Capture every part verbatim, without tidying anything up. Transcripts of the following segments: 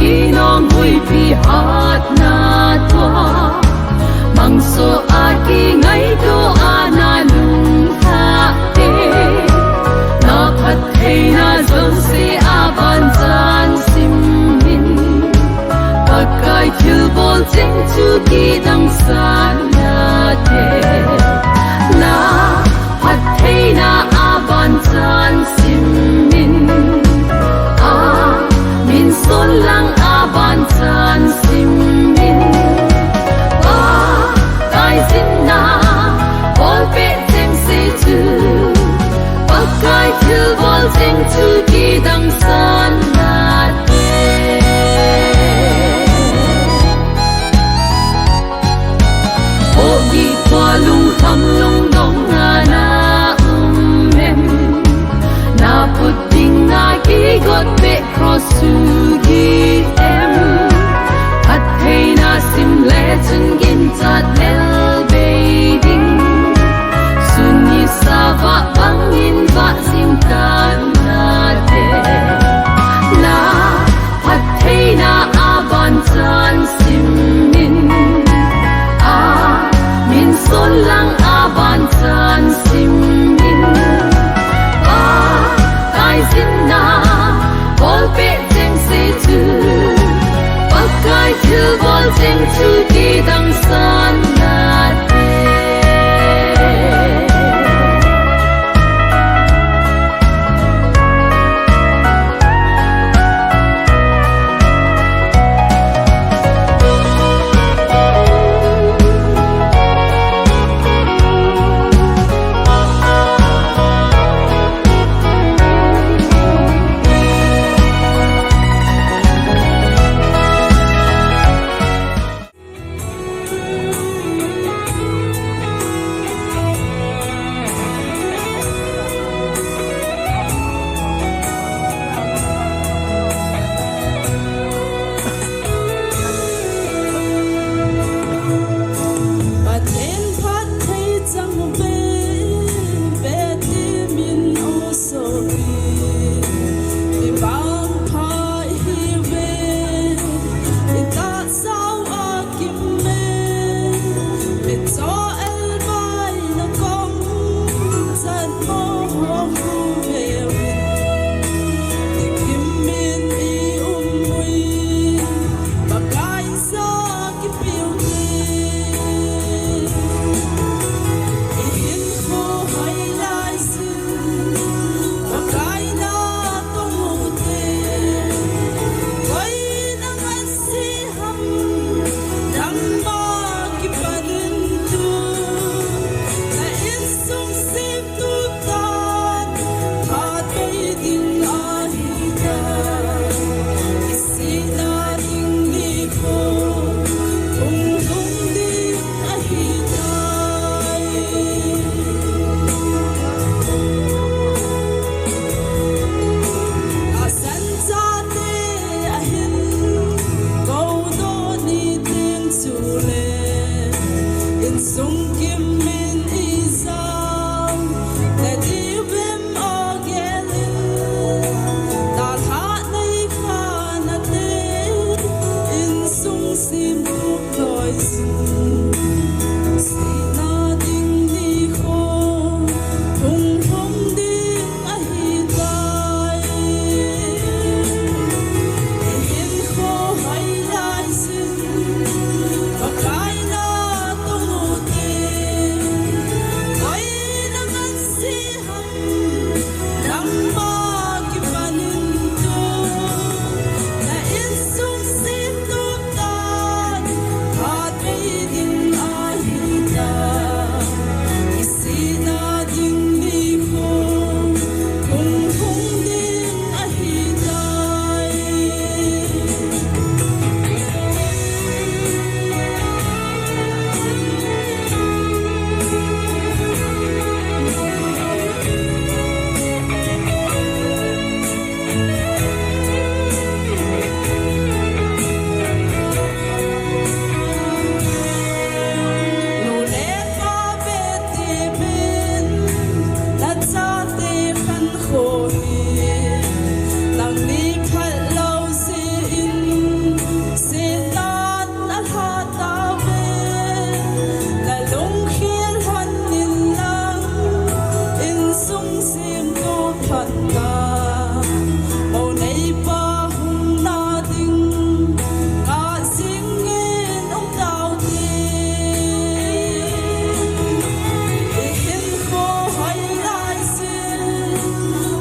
Nong huipi hatna tua, mangso a kingaito a na lungthah te, na phattheina jouse a vanchan simin, Pakai thilbol cheng chu kidang sanna te, na phattheina a vanchan simin, a min sonlang a vanchan simin, Pakai jinna bolpeh chengse chu, Pakai thilbol cheng chu kidang sanna te. Ogi tua lungkham lungdong a na um em? Na put ding na kigot peh cross chu gih em? Phattheina sim le chun ginchat lel bei ding, sun nisa vah bangin vah jing tan nate.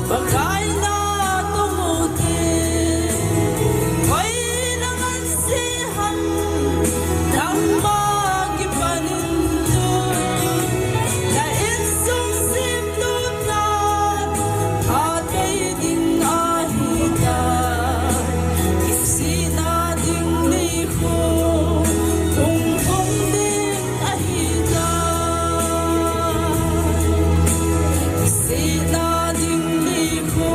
Pakai na tong ute, koi na ngan se ham, nangma kipanin tu, na insung simlutna, atei ding ahi ta, kisihna ding nikho, hung hung ding ahi ta. Kisihna ding nikho,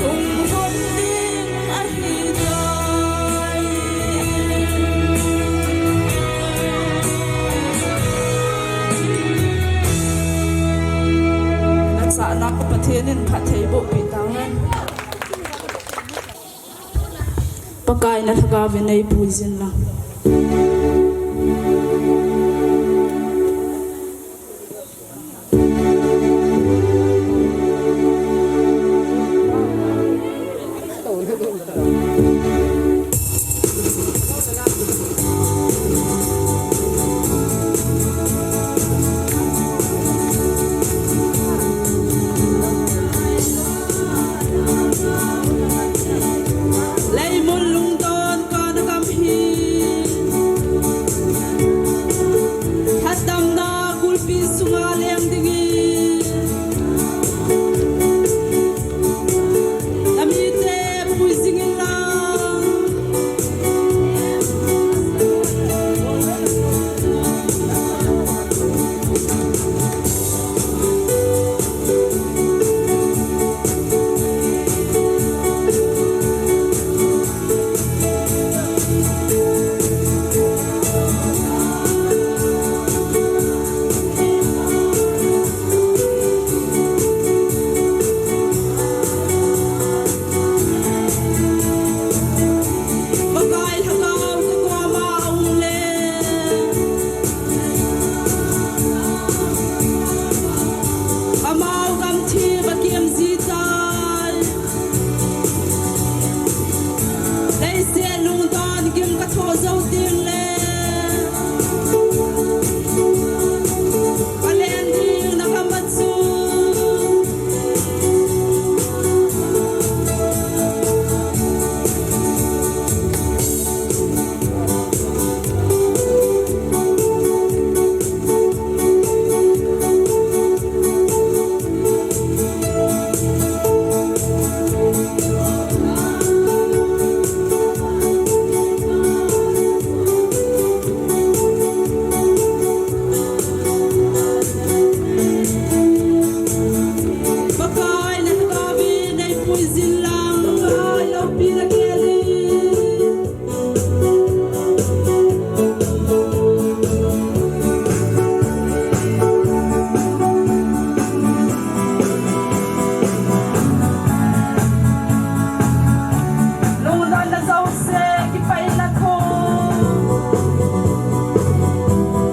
hung hung ding ahi tai. Na chahna ko Pathen in phatthei boh peh tauhen. Pakai na lhagao vin nei puijin lang. Leimun lungdon kana gam hi, lhatdamna gulpi sunga leng dingin, namite pui jingin lang. Pakai lhagao ka koma aum le, amau gam thim akiem ji tai. Leiset lungdon gim ka thoh jou ding le, ka len ding na gam a chu. Pakai na lhagao vin nei puijin lang, Pakai loupi na gel in. Lungdonna jouse, kipahna thum.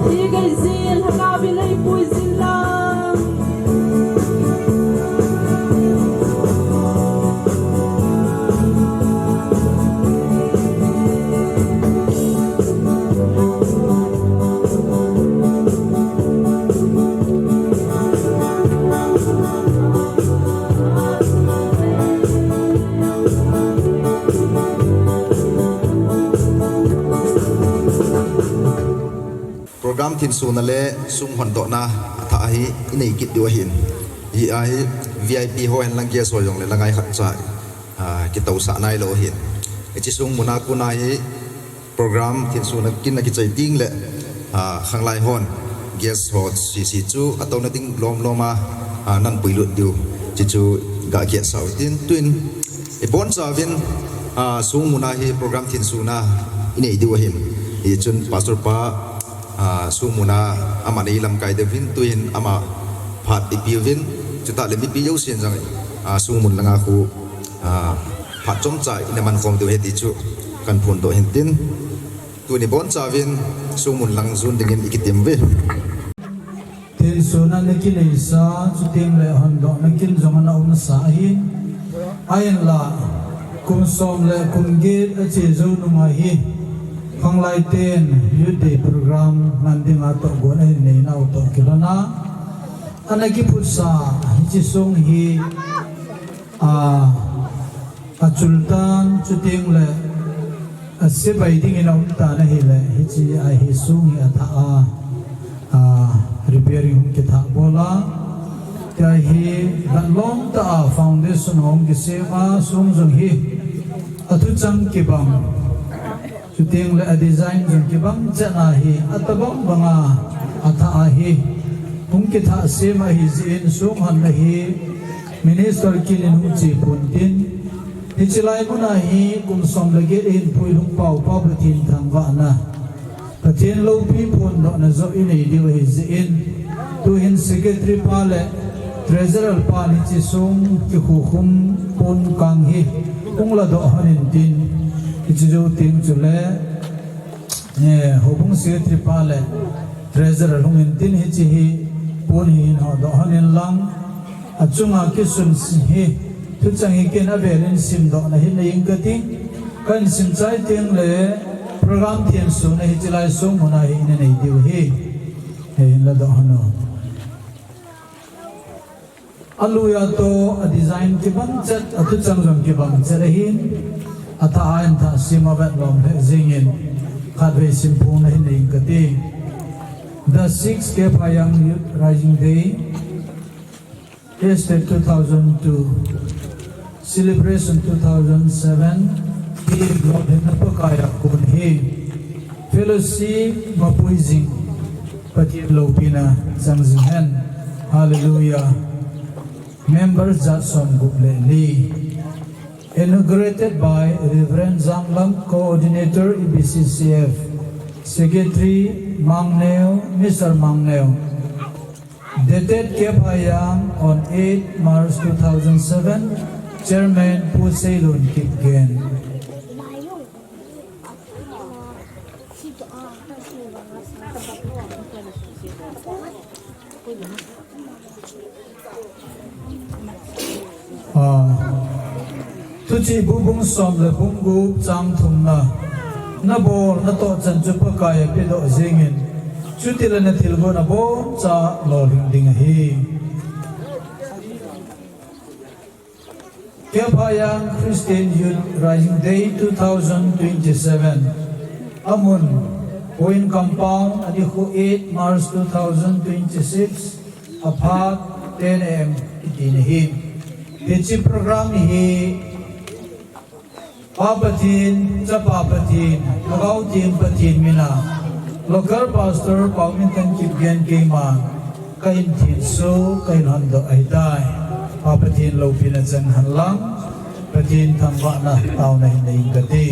Hi gei jin, lhagao vin nei puijin lang. Program thinsuhna le sum hondohna athah hi inei kit diu ahin. Hi ahi V I P ho hen lang guest ho jong le la ngai khat cha, ah, kitousah nailou ahin. Hiche sung muna kona hi program thinsuhna kin akichai teng le, ah, khanglai hon guest ho sese chu atouna ding lom lom a, ah, nan puilut diu. Hiche chu ga kietsah u hitin tun ibonchauvin, ah, sung muna hi program thinsuhna inei diu ahin. Hichun Pastor pa, ah, sung muna aman eilamkai diu ahin, tuin ama phat ipeuvin, chutah le mipi jousen jong, ah, sung mun langa khu, ah, phat chomcha ina mankhom diu ahi ti chu kahin phondoh ahin tin. Tuni bonchauvin sung mun lang jon dingin ikitem uve. Thinsuhna ana kineisa, chuteng le hondohna kin jong ana umsa ahi. Ahinla, kum som le kum get ache jou nunga hi, khanglai ten Youth Day program man dinga tohgon ahin neinau toh kilhona, ana kiphutsa hiche sung hi A, achul tan, chuteng le, asepai dingin aum tan ahile, hiche a hi sung hi athah a, a, repairing hung kithah bol a, tia hi, datlom tah a foundation hung kisem a, sung jong hi, athuchang kibang. Chuteng le a design jong kibang chet a hi, atobang banga athah ahi. Hung kithah sem ahi jeh in sung hon ahi, Minister kin in hung che pon tin. Hiche lai mun a hi kum som le get in puilhung pau Pa Pathen thangvahna, Pathen loupi phondohna joh inei diu ahi jeh in. Tuhin secretary pa le treasurer pa hiche sung kikhukhum pon kang hi hung ladoh hon in tin. Hiche jou teng chule, eh, houbung secretary pa le treasurer hung in tin hiche hi pon hi hin hodoh hon in lang. Achunga kisun si hi, thucheng hi ken avel in simdohna hi nei ing kati. Kahin sim chai teng le program thensona hiche lai sung mun a hi inei diu ahi. Hi hin ladoh hon u. Alui a toh, a design kibang chet, athucheng jong kibang chet ahin, athah a hin thah sem a vetlom lheh jeng in, khatvei simphongna hin nei ing kati. The sixth Kephayang Youth Rising Day, Estate two thousand two, Celebration two thousand seven, hi lolhinna Pakai a kon hi. Fellowship mapui jing, Pathen loupina chang jing hen. Hallelujah. Members jat som gup le li. Inaugurated by Reverend Janglam, Coordinator, E B C C F, Secretary Mangneo, Mister Mangneo. Dated Kephayang on eight March two thousand seven, Chairman Pu Seilun Kipgen. Ah, Thuchih bu bung som le bung gup chang thumna. Nabol natoh chan chu Pakai a pedoh jingin, chutile nathilgon aboncha lolhing ding ahi. Kephayang Christian Youth Rising Day two thousand twenty-seven. Amun, Point Compound, anikho eight March two thousand twenty-six, aphat ten A M kiti ahi. Hiche program hi Pa Pathen, Chapa Pathen, Lhagao Theng Pathen mina, Local Pastor Paominthang Kipgen keima, kahin thenso, kahin hondoh ahitai. Pa Pathen loupina chang hen lang, Pathen thangvahna taona hin nei ing kati.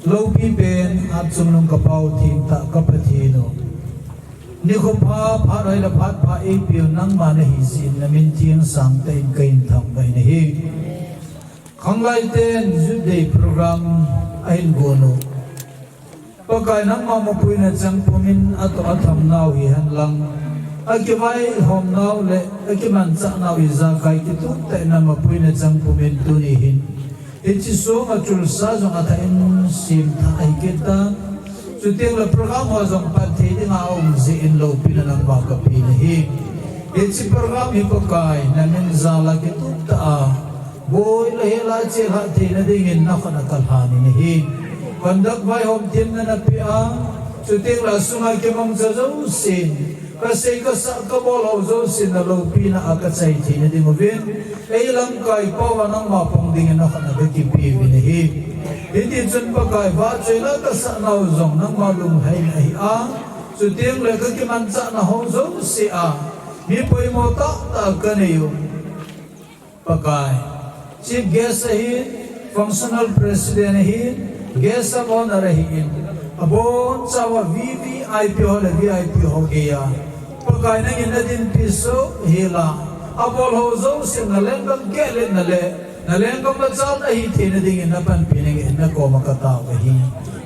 Loupi pen, hatchungnung kapau thengtah ka Pathen u. Nikho pha, phat hoi le phat pha eipeu nangma nahi jeh in namin theng sangtah in kahin thangvah in ahi. Khanglai ten Youth Day program ahin gon u. Pakai nangma mapuina chang pumin atoh atham nau hihen lang, akivaihom nau le akimanchah nau ijakai kitup tah in mapuina chang pumin tuni hin hiche sunga chulsa jong athah in semthah ahi kit tan. Chuteng le program ho jong pan thei dinga aum jeh in loupina nangma kapeh in ahi. Hiche program hi Pakai namin jal a kitup tah a boi le hel a chelhah theina dingin nakhut a kalhan in ahi. Conduct vaihom themna napeh a, chuteng le asunga kimangcha jousen, kasei kasah kabol ho jousen naloupina a kachai theina ding uvin, ei lamkai pao a nangma pang dingin nakhut a kakipeh uvin ahi. Hiti chun Pakai vahchoila kasah nau jong nangma lunglhaina ahi a, chuteng le kakimanchah nau ho jouse a, mi poimo tahtah kanei u. Pakai, Chief Guest ahin, Functional President ahin, Guest of Honor ahin, abonchauva V V I P ho le V I P ho geiya Pakai nangin nadinpi soh hel a, abol ho jousen nalenggam kehletna le nalenggam machal ahi theina dingin napanpina ngen nakoma katao ahi.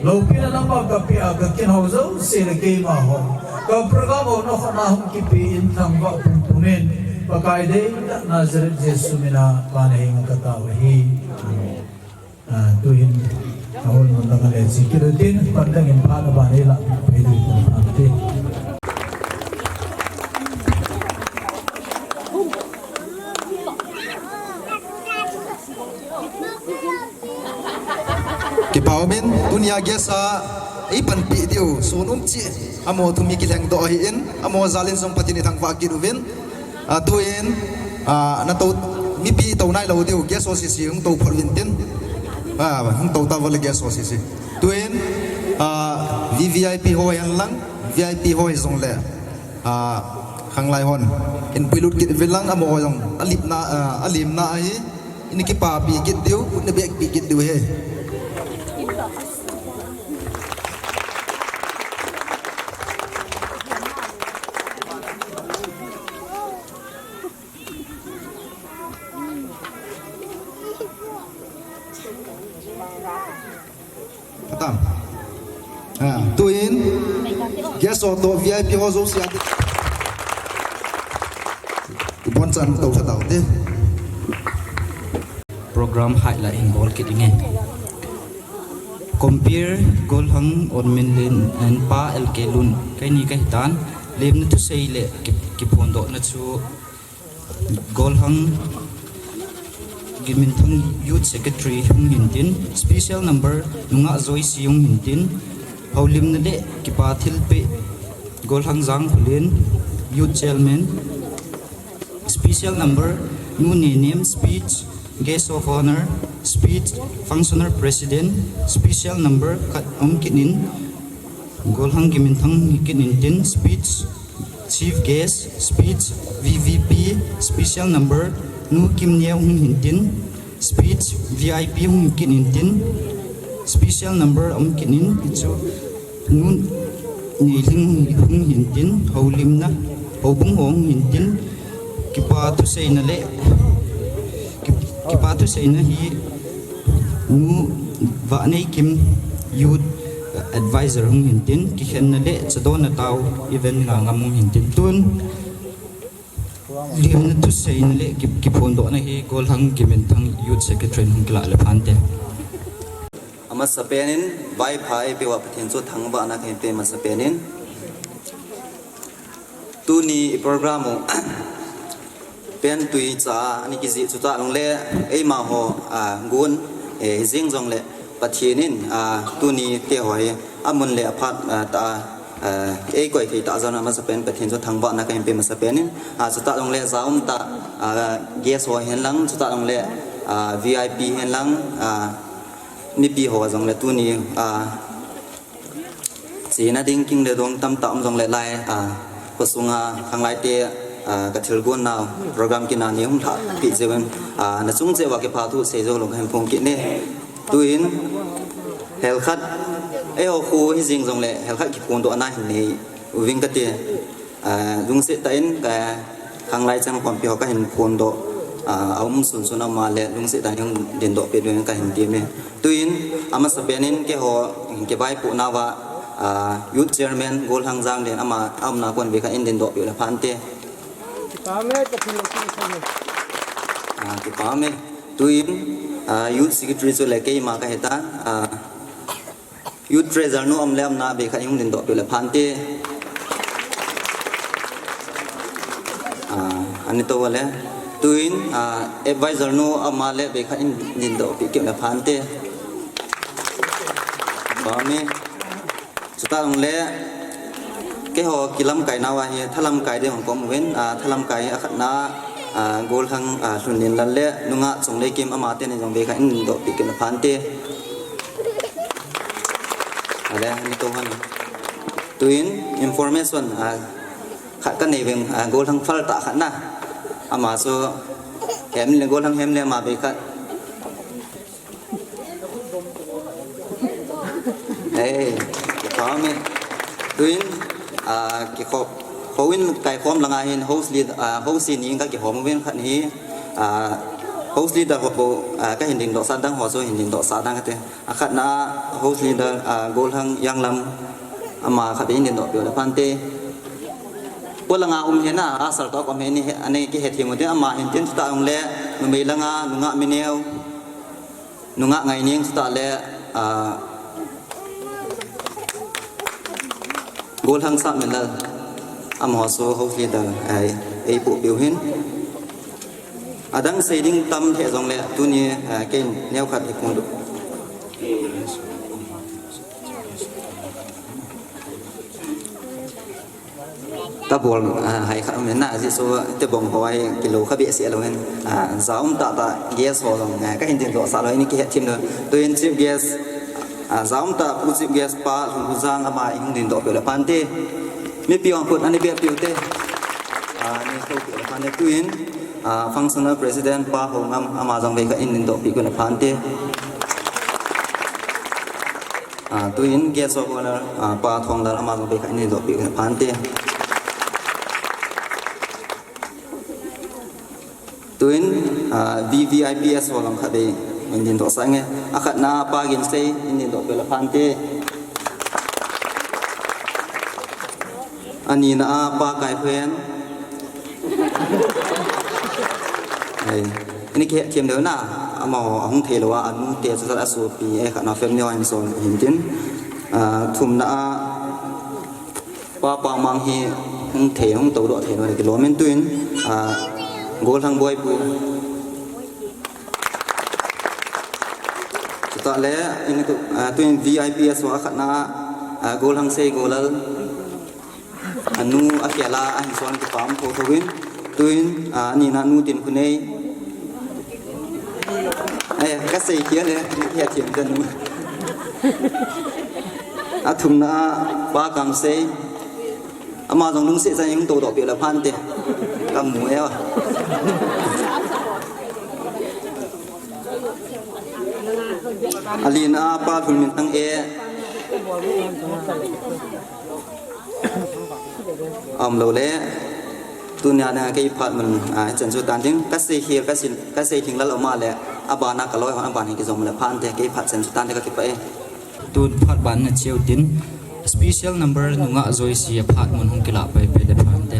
Loupina nangma kapeh a kakin ho jouse le keima ho, ka program ho nakhut a hung kipeh in thangvah pumpum in, Pakai deitah Nazareth Jesu mina Pa nahenga katao ahi. Ah, tuhin ahol mun langa le chikit utin, pan dangin phat aban eilahpeh diu ahitan. Kipa umin, tunia guest a eipanpi diu, sun um chi, amaho thu mi kilhengdoh ahin, amaho jal in jong Pathen in thangvah kit uvin. Ah, tuin, ah, natou, mipi tou nailou diu, guest ho sese hung tou phot uvin tin. Ah, hung tou tauva le guest ho sese. Tuin, ah, V V I P ho hihen lang, V I P ho hijongle, ah, khanglai hon, in puilut kit uvin lang, amaho jong alipna, ah, alimna ahi, in kipapi kit diu, khut in beng pi kit diu ahi. Khatam. Ah, tuin, guest ho toh V I P ho jouse a, ibon chan tou lha taute. Program highlight hin bol kit inge. Compere Golhang Orminlin and Pa L K Lun. Keini kahitan, lemna thusei le ki, kiphondohna chu Golhang Giminthang Youth Secretary hung hintin, special number Nungah Joyce hung hintin, houlimna le kipa thilpeh Golhang Jangkholen, Youth Chairman, special number Nu Nenem, speech, guest of honor, speech, functional president, special number khat hung kit in, Golhang Giminthang hung kit intin, speech, chief guest, speech, V V P, special number Nu Kimneo hung hintin, speech, V I P hung kit intin, special number hung kit in, hichu Nu Neilhing hung hintin, houlimna, houbung ho hung hintin, kipa thuseina le, ki, kipa thuseina hi Nu Vahneikim Youth Advisor hung hintin, kikhenna le chadonna tao event nga ngam hung hintin, tun lemna thuseina le ki, kiphondohna hi Golhang Giminthang Youth Secretary hung kilah le phante. Amasapen in, vaipha eipeuva Pathen chu thangvahna kahin pe masapen in. Tuni i program u pen tuicha a ana kijih chu tah jongle, eimaho, ah, gun, eh, hijeng jongle Pathen in, ah, tuni teho hi amun le aphat, ah, tah a, ah, eikoi thei tah jeh un amasapen Pathen chu thangvahna kahin pe masapen in, ah, chutah jongle jaum tah, ah, guest ho hihen lang, chutah jongle, ah, V I P hihen lang, ah, mipi ho jongle tuni, ah, chena ding king le dong tamtah um jongle lai, ah, khosunga khanglaite, ah, kathilgon nau program kina nei hung lhahpeh jeh un, ah, nachung cheh uva kipathu seijou lou kahin phong kit e. Tuin, helkhat, eiho kho hijeng jongle helkhat kiphondohna hin nei uving kati. Ah, lungset tah in ka khanglai chengkhompi ho kahin phondoh, ah, aum sunsun ama le lungset tah in dingdoh peh dingin kahin temme. Tuin, amasapen in keiho kivaipoh nauva, ah, Youth Chairman Golhang Janglen ama aumna kon vekhat in dingdoh peh le phante. Kipah e, Pathen lungset in. Ah, kipah e. Tuin, ah, Youth Secretary chu le keima kahitan, ah, Youth Treasurer nu um le umna vekhat in dingdoh peh le phante. Ah, ani tou le. Tuin, ah, Advisor nu ama le vekhat in dingdoh peh kit le phante. Kipah e. Chutah jongle, keiho kilamkai nauva hi, thalamkai ding hung kom uvin, ah, thalamkai hi akhatna, ah, Golhang, ah, Lhunlinlal le, Nungah Chongneikim amaten jong vekhat in dingdoh peh kit le phante. Ale, ani tou hon. Tuin, information, ah, khat kanei veng, ah, Golhang Phal tah khat na. Ama chu, hem le, Golhang hem le ama vekhat. Ei, kipah e. Tuin, ah, kikhop, houin kaikhom langa hin house lead, ah, house ni in kakihom uvin khat hi, ah, house leader ho bou, ah, kahin dingdoh sah dang ho chu hin dingdoh sah dang kate. Akhatna house leader, ah, Golhang Yanglam ama khat in dingdoh peh le phante. Polanga um hina, asal toh kom hini, ani kihethem ute ama hintin chutah jongle, numei langa, Nungah Mineo. Nungah Ngaineng chutah le, ah, Golhang Sapminlal, amaho chu house leader, eh, eipoh peh u hin. Adang sei ding tam lheh jongle, tuni, ah, kei neokhat hi phongdoh. Kabol, ah, hai khat um in na, ajeh chu tebong ho a kilou kha behseh lou in, ah, jaum tah tah guest ho jong, ah, kahin dingdoh sah lou in, kihet them lou. Tuin chief guest, ah, jaum tah pu chief guest pa Lhunkhojang ama ihung dingdoh peh le phante. Mipi hon khut ana beh peh ute. Ah, ana tou peh le phante. Tuin, ah, functional president pa Houngam ama jong vei khat in dingdoh peh le phante. Ah, tuin guest of honor, ah, pa Thonglal ama jong vei khat in dingdoh peh le phante. Tuin, ah, V V I Ps ho jong khat vei in dingdoh sah inge. Akhatna pa Ginsei in dingdoh peh le phante. Anina a pa Kaiphen. Ai, ini kihet them leu na, amaho ahung thei lou a, anu te chu a sopi, eh, khatna family ho in sol hin tin. Ah, thumna a pa Pangmang hi hung thei, hung toudoh thei lou kilom in tuin, ah, Golhang Boi pu. Chutah le, ini tu, ah, tuin V I Ps ho khatna, ah, Golhang Sei Golal. Anu a khela ahin son kipa um thotho in. Tuin, ah, anina nu Tinkhonei. Eh, kasei khel e, kihet them te nu. Athumna a pa Kamsei. Ama jong lungset chan in hung toudoh peh le phante. Kamu e. Alina a pa Lhunminthang e. Aum lou le. Tunia na kei phat mun, ah, chan chu tan ding. Kasei khel, kasei, kasei lhinglel um a le. Abana kaloi hon, abana kijom le phante. Kei phat chan chu tan ding, kakipah e. Tun phat ban na cheu tin. Special number Nungah Joyce a phat mun hung kilah pai peh le phante.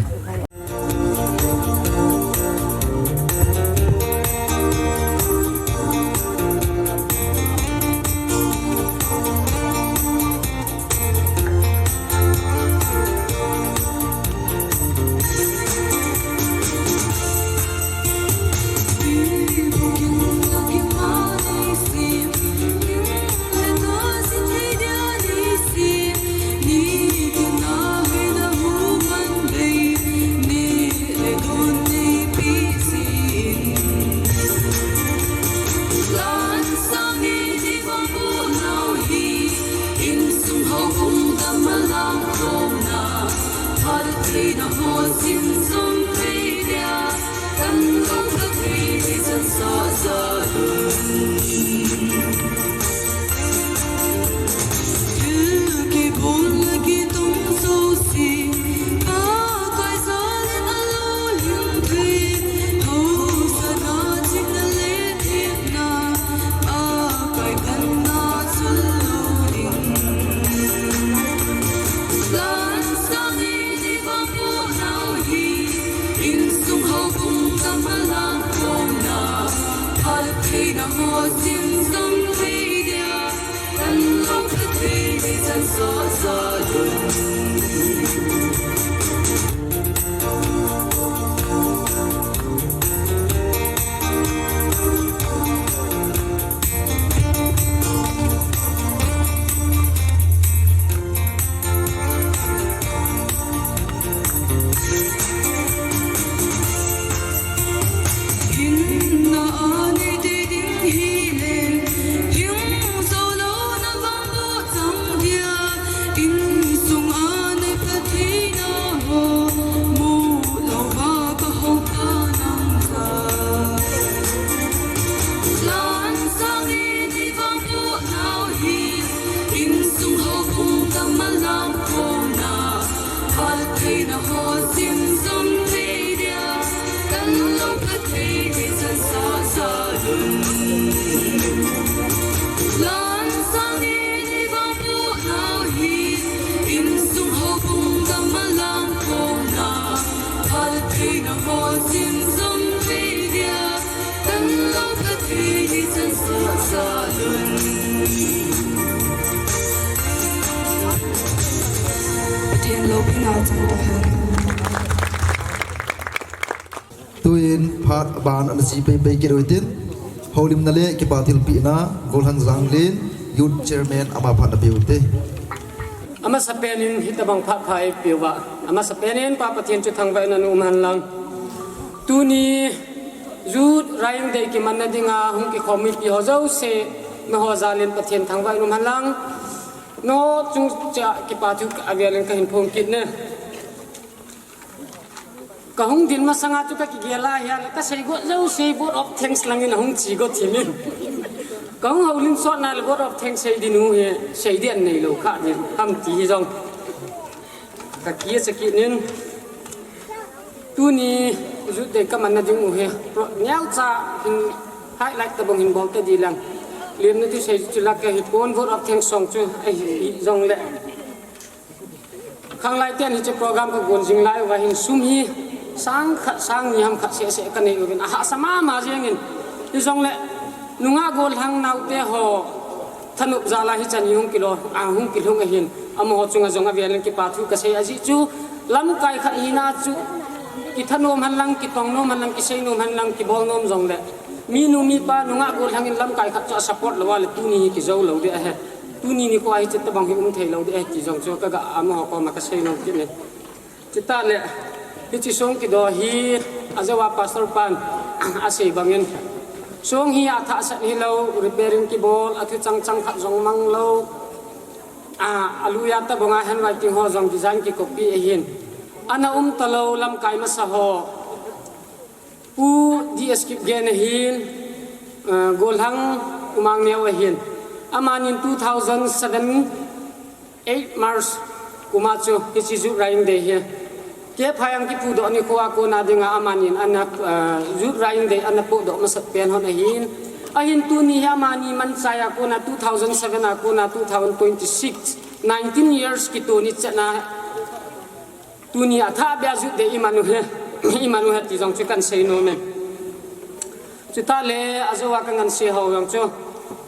Pathen loupina chang tahen. Tuin phat ban ana che pei pei kit u hitin, houlimna le kipa thilpehna, Golhang Janglen, Youth Chairman, ama phat ana pe u hite. Amasapen in hitobang phat pha eipeuva, Amasapen in Pa Pathen chu thangvah in ana um hen lang. Tuni Youth Riding Day kimanna dinga hung kikhom mipi ho jouse, nangho jal in Pathen thangvah in um hen lang. Nangho chung cheh a kipa thu avel in kahin phong kit e. Kahung din masanga chu kakigel a ahile, kasei got jouse vote of thanks lang in ahung che got thim in. Kahung houlim sot na le vote of thanks sei ding u hi, sei ding nei lou kha ding ham ti hi jong kakicha kit in. Tuni Youth Day kamanna ding u hi, pro-, neocha hin highlight tabang hin bol ta ding lang. Lemna thusei chu la kahi pon, vote of thanks song chu ahi jong le. Khanglai ten hiche program kagon jing lai uva hin sum hi sang khat sang ni ham khat seh seh kanei uvin, ahahsa mama jeng in. Hijong le nungah gollhang naote ho thanop jal a hichan hi hung kilo, a hung kilhung ahin. Amaho chunga jong avel in kipa thu kasei, ajeh chu lamkai khat hina chu kithanom hen lang, kitong nom hen lang, kisei nom hen lang, kibol nom jong le, minu mipa nungah gollhang in lamkai khat chu asupport lou a le tuni hi kijou lou ding ahi. Tuni nikho a hiche tabang hi um thei lou ding ahi ti jong chu kaga amaho koma kasei nom kit e. Chutah le, hiche song kido hi ajou a Pastor pan asei bang in, song hi athah sat hilou, repairing kibol, athu chang chang khat jong mang lou. A, alui a tabang a handwriting ho jong design kicopy ahin. Ana um talou lamkai masa ho. Pu D S Kipgen ahin, eh, gollhang Umang Neo ahin. Amanin two thousand seven, eight March kum a chu hiche Youth Riding Day hi K. Phayang kipudoh nikho a kona dinga amanin ana, eh, Youth Riding Day ana podoh masat pen hon ahin. Ahin tuni hi amani manchai a kona two thousand seven a kona two thousand twenty-six, nineteen years kitoh ni chan a Tuni athah beh a Youth Day iman u hi, iman u hi ti jong chu kahin sei nom e. Chutah le ajou a kangansei ho jong chu,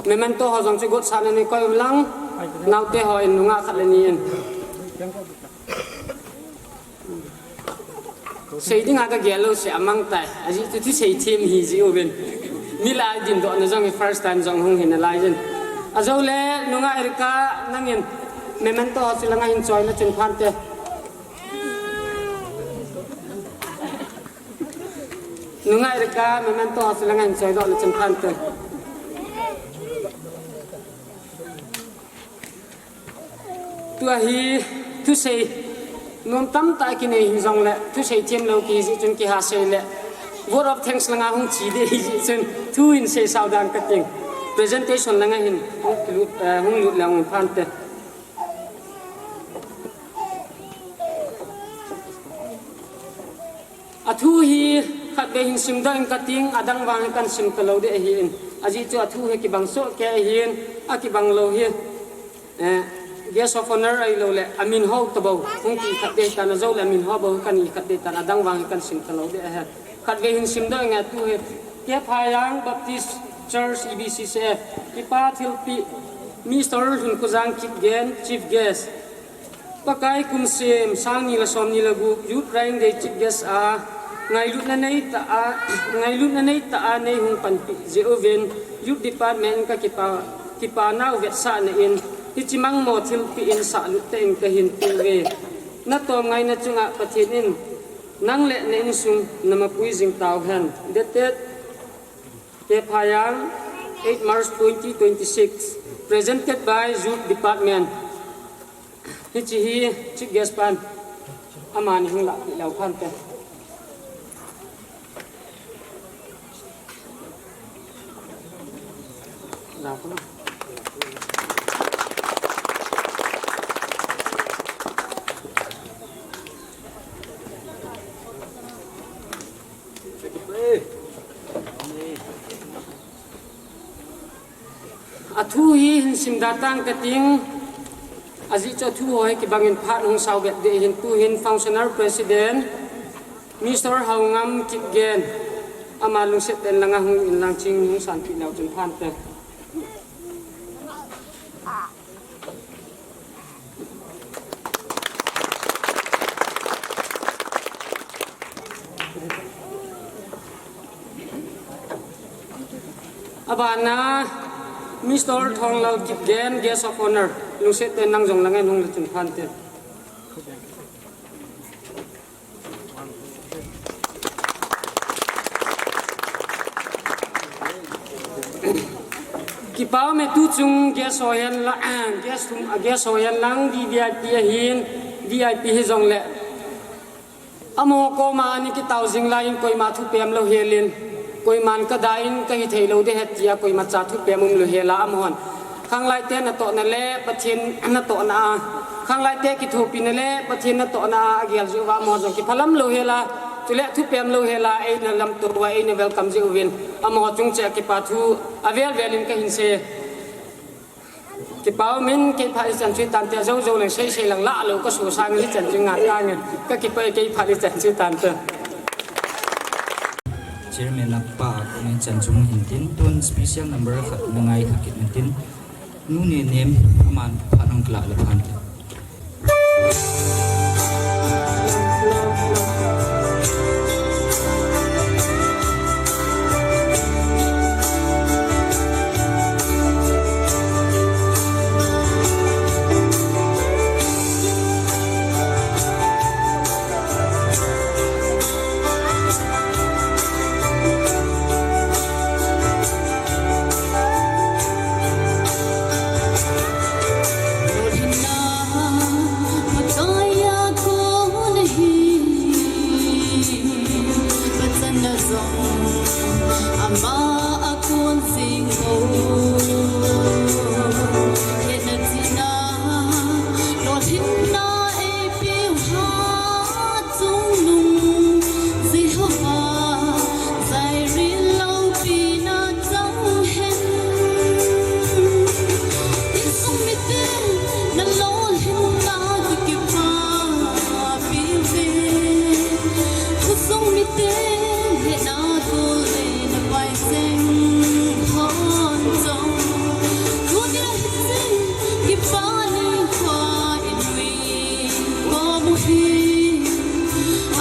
memento ho jong chu gotsan a nei koi um lang, naote ho in nungah khat le ni in. Sei dinga kagel lou seh amang tai, ajeh chu thusei them hi jeh uvin. Milai dindohna jong hi first time jong hung hi nalai jin. Ajou le nungah Erika nangin memento ho chu langa hin choi na chun phante. Nungah Erika, memento ho chu langa hin choidoh na chun phante. Tua hi thusei nom tamtah kinei hijong le, thusei them lou kihi jeh chun kiha sei le, vote of thanks langa hung che ding ahi jeh chun, thu hin sei sao dan kating. Presentation langa hin hung lut, eh, hung lut le hung phante. Athu hi khatvei hin simdoh ing kating, adang vang hi kahin sim talou ding ahin. Ajeh chu athu hi kibang soh kei ahin, akibang lou hi, eh, guest of honor ahilou le, amin ho tabou hung kikhat ding ahitan, ajou le amin ho bou kahin kikhat ding ahitan, adang vang hi kahin sim talou ding ahi. Khatvei hin simdoh inge, athu hi K. Phayang Baptist Church, E B C C F, kipa thilpeh, Mister Lhunkhojan Kipgen, Chief Guest. Pakai kum sim, sang ni le som ni le gup, Youth Riding Day Chief Guest a, ngailutna neitah a, ngailutna neitah a nei hung panpi jeh uvin, Youth Department in kakipa, kipa nau vetsahna in, hiche mangmo thilpeh in sahlut tah in kahin ti uve. Natom ngaina chunga Pathen in, nang le na insung na mapui jing tauhen. Dated K. Phayang, eight March twenty twenty-six. Presented by Youth Department. Hiche hi Chief Guest pan amani hung lahpeh leu phante. Athu hi hin simda tang kating, ajeh chu athu ho hi kibang in phat hung sao bep ding ahin, tuhin Functional President, Mister Haongam Kipgen, ama lungset tah in langa hung in lang ching hung sanpeh leu chun phante. Abana, Mister Thonglal Kipgen, Guest of Honor, lungset tah in nang jong langa hung le chun phante. Kipa ume, tuchung guest ho hen la, guest hum, a guest ho hen lang, V V I P ahin, V I P hijongle. Amaho koma ana kitao jing lai in koima thupem lou helin, koiman kada in kahi thei lou ding ahi tia koimacha thupem um lou hela amahon. Khanglai te natohna le Pathen natohna a, Khanglai te kithopina le Pathen natohna a agel jeh uva amaho jong kiphalam lou hela, chule thupem lou hela, eina lamto uva, eina welcome jeh uvin, amaho chung cheh a kipa thu avel vel in kahin sei. Kipa umin, kei phat ichan chu hitante, jou jou leng sei sei lang lah lou, kasu sang hichan chu nga tange. Kakipah e, kei phat ichan chu hitante. Chairman apa, kong ichan chu hung hin tin, tun special number khat na ngai kha kit in tin. Nu Nenem, aman phat hung kilah le phan tin. Chungnung Jehovah, jairil loupina chang hen. Insung mite nalolhinna kakipah piuve. Khosung mite le nagol le napaiseng hon jong. Tunia hiche kipah nikho in Amu hi,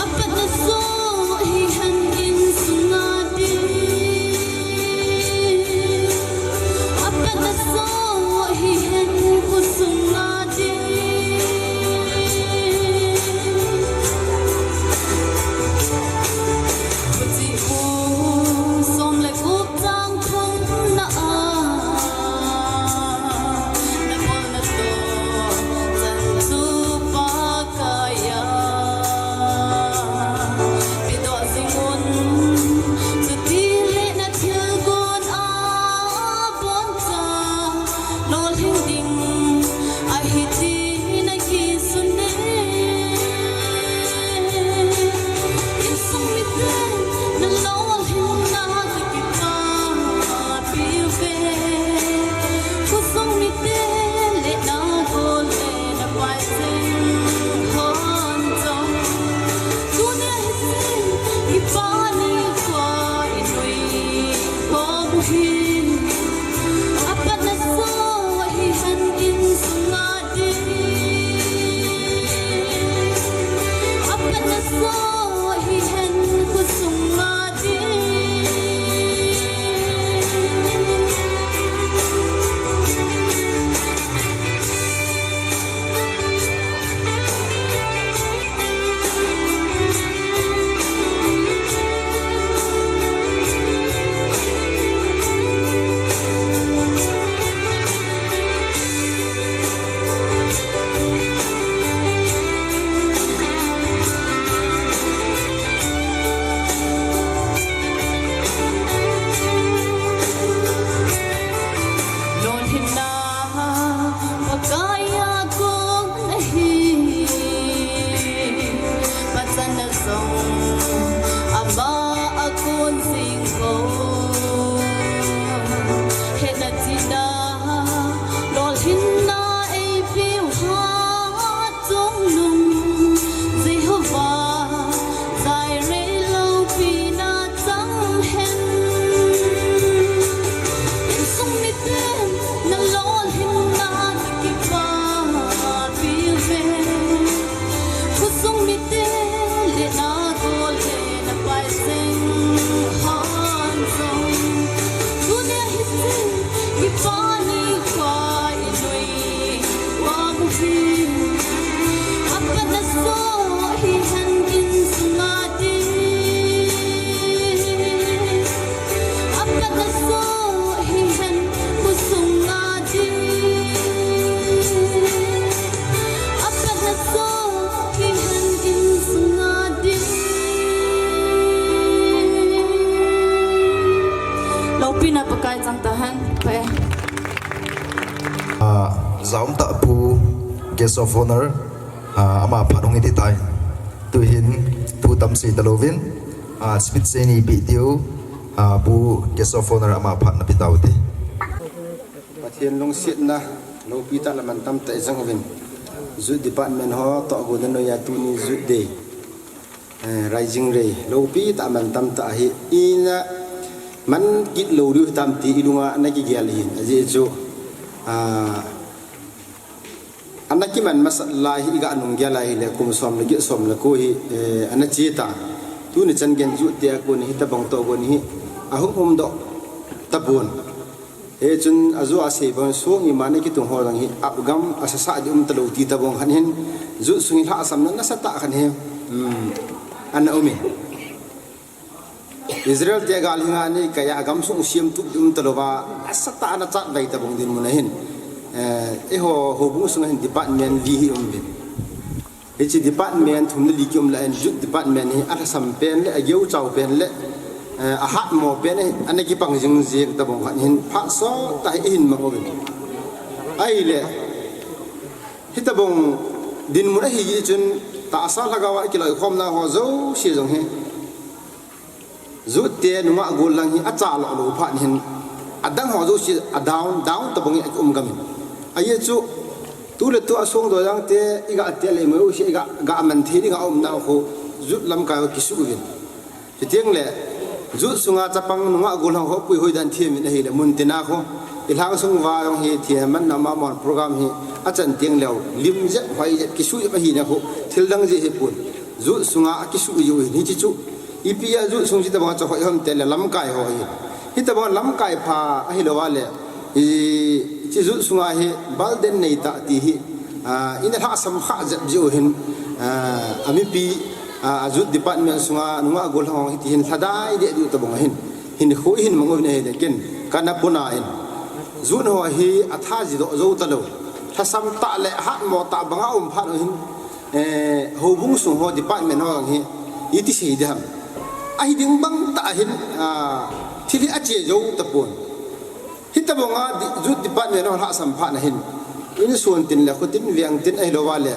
apatna soh hihen insunga ding. Apatna soh hihen khosunga ding. Huchi u som le gup chang thumna a, na bolna toh chan chu Pakaiya pedoh jing un, chutile na thilgon a boncha lolhing ding ahi ti na kisun e. Insung mite nalolhinna kakipah piuve. Khosung mite le nagol le napaiseng hon jong. Tunia hiche kipah nikho in ui khom u hi. Apatna soh hihen insunga ding. Apatna soh hihen khosunga ding. Lolhinna Pakaiya kon ahi, pachatna jong ama a kon jing ko. Hetna chihna, lolhinna eipeu ha chungnung Jehovah, Jireh loupina chang hen. Insung mite nalolhinna kakipah piuve. Khosung mite le nagol le napaiseng hon jong. Tunia hiche kipah nikho in ui khom u hi. Apatna soh hihen insunga ding. Apatna soh hi Pina Pakai chang tahen, Pakai. Ah, jaum tah Pu Guest of Honor, ah, ama phat hung iti tai. Tuhin thu tam sei talouvin, ah, speech sei ni video, ah, Pu Guest of Honor ama phat napi taute. Pathen lungsetna, loupi tah le mantam tah ijang uvin. Youth Department ho toh gon na noiya tuni Youth Day. Eh, Rising Day, loupi tah mantam tah ahi. Ina man kit lou diu hitam ti ilunga ana kigel ahin. Ajeh chu, ah, ana kiman masat lai hi iga nung gel a hile kum som le get som le ko hi, eh, ana che ta. Tuni chan gen Youth te a kon hi tabang toh kon hi ahung um doh tapon. Hichun ajo a sei bang song iman a kitung ho jong hi apgam asasa di um talou ti tabang khat hin, Youth sung hi lhahsamna nasatah khat hi, um, ana um in. Israel te gal hi nga ni kaya gamsung siam tup di um talouva, asatah ana chat vai tabang dinmun ahin. Eh, eiho, houbung sunga hin department li hi um vin. Hiche department thum le li kium lai in Youth Department hi alhasam pen le, ageuchau pen le, eh, ahatmo pen hi, ana kipang jing jing tabang khat hin phat sot tah hi ihin mang uvin. Ahile, hitabang dinmun ahi jeh chun tahsa lhagao a ikiloikhomna ho jouse jong hi Youth te nungah gol lang hi acha lou lou phat hin, adang ho jouse a down, down tabang hi aum gam in. Ajeh chu, tu le tu a song dojang te, iga te le mo jouse, iga, ga man thei ding a umna khu, Youth lamkai ho kisuh uvin. Chuteng le, Youth sunga chapang nungah gol lang ho pui hoi dan thiam in ahile, mun tina khu, ilhang sung va jong hi thiam man na ma mon program hi, achan teng leu, lim jep, hoi jep, kisuh jep ahina khu, thil dang jeh hi pon. Youth sunga akisuh jiu hin, hiche chu, Ipi a Youth sung hitabang a chu hoi ham tile lamkai ho hi. Hitabang lamkai pha ahilouva le, i, hiche Youth sunga hi balden nei tah ti hi, ah, ina lhahsam kha jep jiu hin, ah, amipi, ah, a Youth Department sunga nungah gol lang ho hiti hin lhadai deh diu tabang ahin. Hinkho ihin mang uvin ahile ken kana puna in. Youth ho hi atha ji doh jou talou. Lhasam tah le hatmo tah banga um phat u hin. Eh, houbung sung ho department ho hi, iti sei ding ham. Ahi ding bang tah hin, ah, thil hi ache jou tapon. Hitabang a di-, Youth Department ho lhahsam phat na hin. Insun tin le, kho tin, veng tin ahilouva le,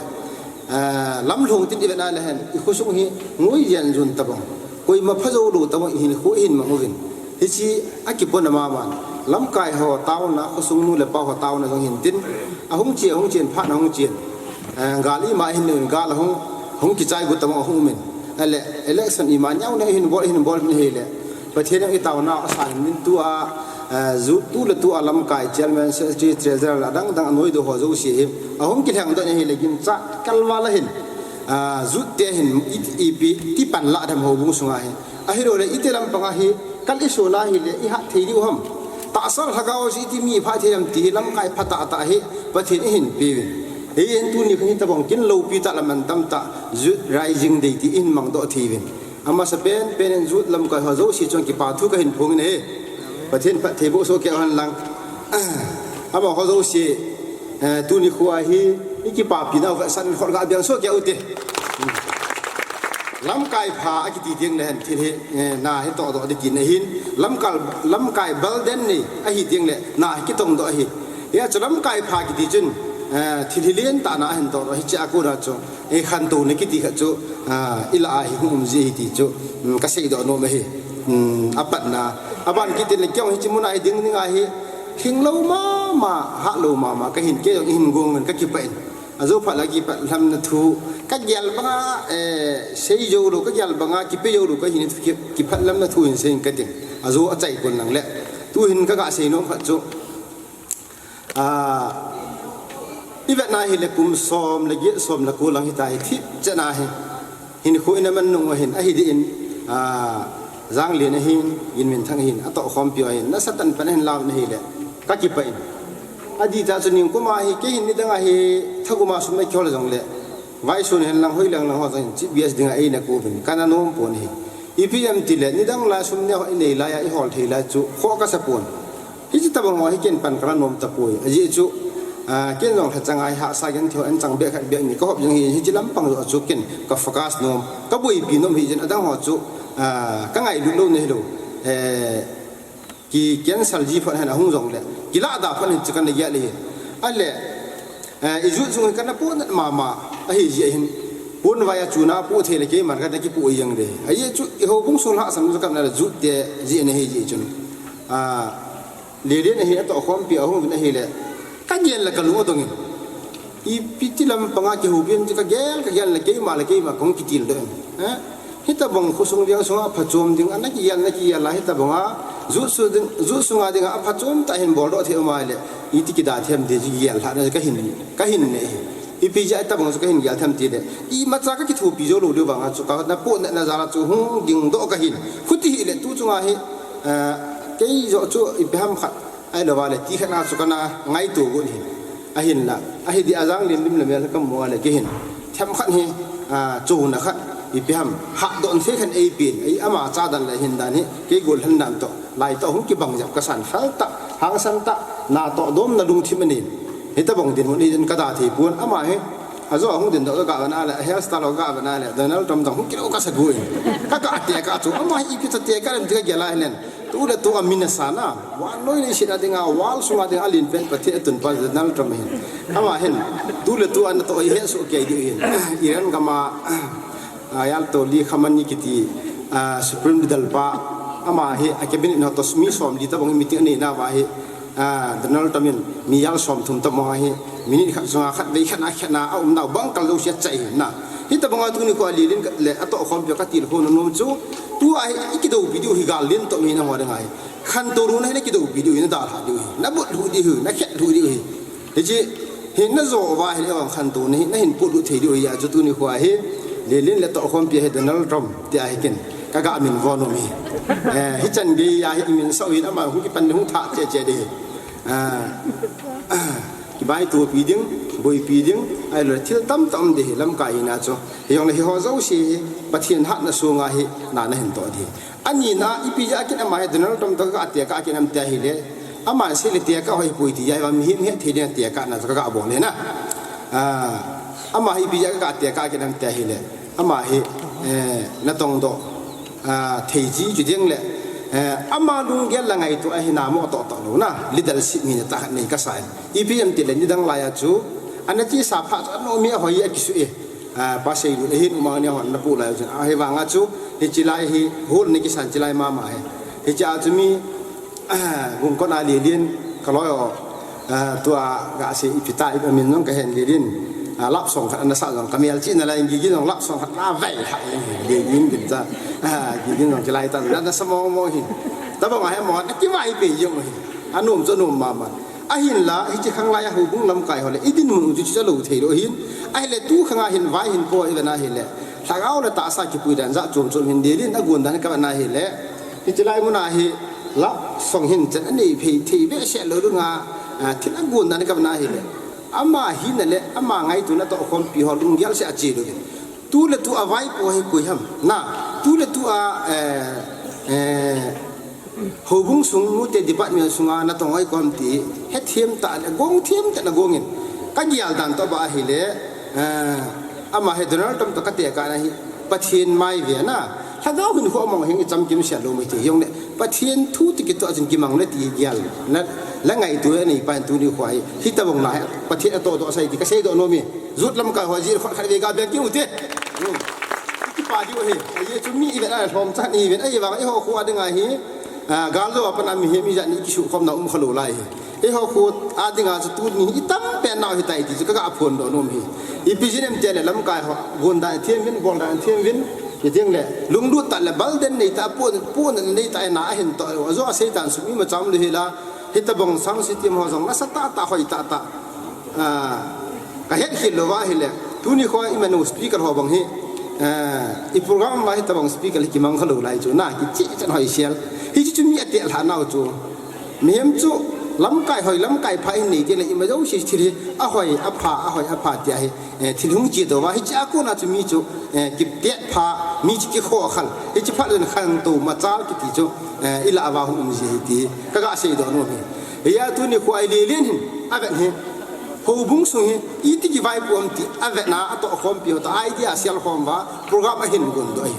ah, lamlhung tin ivet na le hin. Ikhosung hi, ngui jen jun tabang. Koima pha jou lou tabang ihin khu ihin mang uvin. Hiche akipona mama. Lamkai ho taona, khosung nu le pa ho taona jong hin tin. Ahung che, ahung chen, phat na ahung chen. Eh, gal ima hin nun, gal ahung, hung kichai gu tabang ahung um in. Ahile, election ima neo neo hin bol, hin bol min hile. Pathen in itaona asang min tua, eh, Youth tu le tua lamkai, chairman, secretary, treasurer, adang dang anoi do ho jouse hi. Ahung kilheng doh na hile gimcha kalval a hin. Ah, Youth te hin i, ipi, ti pan la dam houbung sunga hi. Ahilouleh, iti lampang a hi, kal isun a hile, ihat thei diu ham. Tahsa lhagao chu iti mi pha thei ham ti hi lamkai pha tah tah hi, Pathen in eihin peuvin. Hihen tuni khan hitabang kin loupi tah le mantam tah, Youth Rising Day ti eihin mangdoh thei uvin. Amasapen, pen in Youth lamkai ho jouse chunga kipa thu kahin phong in ahi. Pathen phatthei boh soh kei hen lang. Amaho jouse, eh, tuni khoa hi, ikipapi nau vetsahna khol ga beng soh kei ute. Lamkai pha akiti teng le hen thil hi, eh, na hi tohdoh ding kin ahin. Lamkai, lamkai balden nei ahi teng le na hi kitongdoh ahi. Hia chu lamkai pha kiti chun, eh, thil hi lentah na ahin tohdoh ahi, hiche a kona chu, eh, khantouna kiti khat chu, ah, ilah a hi hung um ji ahi ti chu, um, kaseidoh nom ahi. Um, apatna. Aban kiti le kei jong hiche muna hi ding ding ahi, lhinglou mama, hatlou mama, kahin kei jong eihin gong in kakipah in. Ajo phat la kipat lhamna thu, kagel banga, eh, seijou lou, kagel banga, kipe jou lou, kahin thu ki, kiphat lhamna thu hin seiyin kating. Ajo achai kon lang le. Tuhin kaga seinom khat chu. Ah, ivet na hile kum som le get som le ko lang hita hi thip chet na hi. Hinkho ina man nung ahin, ahi ding in, ah, Janglen ahin, Ginminthang ahin, atohkhompi ahin, nasatah in pan ahin lau na hile, kakipah in. Adih tah chu ningkum a hi, kei hin nidang a hi, thagum a sum eikihol jongle, vaisun hen lang, hoi lang lang ho jong hin, Chief Guest dinga eina kouvin, kana nom pon ahi. Ipi ham tile, nidang lai sum neo inei lai a, ihol thei lai chu, khoh kasa pon. Hiche tabang ho hi ken pan kala nom tapoi. Ajeh chu, ah, ken jong lhachang a hi hahsa genthei ho anchang beh khat beh ni kahop jong hi, hiche lampang joh chu ken ka focus nom, kaboipi nom hi jeh in adang ho chu, ah, kangailut lou na hilou. Eh, ki cancel ji phat hen ahung jongle, kilah da phat hin chu kana gel ahi. Ale, eh, i jut sung hi kana pohnat mama ahi jeh hin, pon vai a chuna poh thei le keiman kana kipoh jeng de. Ajeh chu i houbung sung lhahsam chu kana le jut te jeh ana hi jeh chun. Ah, Lelen ahi atoh khompi ahung vin ahile, ka gel le ka lung adong in. Ipi ti lampanga kihoupi em ti ka gel, ka gel le keima le keima kahung kitildoh in. Eh? Hitabang khosung veng sunga phachom ding, ana kigel, ana kigel a hitabanga jut su ding, jut sunga dinga aphachom tah hin boldoh thei um ahile, iti kida them ti chu gel lhahna ka hin, ka hin nei hi. Ipi jeh a hitabang chu ka hin gel them tile, imacha ka kithopi jou lou diu vanga chu kana pohnatna jal a chu hung gingdoh ka hin. Khuti hile tu chunga hi, eh, kei joh chu ipi ham khat ahilou vale, ti khat na chu kana ngaito got hin. Ahinla, ahi di a Janglen lim le mel kamu a le kei hin themkhat hi, ah, chona khat, ipi ham, hatdoh thei khat eipen, ei ama chadan le hindan hi, kei gollhan dan toh, lai toh hung kibang jep kasan, fel tah, hangsan tah, natoh domna lungthim anei. Hitabang dinmun hi din kada thei pon, ama hi, ajo hung dindoh ka ga vena le, a hairstyle ka ga vena le, Donald Trump dang hung kilou kasa got in. Ka ga tekah chu, ama hi ipi cha tekah em ti ka gel a hilen. Tu le tu a min asa na, vannoi leiset a dinga, world sunga dinga alen pen Pathen atunpa Donald Trump ahin. Ama hin, tu le tu a natoh hi hesoh kei diu hin. Iran gam a, Ayatollah Khamenei kiti, ah, Supreme Leader pa, ama hi a cabinet ho toh mi somli tabang meeting anei nauva hi, ah, Donald Trump in mi jal somthum tabang hi, minute khat sunga khatvei khat na khat na aumnau bang kal jouse achai ahi na. Hitabanga tuni kho a Lelen le atoh khompi ka tilkhou nom chu, tua hi i kidoupi diu hi gal len toh mi na ho dinga hi. Khantou louna hi na kidoupi diu hi, na dalha diu hi, na butlhuh diu hi, na khetlhuh diu hi. Hiche hi na jo uva hile vang khantouna hi na hin potlut thei diu hi a chu tuni kho a hi, Lelen le atoh khompi hi Donald Trump tia hi ken ka ga min vo nom hi. Eh, hichan gei a hi i min sau hin ama hung kipan hung thah cheh cheh ding hi. Ah, kibaitopi ding, boipi ding, ahilou le thil tamtah um ding hi lamkai hina chu. Hijongle hiho jouse hi Pathen hatna sunga hi na na hin toh ding hi. Anina, ipi jeh a ken ama hi Donald Trump toh ka ga tekah ken ham tia hile, aman sei le tekah hoi poi ti jeh a hi vang mihem hetthei dinga tekahna chu ka ga bol hi na. Ah, ama hi ipi jeh a ka ga tekah ken ham tia hile, ama hi, eh, natongdoh, ah, thei ji chu ding le, eh, ama lunggel le ngaito ahi na mo toh toh lou na, leadership mi na tah khat nei kasa in. Ipi ham tile nidang lai a chu, ana chesa phat chu anom mi ahoi a kisu e. Ah, Pa Seilut ahin, Umang ni hon na pu lai chu. Ahivanga chu, hiche lai hi, hol ni kisan che lai mama hi. Hiche a chu mi, ah, Bungkot a Lelen, ka loi o, ah, tua ga sei ipi ta, ipi min jong ka hen Lelen. Ah, love song khat ana sa jong, ka melchihna lai Gigin jong love song khat na vai ha, Gigin gin cha. Ah, Gigin jong che lai ta, na sa mong mong hi. Tabang a hi mo, na kivaipe jong hi. Anom chu anom mama. Ahinla, hiche khanglai a houbung lamkai ho le, i dinmun u chu chu chalou thei lou ahin. Ahile tu khang a hin vai hin po i vena hile, lhagao le tahsa kipui dan jat chom chom hin Lelen agon dan ka vena hile, hiche lai mun a hi love song hin chan anei phei thei behseh lou dinga, ah, thil agon dan ka vena hile, ama hina le ama ngaitona toh khompi ho lunggel seh a che lou hin. Tu le tu a vaipo hi koi ham. Na, tu le tu a, eh, eh, houbung sung, nute department sunga natong hoi koi ham ti, hethem tah le, gong them tah na gong in. Ka gel dan toh ba ahile, eh, ama hi Donald Trump toh ka tekahna hi, Pathen mai ve na. Lhagao hin khu amang hing i chamkim sel lou mai ti. Hijongle, Pathen thu ti kitoh a chun kimang le ti gel. Na, la ngaito anei pa hin tuni kho a hi. Hitabang na hi, Pathen atoh doh sai ti ka seidoh nom e. Jut lamkai ho jeh khat khat vei ga beng kit u te. Hmm. Kipa diu ahi. Ajeh chu mi i vet a lhom chan i vet. Ahivang eiho kho a dinga hi, ah, gal jo a pat a mihem ijat ni kisukhomna um khalou lai hi. Eiho kho a dinga chu tuni i tam pen nau hitai ti chu ka ga phondoh nom hi. Ipi jeh inem tile lamkai ho gon dan them uvin, bol dan them uvin. Hijongle lunglut tah le bal den nei tah, pon, pon nei tah na ahin toh. Ajo a Satan sum imacha um lou hi la. Hitabang sound system ho jong nasa tah tah, hoi tah tah. Ah, ka het khel lou va ahile, tuni kho a i manu speaker ho bang hi, ah, i program va hitabang speaker hi kimang khalou lai chu, na kicheh chan hoi sel. Hiche chu mi atelhah nau chu. Mihem chu lamkai hoi, lamkai pha in nei tile ima jouse thil hi ahoi, apha, ahoi, apha tia hi. Eh, thil hung che tou va, hiche a kona chu mi chu, eh, kitet pha, mi chu kikhokhal, hiche phat le khantou machal kiti chu, eh, i lah uva hung um ji ahi ti, ka ga seidoh nom hi. Hia tuni kho a i Lelen hin, avet hi, houbung sung hi, iti kivaipo ham ti, avetna, atoh khompi ho toh, idea sel khom uva, program ahin gondoh ahi.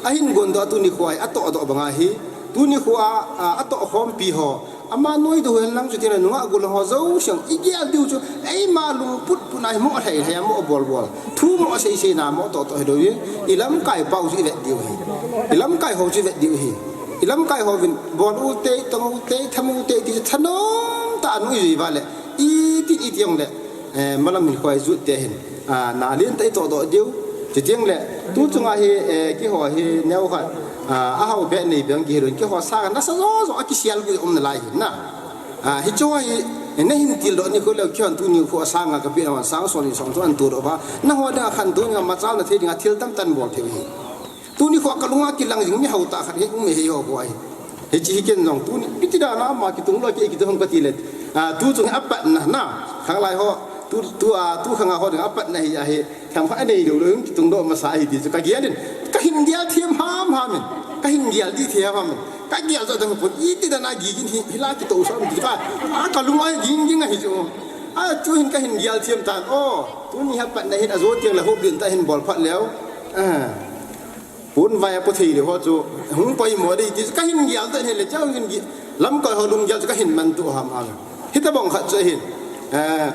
Ahin gondoh a tuni kho a i atoh doh banga hi, Tuni khu a, a, atoh khompi ho, ama noi doh hen lang chu tina nungah gol ho jouse i gel diu chu, eima lungput put na hi mo lhai lhai mo bol bol, thu mo sei sei na mo toh toh hi doh hi. I lamkai pau chu i vet diu hi. I lamkai ho chu i vet diu hi. I lamkai ho vin bol u te, tong u te, tham u te ti chu thanom tah a nung i jui va le, i ti i ti jong le, eh, malam hin khoi jut te hin, ah, na lien tah i toh doh diu. Chutiang le, tu chunga hi, eh, keiho hi neo khat, ah, ahao be nei be ang kihi lou in, keiho sanga nasa jo jo a kisial gui um nalai hin na. Ah, hichu hi, eh, na hin til doh ni khu le, keiho tuni khu a sanga ka pi na sang so ni song tu an tu doh va. Nangho dinga khantou ni a machal na thei dinga thil tam tah bol thei hi. Tuni khu a ka lunga kilang jing mi hao tah khat hi um e hi ho khu ahi. Hichi hi ken jong tuni, piti dan a ama kitung lou kei kitung hung ka ti le. Ah, tu chung hi apat na, na. Khang lai ho, tu, tu, ah, tu khang a ho ding apat na hi ahi. Tham kha anei lou lou kitung doh masa ahi ti chu ka gel in. Ka hin gel thiam ham ham in. Ka hin gel di thiam ham in. Ka gel jo dang pun i ti dan a gi gin hi, hi la kito so ti ka. Ah, ka lunga ging ging ahi chu. Ah, tu hin ka hin gel thiam tan. Oh, tuni hi apat na hin a jo tiang la ho bin ta hin bol phat leu. Ah. Pun vai a pu thei le ho chu hung poimo dei ti ka hin gel ta hin le chau hin gi lamkai ho lung gel chu ka hin man tu ham ham. Hitabang khat chu hin. Eh,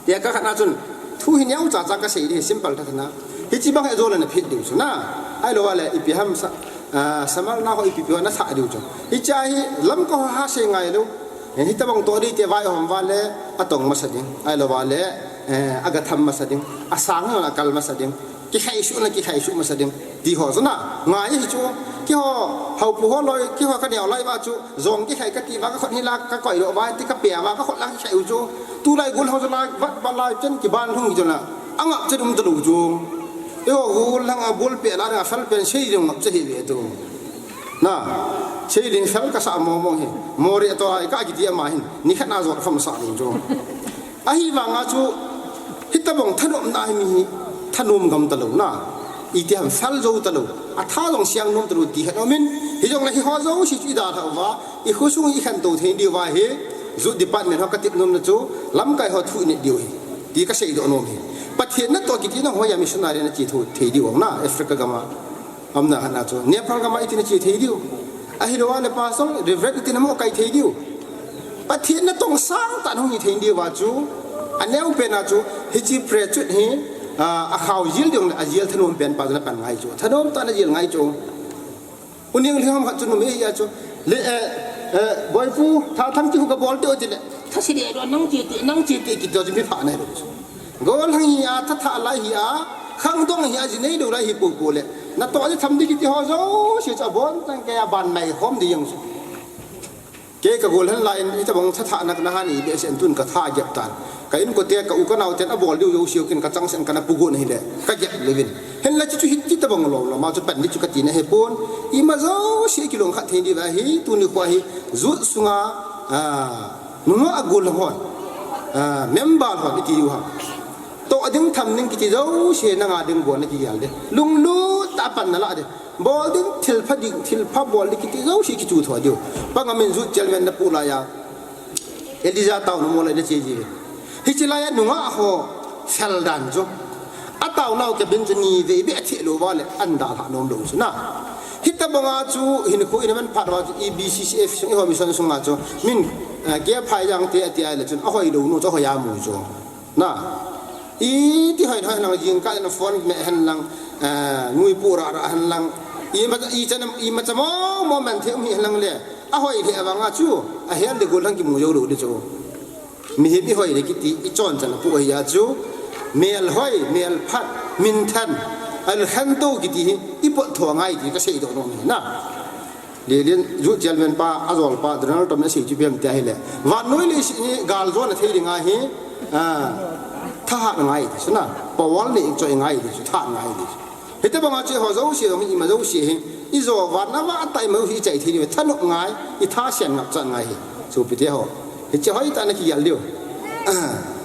tia ka khat na chun thu hin yau cha cha ka sei dei simple tah na. Hichi bang he jo le na phit ding chu na. Ahilou le ipi ham sa, ah, samal na ho ipi pi ho na sa ding chu. Hicha hi lamkai ho ha sei ngai lou. Eh, hitabang to dei te vai hom va le atong masa ding. Ahilou le, eh, aga tham masa ding. Asang na kal masa ding. Kikhai su na kikhai su masa ding. Ti ho chu na, ngai hi chu. Keiho, hao pu ho loi, keiho ka neo lai va chu. Jong kikhai ka ti va ka khot hi la ka koi lo va, ti ka pe va ka khot la kikhai u chu. Tu lai gol ho chu lai, vat ba lai chen kiban hung hi chu na. Angap che dum ta lu chu. Eiho gol lang a bol pe la na fel pen sei ding ngap che hi ve tu. Na, sei ding fel ka sa mo mo hi. Mo re to ai ka kiti ama hin. Ni khat na jot kham sa ding chu. Ahivanga chu, hitabang thanom na hi mi hi, thanom gam ta lou na. Iti ham fel jo ta lou. A tha jong siang nom ta lou ti khat um in, hi jong le hi ho jouse chu i dalha uva, i khosung i khantou thei diu va hi, jut department ho ka tip nom na chu, lamkai ho thu i neh diu hi. Ti ka sei doh nom hi. Pathen natoh kiti nangho a missionary na che thei diu na, Africa gam a. Amna khat na chu, Nepal gam a iti na che thei diu. Ahilou le pastor, reverend iti na mo kai thei diu. Pathen natong sang tah hung hi thei diu va chu. Aneo pen a chu, hichi pre chut hi, ah, akhao jil ding le, ajil thanom pen pa chu na pan ngai chu. Thanom tah na jil ngai chu. Uning lhing ham khat chu numei hi a chu. Le, eh, eh, boipu, tha tham ti hu ka bol te o ti le. Tha si le do nang che te, nang che te kiti chu mi pha na lo chu. Gol hang hi a, tha tha lai hi a, khangdong hi a, ji nei lou lai hi popo le. Natoh ji tham di kiti ho jouse chu abon chang kei a ban mai khom di jeng chu. Kei ka gol hen lai in, hitabang tha tha na ka na han i be sen tun ka tha gep tan. Ka inkote ka u ka nao ten abol diu jouse u kin ka chang sen ka na pu gon hi le. Ka gep le vin. Hen la chu chu hitabang lou lou ma chu pan di chu ka ti na he pon. Ima jouse kilong khat thei di va hi, tuni khu hi, jut sunga, ah, nungah gol hon. Ah, member hon iti u ha. Toh ding tham ding kiti jouse nanga ding bol na kigel de. Lunglut tah a pan na la de. Bol ding thil pha ding, thil pha bol ding kiti jouse kichu tho diu. Panga min jut chel ven na pu la ya. Elijah tao na mo la na che ji ve. Hichi la ya nungah ho fel dan chu. A tao nau ke bin chu ni ve be a thi lou va le an dalha nom lou chu na. Hitabanga chu hin khu in man phat va chu E B C C F sung i ho mission sunga chu min, eh, ke phai jang te ati ai le chun a hoi lou nu chu a hoi a mu chu. Na. I ti hoi hoi lang jing ka na phone me hen lang, eh, ngui pu ra ra hen lang. I ma i chan i ma cha mo mo man the um hi hen lang le. A hoi the avanga chu a hen de gol lang ki mu jo lo de chu. Mihem i hoi de kiti i chon chan pu hi a chu. Mel hoi, mel phat, min than, al khan to kiti hi i pot tho ngai ti ka sei do no mi na. Lilin, youth chairman pa, ajol pa, Donald Trump na sei chu bem te ahile. Vannoi leiset hi gal jona thei ding ahi, ah, thahat ngai ti, suna, power nei choi ngai ti, chu thahat ngai ti. Hitabanga chu ho jouse, ho ima jouse hi, i jo vat na va tai ma hi chai thei ni, thanop ngai, i tha sian ngap chan ngai hi. Chu pi te ho. Hiche hoi ta na kigel diu. Ah.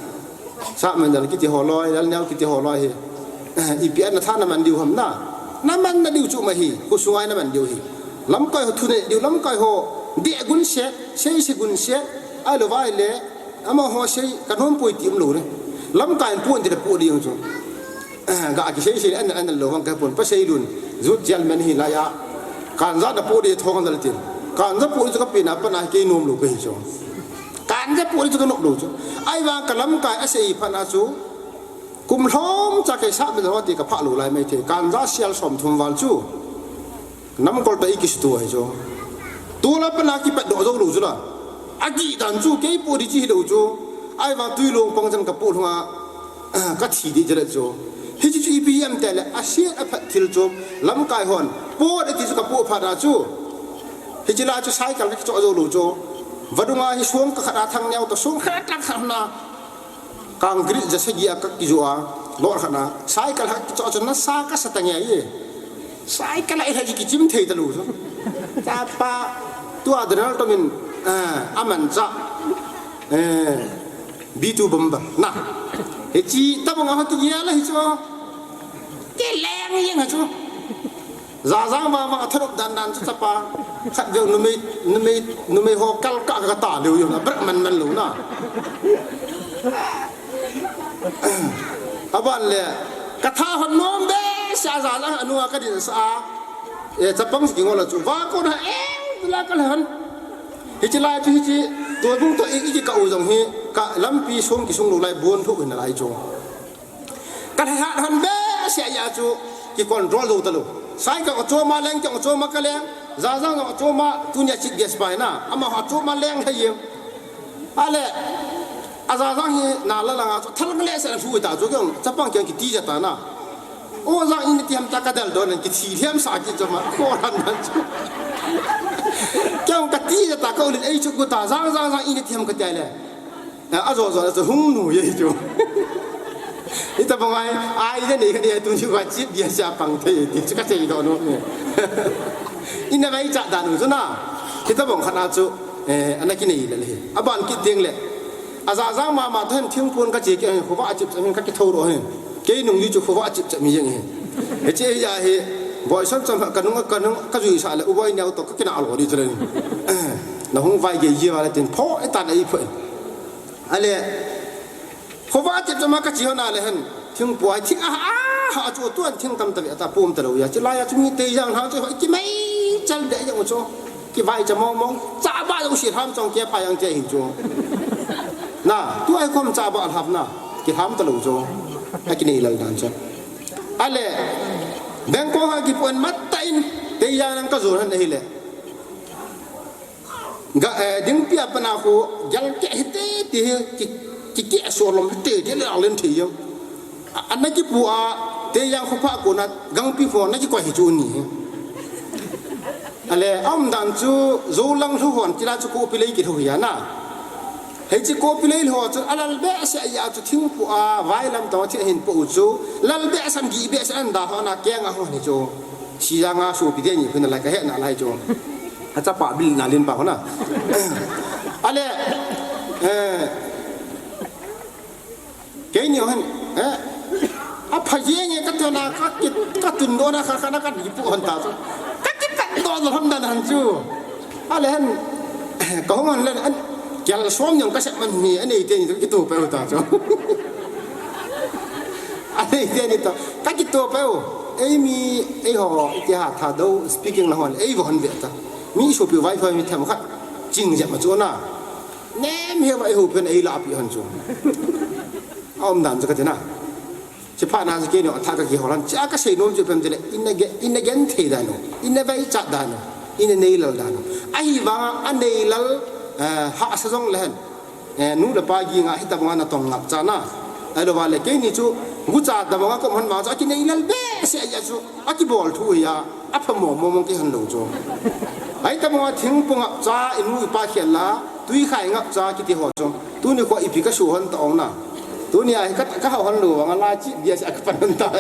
Sahmandal kiti ho loi, Lalneo kiti ho loi hi. Eh, ipi a na tha na man diu ham na. Na man na diu chu ma hi, khosunga na man diu hi. Lamkai ho thu ne diu, lamkai ho de gun se, sei se gun se, ahilou vai le, amaho sei, ka nom poi ti um lou le. Lamkai pu an ti le pu diu chu. Eh, ga ki sei sei, an, an lou vang ka pon, pa sei lun, youth chairman hi la ya. Kanja na po di thong dal tin. Kanja po di chu ka pina pana kei nom lou ka hi chu. Kanja po di chu ka nom lou chu. Ahivang ka lamkai a sei phat na chu. Kum lhom cha kei sa mi lo ti ka pha lou lai mai thei. Kanja sial som thum val chu. Namkol ta i kisutu ai chu. Tula pana kipat doh jou lou chu la. Agi dan chu kei po di chi hi lou chu. Ahivang tui long pang chan ka po lhunga. Ka thi di jele chu. Hichi chu ipi em tile, a siat a phat thil chu, lamkai hon, po di ti chu ka po phat na chu. Hichi la chu cycle ka kicho jou lou chu. Vadunga hi suang ka khat a thang neo to suang khat lang khat na. Concrete ja sagi a ka kijo a, lo khat na. Cycle ha kicho chu na sa ka sa ta nge ye. Cycle a i ha ji kichim thei ta lou chu. Chapa, tu a Donald Trump in, eh, aman cha. Eh, B two bomber, na. Hichi, tabang a hoti ya la hicho. Ke leng yeng ha chu. Za zang ba ba thorop dan dan chu chapa. Khat veu numei, numei, numei ho kal ka ka ta leu yo na. Brak man man lou na. Aban le. Ka tha hon nom be, sa za zang anu a ka din sa. E, chapang si ngol a chu. Va ko na e, la ka le han. Hichi lai chu hichi, tu bung to i, i ki ka u jong hi, ka lampi sung ki sung lou lai bon thu na lai chu. Ka lhai hat hon be sia ya chu, ki control lou ta lou. Sai ka choma leng, ka choma ka leng, za zang ka choma, tunia chit gas pai na, ama ha choma leng hai ye. Ale, a za zang hi na la la nga chu, thal le sa thu ta chu, kyong, chapang kyong ki ti ja ta na. O zang in ti ham ta ka dal don, ki thi hiam sa ki choma, ko han nan chu. Kyong ka ti ja ta ka ulin ei chu ku ta, zang zang zang in ti ham ka ti le. A, a zo zo, a zo hung nu ye chu. Ita bang ai, ai de nei ka de tu chu ka chit dia sa pang thei ti chu ka chei do no ne. Ina vai cha da nu chu na. Ita bang khana chu, eh, ana ki nei le le. A ban ki tiang le. A za zang ma ma than thing pun ka che ke, khuva a chip sa min ka ki tho ro hen. Kei nung di chu khuva a chip cha mi yeng hen. He che ya he. Boi son chon ka nung ka nung ka jui sa le u boi neo to ka ki na lo di chu le. Na hung vai ge ye va le tin pho e ta na i pho. Ale, khuva tep chama ka chi hon a le hen, thingpu a thing a, a, a, a chu tuan thing tam ta ve ta pum ta lo ya, chi lai a chu mi te yang hang chu hoi ki mai chal de yang chu, ki vai cha mong mong, cha ba lo si ham chong ke pa yang che hin chu. Na, tu ai kom cha ba ham na, ki ham ta lo chu, a ki nei lal dan chu. Ale, Bangkok ha ki pon mat ta in, te yang nang ka zo han hi le. Ga, eh, ding pia pana khu, gyal ke hite, ti hi, ki, ki, ki so lom hite, ti le alen thei yam. A, a na ki pu a, te yang khu pha ko na, gang pi pho na ki ko hi chu ni. Ale, am dan chu, zo lang thu hon, ti la chu ko pi lei ki thu ya na. Hei chi ko pi lei ho chu, alal be se ya chu thing pu a, vai lam to thi hin pu chu, lal be sam gi be se an da ho na, ke nga ho ni chu. Si ya nga su pi de ni khu na lai ka he na lai chu. A chapa bil na lin pa hona. Ale, eh, kei ni hen, eh, a pha ye nge ka tuna, ka ki, ka tun do na ka, ka na ka ni pu hon ta chu. Ka ki pa do lo hon dan han chu. Ale hen, ka hon le, an, kyal som nyong ka se man ni, ani te ni ki tu pe ta chu. Ani te ni to, ka ki tu pe. Ei mi, ei ho, ki ha tha do, speaking la hon, ei von ve ta. Mi su pi vai fa mi tham khat. Ching jep ma chu na. Nem he vai ho pen ei la pi hon chu. A um dan chu ka ti na. Chi pha na chi ke no tha ka ki ho lan. Cha ka sei nom chu pen te le. In a ge, in a gen thei dan no. In a vai cha dan no. In a nei lal dan no. Ahi vang a nei lal, eh, ha sa jong le hen. Eh, nu le pa gi nga hi ta bang a na tong ngap cha na. Ai lo va le ke ni chu. Gu cha ta bang a ko hon ma cha ki nei lal be se ya chu. A ki bol thu ya. A pha mo mo mo ki han lo chu. Ai ta mo thing pu ngap cha i nu i pa khel la, tui khai ngap cha ki ti ho chu. Tuni ko ipi ka su hon ta ong na. Tuni a hi ka, ka ha hon lo, nga la chi bia sa ka pan hon ta.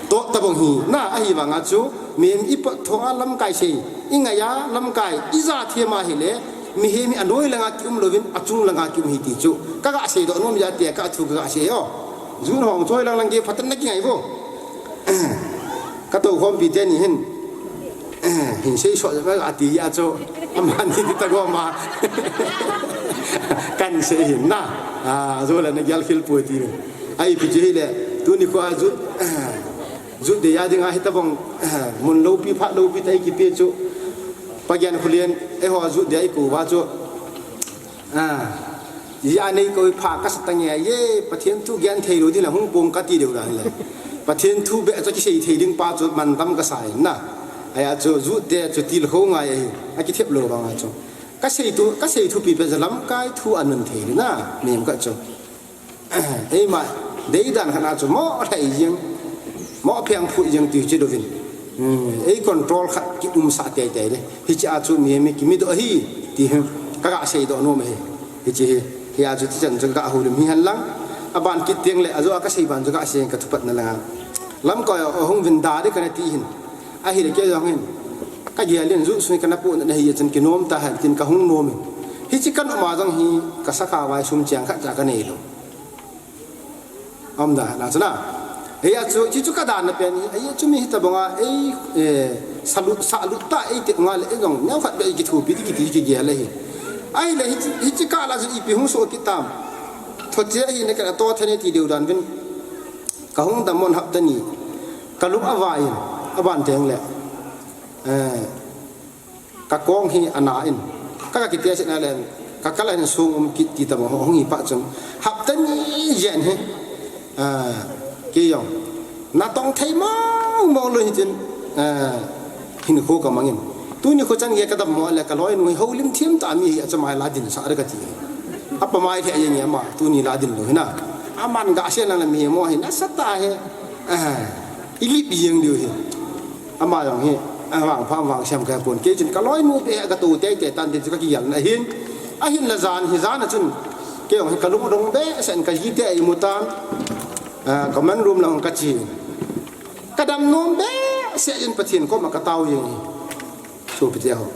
To ta bong hi, na ahi vang a chu, mi i pa thong a lamkai sei, i ngai a lamkai, i ja the ma hi le, mi he mi a noi langa ki um lovin, a chung langa ki um hi ti chu. Ka ga sei do nom ya te ka thu ka ga sei o. Jun hong choi lang lang ki phatan na ki ngai bo. Ka to khom pi te ni hin. Hin sei so a ti ya chu. Ama ni ti ta go ma. Kan sei hin na. A, zo la na gyal khil pu ti. Ai pi je le. Tuni ko a zu. Jut de ya dinga hitabang mun loupi phat loupi ta i kipe chu. Pagian khulen eiho jut de i kou va chu. A, ya nei kou pha ka sa tange ye, Pathen thu gen thei lou ding la hung pom ka ti deu dan le. Pathen thu be chu kisei thei ding pa chu man tam ka sa in na. Aya chu jut de chu til kho ngai ahi. A kithep lou vang a chu. Ka sei tu, ka sei thupi pe ja lamkai thu anun thei na. Nem ka chu. Eima deidan khat a chu mo lhai jeng, mo pheng phu jeng ti chu dovin. Hmm, ei control khat ki umsa tei tei le. Hiche a chu mi, mi kimi doh ahi, ti hi. Ka ga sei doh nom ahi. Hiche hi, hi a chu ti chan chu ka houlim hi hen lang. Aban kit teng le, ajo a ka sei ban chu ka sei ka thupat na lang a. Lamkai a hung vin da de ka na ti hin. Ahile kei jong hin. Ka gel in ju sui ka na pu na hi chan ki nom ta han tin ka hung nom in. Hiche ka nom a jong hi ka sakha vai sum chang khat cha ka nei lou. Aum da na chu na. Hia chu, chu chu ka dan na pen hi, hia chu mi hitabang a, ei, eh, salut, salut ta ei te nga le, ei jong, neo khat be ei kithupi ti kiti kigel ahi. Ahile hiche, hiche kah la chu ipi hung so kit tam. Thoche ahi ne ka to thane ti deu dan vin. Ka hung dam mon hapta ni. Ka lung a vai in, aban teng le. Eh, ka kong hi ana in, ka, ka kiti a sin a len, ka kal a hin sung um kit ti ta mo, hung hi pa chun, hapta ni jen hi, ah, kei jong, na tong thei mong mong lou hi tin, ah, hin kho ka mangin. Tuni kho chan ge ka dam mo le ka loi nu hi houlim thiam ta mi hi a chamai la din sa re ka ti. Apa mai the ye nge ma, tuni la din lou hi na. Aman ga se na la mi mo hi na sa ta he. Ah, i lip jeng diu hi. Ama jong hi, ah, vang pham vang sem ka pon. Kei chun ka loi nu be ka tu tei tei tan tin chu ka kigel na hin. Ahin la jan hi jan a chun. Kei jong hi ka lung dong be sen ka ji te i mu tan. Ah, common room lang ka chi. Ka dam nom be se in Pathen koma ka tao jeng hi. Sopite ho.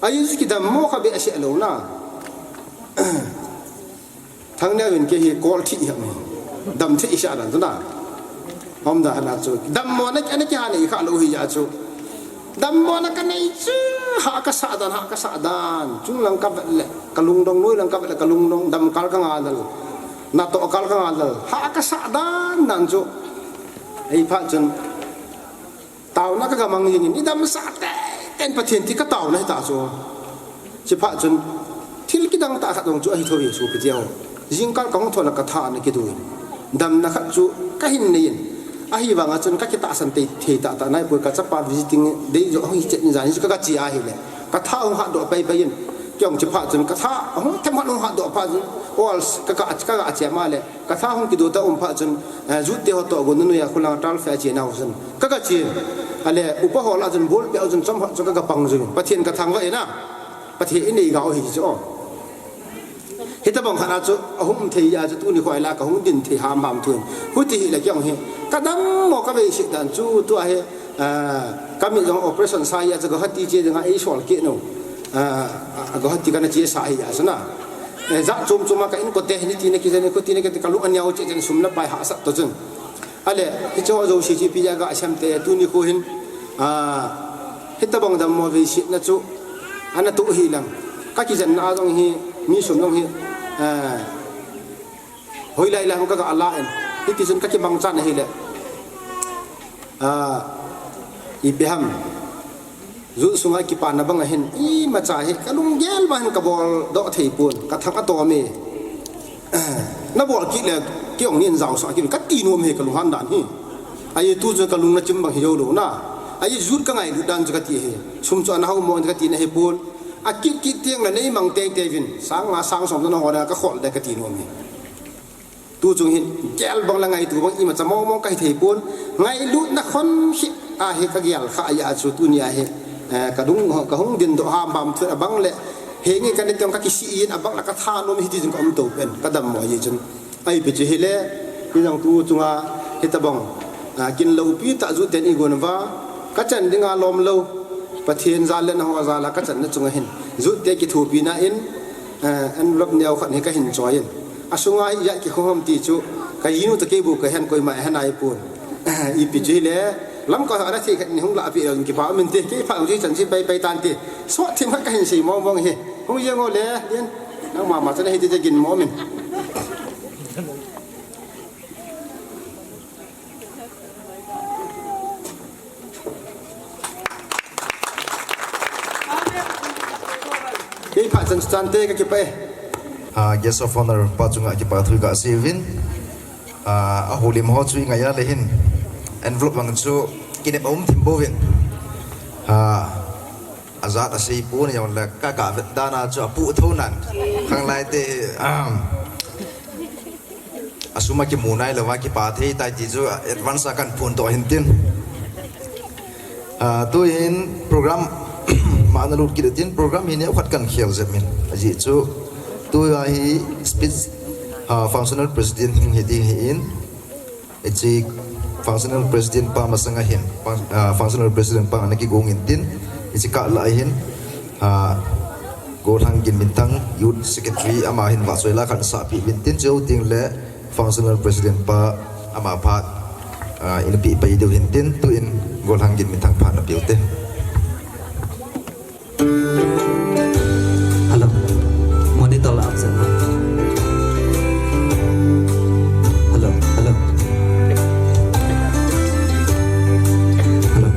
Ahi chu ki dam mo kha be se lou na. Thang neo in kei hi kol thi hi. Dam thi i sa dan chu na. Hom da na chu. Dam mo na ka na ki ha nei kha lou hi a chu. Dam mo na ka nei chu. Ha ka sa dan, ha ka sa dan. Chung lang ka vet le. Ka lung dong, noi lang ka vet le, ka lung dong. Dam kal ka nga lal. Na to kal ka nga lal. Ha ka sa dan nan chu. Ei pha chun. Taona ka ga mang jing in, i damsah tei tei in Pathen ti ka taona hi ta chu. Chi pha chun, thil kidang tah khat jong chu ahi thou hi sopite ho. Jingkal ka hung thou le ka tha ana kidu in. Damna khat chu ka hin nei in. Ahivang a chun ka kitahsan tei thei tah tah nai poi ka chapa visiting dei jo hung hi chet in jan hi chu ka ga chi ahile. Ka tha hung hah doh pai pai in. Kei jong chi pha chun ka tha hung them hah hung hah doh pha chun. Ol ka ka ka ga chi ma le. Ka tha hung kidu ta um pha chun, eh, jut te ho to gon nui a khulang tal fe a chi na ho chun. Ka ga chi. Ale, upa ho la chun bol pe ho chun chom ho chun ka ga pang chun. Pathen ka thangvah e na. Pathen i nei ga ho hi chu. Hitabang khat a chu ahung thei a chu tuni khoi la ka hung din thei ham ham thun. Huti hi la kei jong hi. Ka dam mo ka vei si dan chu tu a hi. Ah, ka mit jong operation sa hi a chu Guwahati che dinga ei sol kit no. Ah, ah, Guwahati ka na che sa hi a chu na. Eh, ja chom chom a ka in ko te ni ti na ki jani ko ti na ki ka lung a niau che chen sum la pai hahsat to chun. Ale, hi cho jo si chi pi ja ga sem te tuni ko hin. Ah, hitabang dam mo vei si na chu. Ana tu hi lang. Ka ki jan na jong hi, mi sum jong hi. Ah, Hoilai lai hung ka ga la in. Hiti chun ka kimang chan ahile. Ah, ipi ham. Jut sunga kipana bang ahin. Imacha hi. Ka lunggel bang hin ka bol doh thei pon. Ka thang atom e. Na bol kit le kei jong nin jao sa kit. Ka ti nom hi ka lunghan dan hi. Ahi tu chu ka lung na chim bang hi jou lou na. Ahi jut ka ngailut dan chu ka ti hi. Sum chu ana hao mo ka ti na hi pon. Akit kit teng le nei mang tei tei vin. Sang nga sang som na ho na ka khol de ka ti nom hi. Tu chung hin gel bang la ngaitu bang imacha mong mong ka hi thei pon. Ngailutna khon hi a hi ka gel kha a chu tuni a hi, eh, ka dung ka hung din doh ham bam thu a bang le. Henge ka ni teng ka kisi in a bang la ka tha nom hi ti jing ka um to pen ka dam mo hi chun. Ahi pi chu hi le, ni jong tu chunga hitabang, ah, kin loupi ta jut ten i gon va, ka chan dinga lom lou. Pathen jal le na ho jal a ka channa chunga hin. Jut te kithupi na in, eh, envelope neo khat hi ka hin choi in. Asunga hi ya ki khom ti chu, ka jinu ta kei bu ka hen koima hen ai pon. Ipi chu hi le, lam ka ana thei khat ni hung la pi lo ki pa min te, kei pa ji chan ji pai pai tan te. So thim ka hin sei mong mong hi. Hung jeng o le, din. Nang mama chan hi ti te gin mo min. Chan chante ka kipah e. Ah, guest of honor pa chunga kipa thu kasei uvin. Ah, ahoulim ho chu ingai a le hin envelope vang chu kinep aum thim bouvin. Ah, ajat asei pon jongle ka, ka vet dan a chu apu tho nan. Khanglai te, um, asum a kimu nai louva kipa thei tai ti chu advance a kahin phondoh ahin tin. Ah, tuin program ma analut kit tin, program hi neokhat kahin khel jep in. Ajeh chu tua hi speech, ah, functional president hing hi ding ahin. Hiche functional president pa masanga hin, fun-, ah, functional president pa ana kigong in tin. Hiche kah lah ahin, ah, Golhang Ginminthang, Youth Secretary, ama hin vahchoi la kahin sahpeh uvin tin, chuteng le functional president pa ama phat, ah, ina peh pai diu ahin tin, tuin Golhang Ginminthang phat na peh ute. Hello. Monitor la absent. Hello, hello. Hello.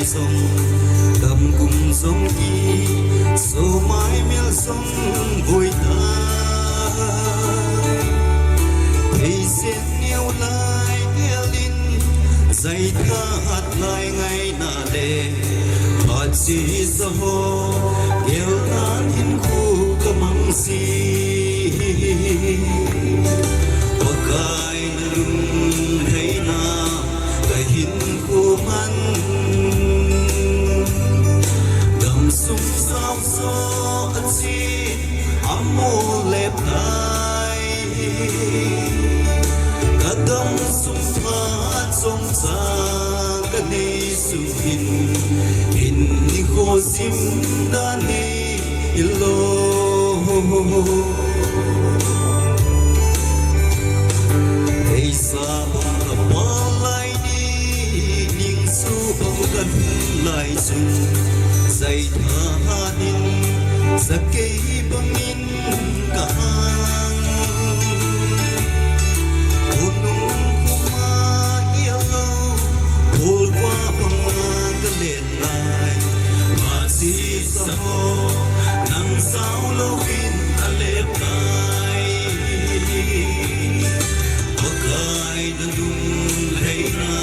Song, dam kum song ki, so mai mel song voi ta. Thei sen neo lai gelin, zai tha hat lai ngai na le, phat si sa ho, gel nan hin khu ka mang si. Pakai na lung hei na, ka hin khu man. Dam sung sao so a chi, a mo le tai. Ka dam sung pha chom sa, ka nei sung hin, hin ni kho sim da nei. Ilo. Ei sa bang ka pa lai ni, ning su bang ka lai sun. Zai tha ha nin, sa kei bang in ka hang. Unung kuma ilo, ul kwa bang ka len. Lai, ma si sa ho, nang sao louvin a lep lai. Pakai na lung hei na,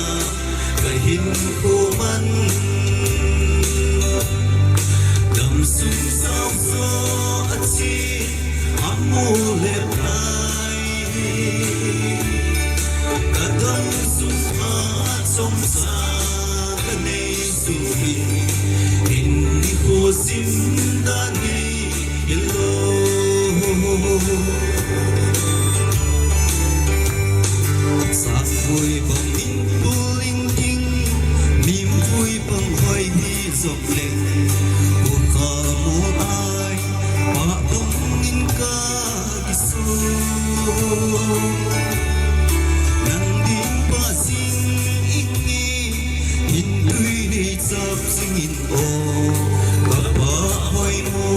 ka hin khu man. Dam sung sao so a chi, a mo lep lai. Ka dam sung a chom sa ka nei sung hin, in ni kho sim da nei ilo. Sa khui bang in puling ding, mim khui bang hoi hi zok leng, ko ka mo ai, pa bang in ka Nang ding pa sing inge, in tui nei chap sing in o, ka pa hoi mo,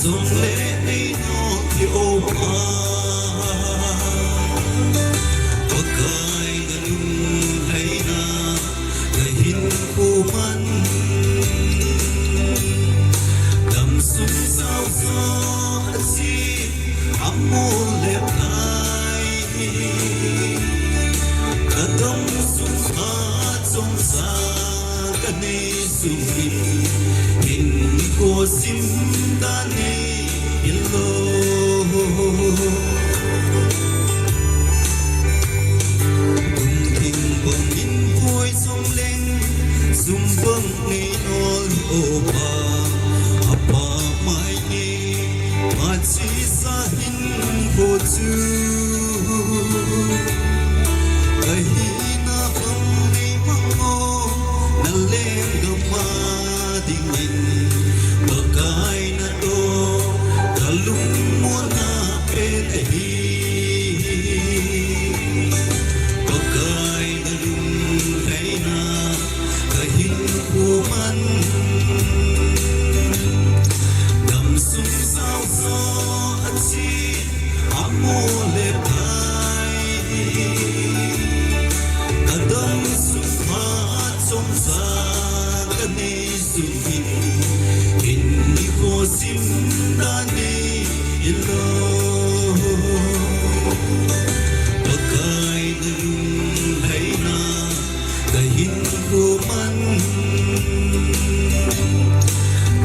zong le nei no ki o pa. Pakai na lung hei na, ka hin khu man. Dam sung sao so a si, a mo lep lai. Ka dam sung a chom sa ka nei sung in, in ko sim da nei ilo. Kum thim bang in poi sum leng, sum bang nei nol o pa, a pa mai nei, ma chi sa hin ko chu. Ka hi na bang nei mang o, na leng ka ma ding in, Pakai na to. Mo le pai, kadam sung pha chomcha kanei sung hin, in nikho sim dan nei ilou. Pakai nalung lhaina kahin ko man,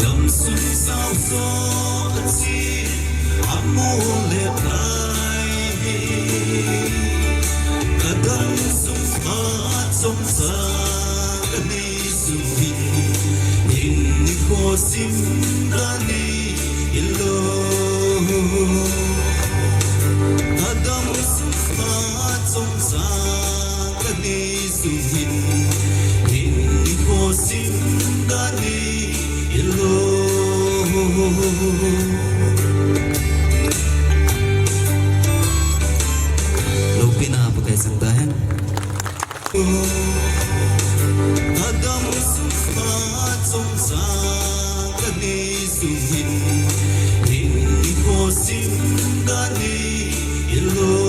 damsung sao so achi amo le pai, kadamsung pha chomcha kanei sung hin, in nikho sim dan nei ilou. Kadamsung pha chomcha kanei sung hin, in nikho sim dan nei ilou. Loupina Pakai chang tahen. Kadamsung pha chomcha kanei sung hin, in nikho sim dan nei ilou.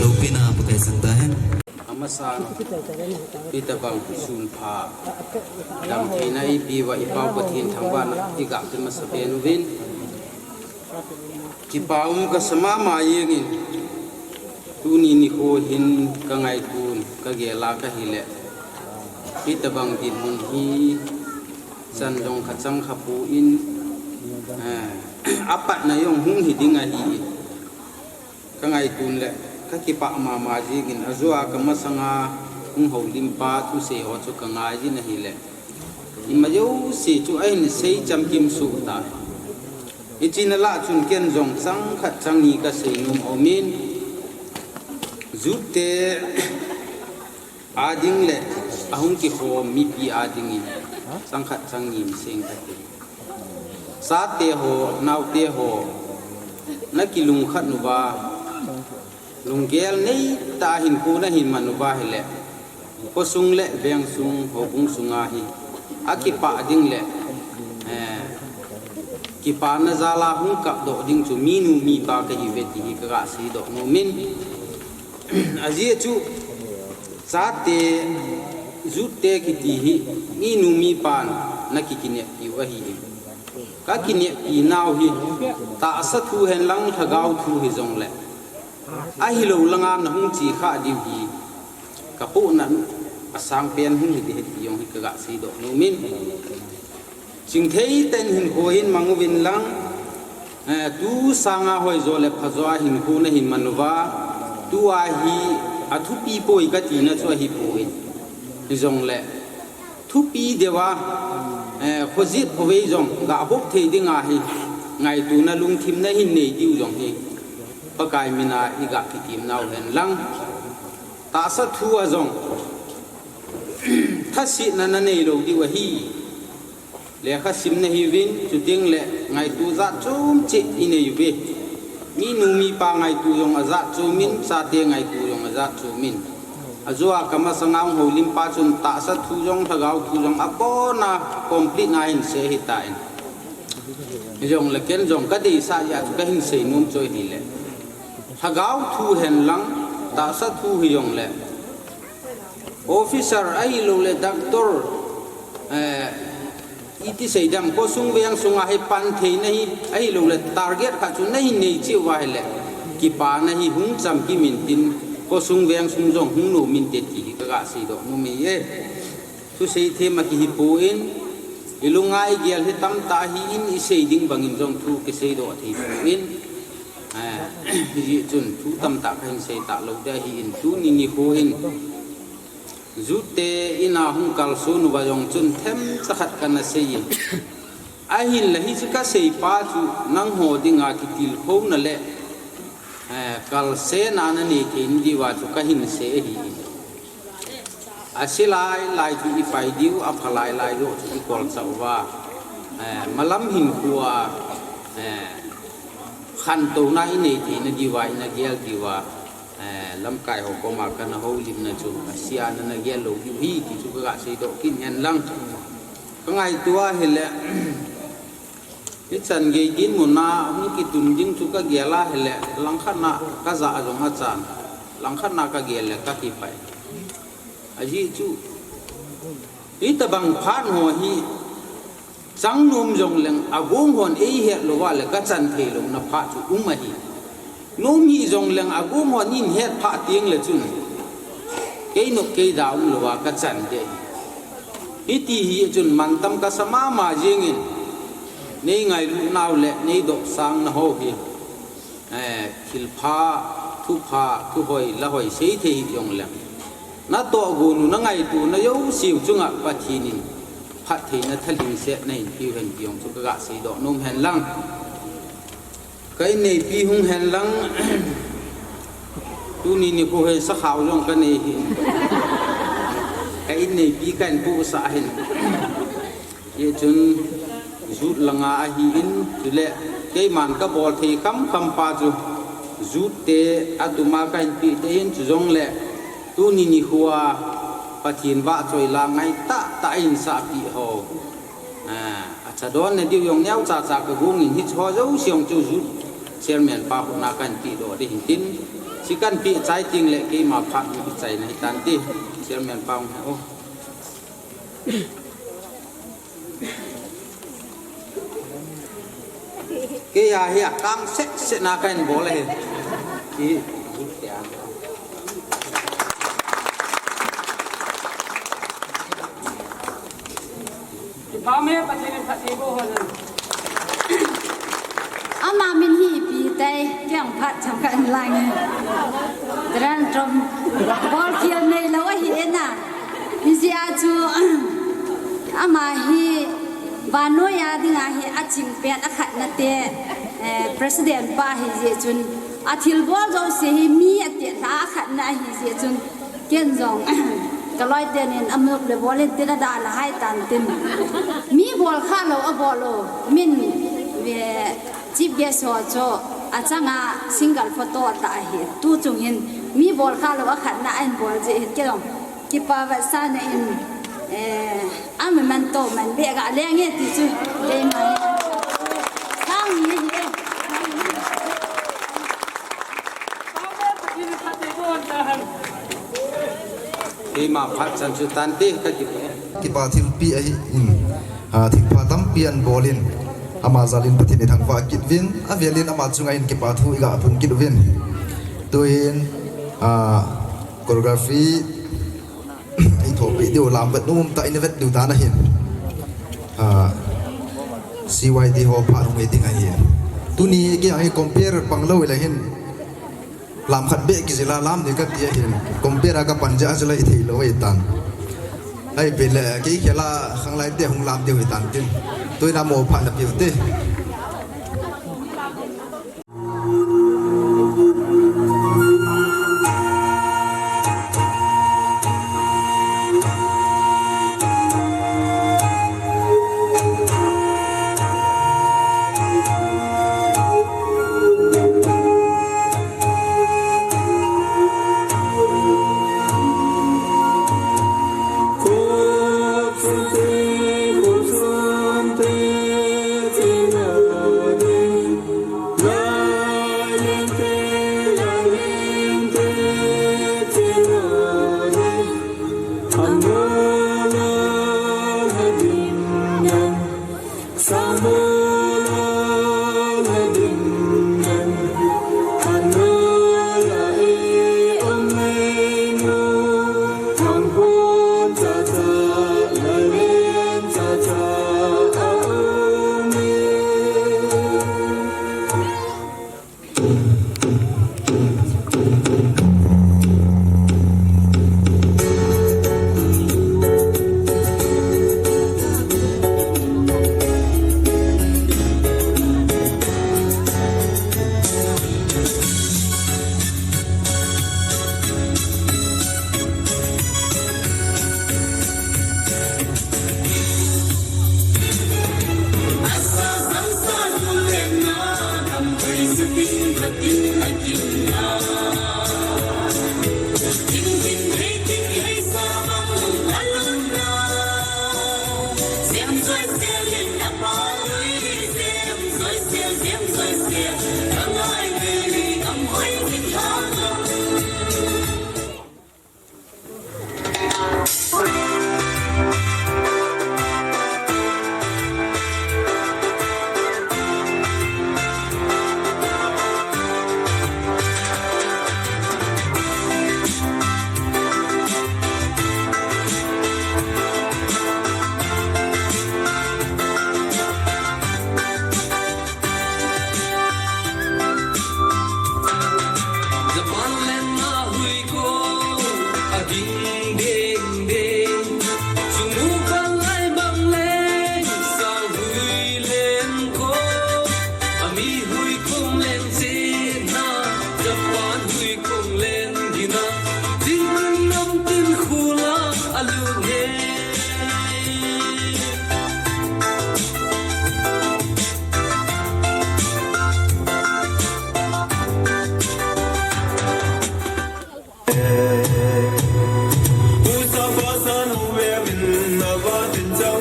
Loupina Pakai chang tahen. Amasan, hitabang sun pha damtheina eipeuva i Pau Pathen thangvahna igah pe masa pen uvin. Kipa um kasa mama jengin, tuni nikho hin kangaitun kagel a kahile, hitabang dinmun hi chan jong kachang khapon, eh, apatna jong hung hi ding ahi. Kangaitun le kakipah mama jengin, ajou a kamasanga hung houlimpa thusei ho chu kangai jin ahile, ima jouse chu ahin sei chamkim soh tai. Hiche na lah chun ken jong chang khat chang ni kasei nom aumin, Youth te ading le ahung kikhom mipi adingin chang khat chang ni in seng khat in, chate ho, naote ho, nakilungkhat uva, lunggel neitah a hinkho nahin man uva ahile, khosung le vengsung, houbung sunga hi akipah ding le, eh, kipana jal a hung kapdoh ding chu minu mipa kahiuve ti hi kaga seidoh nomin. Ajeh chu, chate, youth te kiti hi, minu mipan nakikineppiu ahi. Kakineppi nau hi, tahsa thu henlang lhagao thu hijongle, ahilou langa nahung che khah diu hi, kapohnat asangpen hung hiding ahi ti jong hi kaga seidoh nomin. Chingthei tah in hinkho hin mang uvin lang, eh, tu sanga hoijo le phajo a hinkho nahin man uva, tua hi athupi poi katina chu ahipoi. Hijongle, thupi deuva, eh, khojet khovei jong gahop thei dinga hi ngaituna lungthim nahin nei diu jong hi Pakai mina iga kitim nau hen lang, tahsa thu a jong thasetna nanei lou diu ahi. Lekha sim nahiuvin, chuteng le ngaitu jat chom cheh inei uve. Minu mipa ngaitu jong ajat chomin, chate ngaitu jong ajat chomin. Ajou a kamasanga hung houlimpa chun tahsa thu jong, lhagao thu jong, abona complete na hin sei ahitan. Hijongle ken jong kadeisah jeh a chu kahin seinom chu ahile, lhagao thu henlang, tahsa thu hijongle, officer ahiloule doctor, eh, iti seidam, khosung veng sunga hi pan theina hi, ahiloule target khat chu nahin nei cheh uva ahile, kipana hi hung chamkim intin, khosung veng sung jong hung nom inte ti hi kaga seidoh nom ahi e. Thusei them a kihipon, ilunga igel hi tamtah ahin, isei ding bangin jong thu kiseidoh theipon, eh, hijeh chun thu tamtah kahin sei talou ding ahin, tuni nikho hin Youth te ina hung kalson uva jong chun themcha khat kana seiyin, ahinla hiche kaseipa chu nangho dinga kitilkhouna le, eh, kalsonna nanei thei diuva chu kahin sei ahin. Ase lailai chu ipai diu, apha lailai joh chu ikolchah uva, eh, malam hinkhoa, eh, khantouna inei theina diuva, ina gel diuva, Eh, lamkai ho koma kana houlimna chu, asia nana gel lou diu ahi ti chu kaga seidoh kit hen lang. Kangaito a hile, hichan gei dinmun a hung kitun ding chu kagel a hile, langkhat na kajah jong achan, langkhat na kagel le kakipai. Ajeh chu, hitabang phat ho hi, chang nom jongleng agong hon eihet louva le kachan thei louna phat chu um ahi. Nom hih jongleng agong hon eihet phat teng le chun, kei nop kei da um louva kachan ding ahi. Hiti hi chun mantam kasa mama jengin, neingailut nau le neidopsang nau hi, eh, thilpha, thupha, thuhoi, lahoi sei thei hih jongleng, natoh gon u, nangaito na jouseu chunga Pathen in phattheina thalhingset nahin peu hen ti jong chu kaga seidoh nom hen lang. Ka inneipi hung hen lang. Tuni nikho hi sakhao jong kanei hin. Ka inneipi kahin pusah hin. Hichun jut langa ahin, chule keiman kabol thei khamkham pa chu jut te atuma kahin peh te hin, chujongle tuni nikho a Pathen vahchoi la ngaitah tah a eihin sahpeh ho, ah, achadonna diu jong neocha cha kagong in, hicheho jouse jong chu jut chairman pa khut na kahin pehdoh ding ahin tin, chu kahin peh chai tengle keima phat hung kichaina hitante, chairman pa hung hen o. Kei a hi akang setset na kahin bol ahi. Ki, Ama min hi ipi tai, kei jong phat chomkhat in lang e. Tran trom. Bolkhel neilou ahi e na. Hijeh a chu, ama hi vannoi a dinga hi aching pen akhatna te, eh, president pa ahijeh chun, athilbol jouse hi mi atehlha akhatna ahijeh chun, ken jong kaloi tenin amu le bol in tin, adalha haitan tin. Mi bolkha lou abol u, min, eh, chief guest ho chu achanga single photo tah ahi. Tuchung hin mi bolkha lou akhatna ahin bol jeh hin kei jong kipa vetsahna in, eh, a memento man beh ga leng e ti chu keima hi. Sang ni hi e. Keima phat chan chu tante kati. Kipa thilpeh ahin, ah, thilpha tampi ahin bol in, ama jal in Pathen in thangvah kit uvin, avel in ama chunga hin kipa thu iga phong kit uvin. Tuin, ah, choreography, ithopi diu lam vet nom tah in vet diu dan ahin. Ah, C Y D ho phat hung hi ding ahin. Tuni kei jong hi compare pang lou le hin. Lam khat beh kijil a lam ni kati ahin. Compare a kapan jeh a chu la ithei lou ahitan. Ahipeh le kei khel a khanglai te hung lam diu hitan tin. Tuin amo phat na piu te.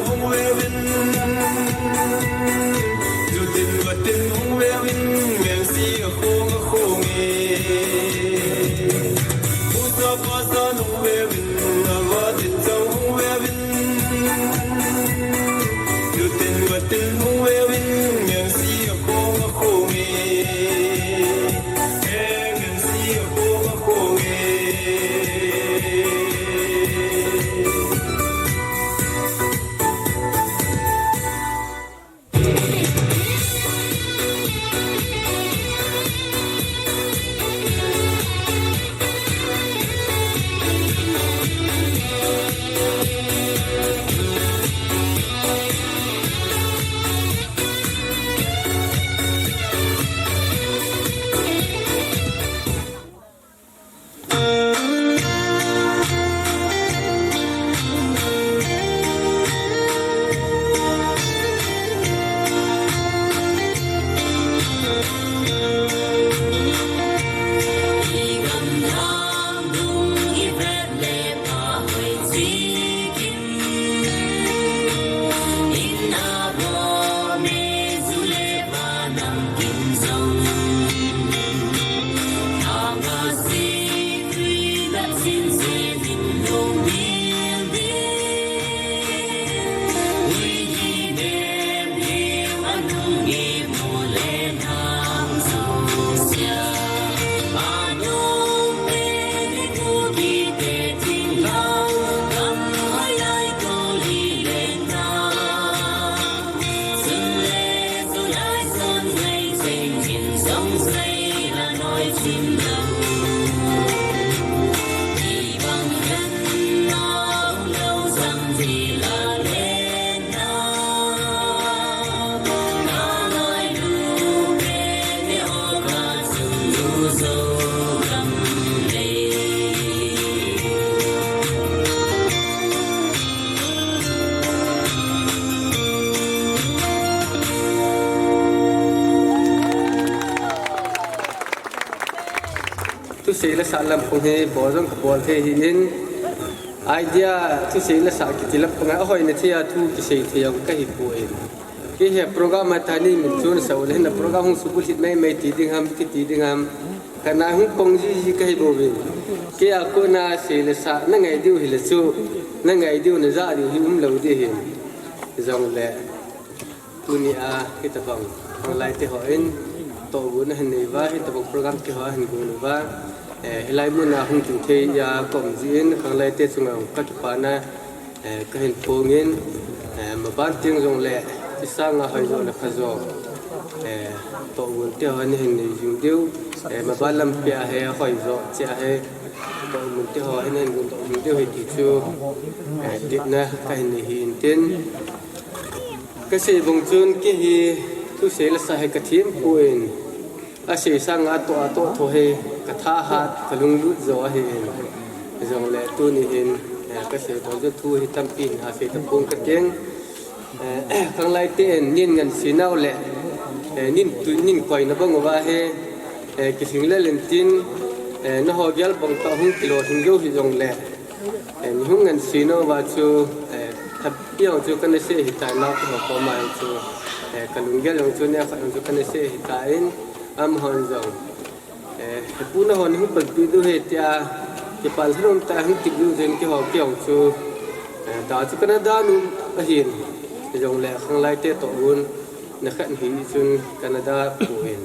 Hung veuvin, tutin vatin hung veuvin, Ngensi a khong a khong e. Pusa pasa hung veuvin, ava tin chau hung veuvin, tutin vatin hung veuvin, Ngensi a khong a khong e. Ngensi a khong a khong e. Thusei le sah lam kong hi bol jong ka bol thei hi in, idea thusei le sah kiti lam kong a hoina thei a thu kisei thei jong ka hi poi. Kei hi program a tani min chun sa u le hin program hung subulhit mai mai ti ding ham, kiti ding ham. Kana hung pong ji ji ka hi bou ve. Kei a kona sei le sah na ngai diu hi le chu, na ngai diu na ja diu hi um lou di hi. Jong le. Tuni a, hitabang, khanglai te ho in, tohgon ahin nei uva, hitabang program te ho ahin gon uva, eh, hilai mun a hung kithei a kom ji in, khanglai te chunga ka kipana, eh, ka hin phong in, eh, maban teng jong le, ti sanga hoi jo le pha jo, eh, tohgon te ho ahin nei jing diu, eh, maban lampi a hi hoi jo, che a hi, tohgon te ho ahin gon toh jing diu hi ti chu, eh, ditna ka hin nei hi in tin, Ka sei bang chun kei hi thusei le sah hi ka them poi. Asei sanga atoh atoh tho hi ka thahat ka lunglut jo ahi in. Jong le tuni hin, eh, ka sei bang chun thu hi tampi hin ha sei ta pong ka teng. Eh, khanglai te in nin ngan si nau le, eh, nin tu nin koi na bang uva hi, eh, kising le len tin, eh, na ho gel bang ta hung kilo hung jo hi jong le. Eh, ni hung ngan si nau va chu, eh, thapi jong chu kana sei hi ta, nau te ho koma jong chu, eh, ka lunggel jong chu, nia khat jong chu kana sei hi ta in, amahon jong, eh, pu na hon hung panpi diu hi tia, kipah lhon um ta hung tip diu jeng kei ho kei jong chu, eh, da chu kana da nu ahin, jong le khanglai te toh un, na khat hi chun kana da pu in.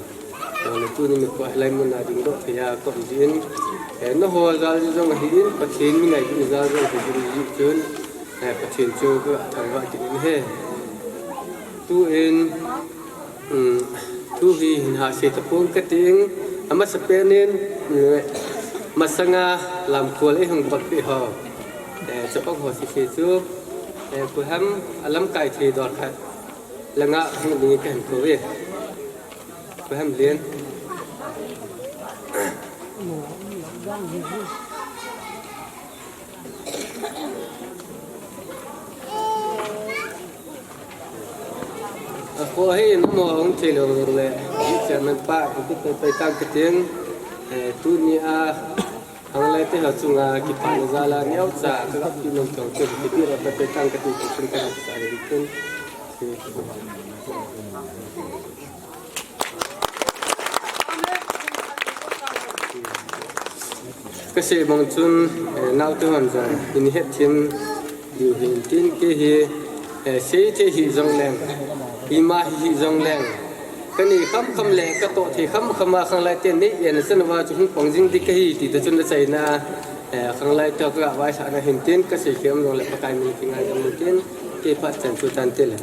Jong le tuni nikho hilai mun a ding doh thei a ka um jin. Eh, na ho jal jong ahi in, Pathen mi ngai ding jal jong ahi in ji chun, eh, Pathen chu ka thangvah kit in ahi. Tu in, um, thu hi hin ha sei ta pong ka ting, amasa pen in, eh, masanga lamkol ei hung bol peh ho. Eh, chapang ho sese chu, eh, koiham a lamkai thei dor khat. Langa hung ding ka hin kou ve. Koiham lien. A kho hi in mo hung thei lou le. Chairman pa, ku pai pai tang ka ting. Eh, tuni a Khanglai te ho chunga kipana jal a neocha ka gappi nom chong chu, kipira pate thang kati chun ka sa hin tin. Kasei bang chun, eh, naote hon jong hin hetthem diu hin tin, kei hi, eh, seithei hih jongleng, ima hih jongleng, kanei khamkham le katoh thei khamkham a khanglai ten nei en a chan uva chu hung pang jing ding kahi ti toh chun achaina, eh, khanglai te ho ka vaisahna hin tin, kasei khem jongle Pakai min kingaidam hin tin, kei phat chan chu tante le.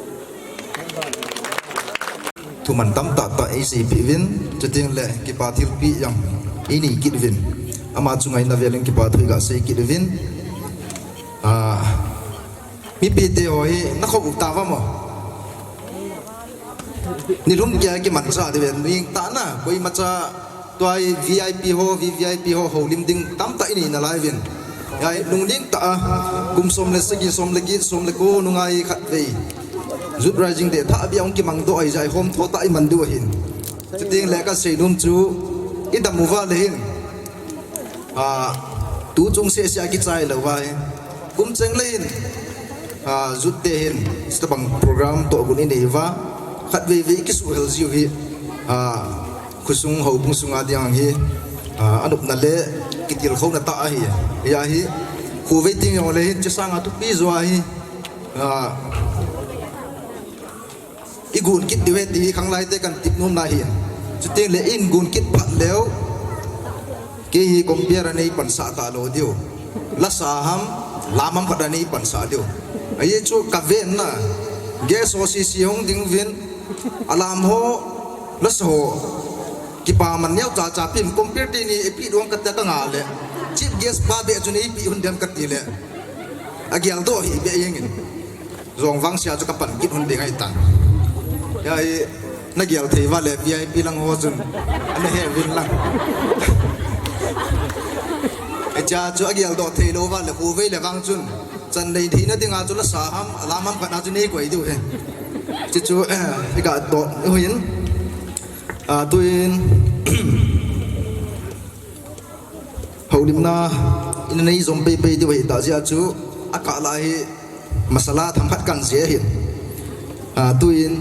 Thuman tamtah tah eiseipeh uvin, chuteng le kipa thilpeh jong einei kit uvin. Ama chu ngaina velin kipa thu iga sei kit uvin. Ah, mipite ho hi nakhop u tauva mo? Nilhum kia kimanchah diu ve, nungtah na, koimacha tua hi V I P ho, V V I P ho, houlim ding tamtah inei nalai uvin. Hijeh a lunglhing tah a, kum som le sagi, som le get, som le ko nunga hi khatvei Youth Rising Day thah bia hung kimang doh ahijeh a, hom tho tah iman diu ahin. Chuteng le kasei nom chu, idam uva le hin, ah, tu chung seh seh a kichai lou uva hi. Kum cheng le hin, ah, youth te hin, hitabang program tohgon inei uva, khatvei vei kisuhel jiu hi, ah, khosung houbung sunga ding hi, ah, anopna le kitilkhouna tah ahi. Hijeh a hi, khovei ding jong le hin, hiche sanga thupi jo ahi, ah, igon kit diu ahi ti hi khanglai te kan tep nom na ahin. Chuteng le igon kit phat leu, kei hi compare a nei pansah talou diu. Lasa ham, lam ham khat a nei pansah diu. Ajeh chu kaven na, guest ho sese hung ding uvin, alam ho, lasa ho, kipaman neocha cha peh in, compare te ni eipeh diu ham kati a kangah le, chief guest pa beh chun eipeh un dem kati le, ageldoh hih beh jengin. Jong vang sea chu kapan kit un ding ahitan. Hijeh a hi, nagel thei uva le V I P lang ho chun, ana he uvin lang. Hichea chu ageldoh theilou uva le khovei le vang chun, chan nei theina dinga chu lasa ham, lam ham khat a chu nei koi diu ahi. Hiche chu, eh, iga dot u ahin. Ah, tuin, houlimna ina nei jom peipei diu ahitah jeh a chu, akah lai hi masala themkhat kan jih ahin. Ah, tuin,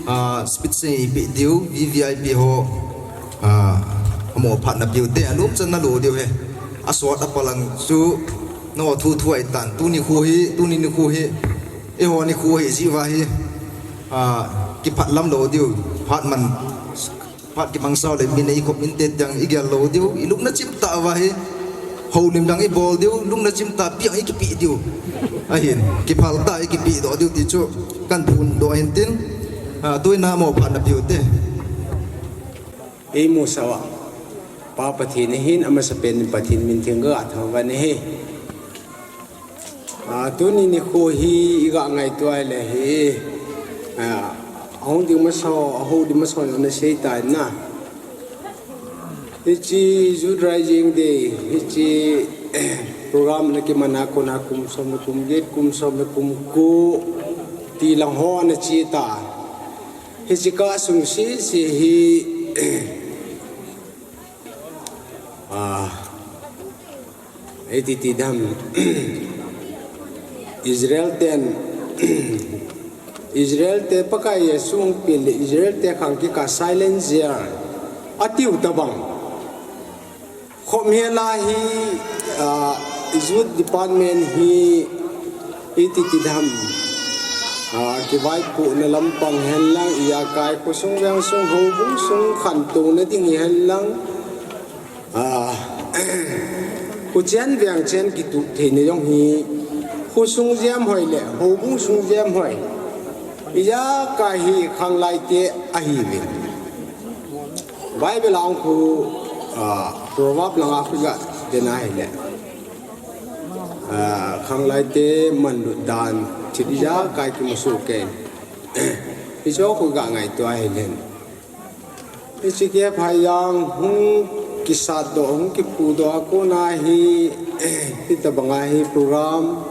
ah, speech eipeh diu, V V I P ho, ah, amo phatna piu te, alum chan nalo diu ahi. Asot apalang chu, nao thu thu ahitan, tuni nikho hi, tuni nikho hi, eiho nikho hi jeh uva hi, ah, kiphatlam lou diu, phat man Phat kimang sao le min eikhop min te tiang igel lou diu, ilungna chimtah uva hi, houlim dang ibol diu, lungna chimtah piang ikipeh diu. Ahin, kiphal tah ikipeh doh diu ti chu, kan phondoh ahin tin, ah, tuin amo phatna piu te. Eimusah uva, Pa Pathen ahin, amasapen in Pathen min theng kaga thangvah in ahi. Ah, tuni nikho hi iga ngaito ahile hi, ah, ahung ding masa ho, ahou ding masa ho jong nasei tai na. Hiche Youth Rising Day, hiche, eh, program ana kiman a kona kum som le kum get, kum som le kum ko, ti lang ho ana che ta. Hiche kah sung sese hi, ah, iti ti dam. Israel ten, Israel te Pakai Jesu hung pen le Israel te khang kikah silent year atiu tabang. Khomhel a hi, ah, Youth Department hi iti ti dam, ah, kivaipohna lampang hen lang, ijakai khosung vengsung houbung sung khantouna ding hi hen lang, ah, khochen vengchen kitup theina jong hi, khosung jem hoi le houbung sung jem hoi, ijakai hi khanglai te ahiuvin. Bible a hung khu, ah, Proverb langa khu iga vet na ahile, ah, khanglai te manlut dan thil ijakai kimusoh kei. Hiche khu iga ngaito ahile, hiche kei phat jong hung kisatdoh, hung kipudoh a kona hi, hitabanga hi program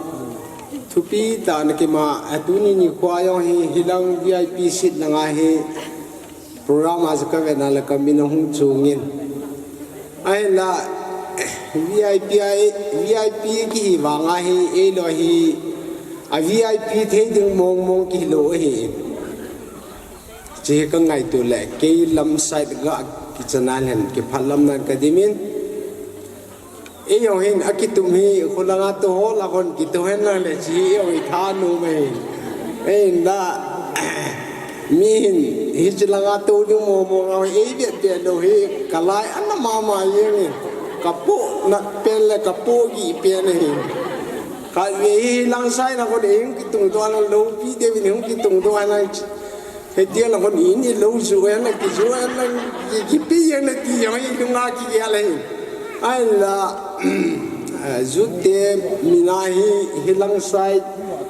thupi tah ana kiman, a tuni nikho jong hi, hilang V I P seat langa hi, program a chu kavet na le kamin ahung chongin. Ahinla, VIP ai, VIP kihi vang ahi, eilou hi, a VIP thei ding mong mong kihi lou ahi. Chi ka ngaitu le, kei lam side ga kichana len, kiphat lam nan ka dimin. Ei jong hin, akitum hi, khulanga tu ho la kon kitu hen lang le, chi ei jong i tha nu mai. Ei na, mi hin, hi chi langa tu ding mo mo ngau, ei bet bet lou hi, ka lai ana mama jeng in. Ka pu nat pen le, ka pu gi pen hin. Ka ve hi lang sai na kon ei hung kitung do ana lou, pi de vin hung kitung do ana. Heti la kon in i lou zu en la ki zu en la ki, ki pi en la ti jong i lunga ki ya le. Ai la, eh, zu te mina hi, hi lang side,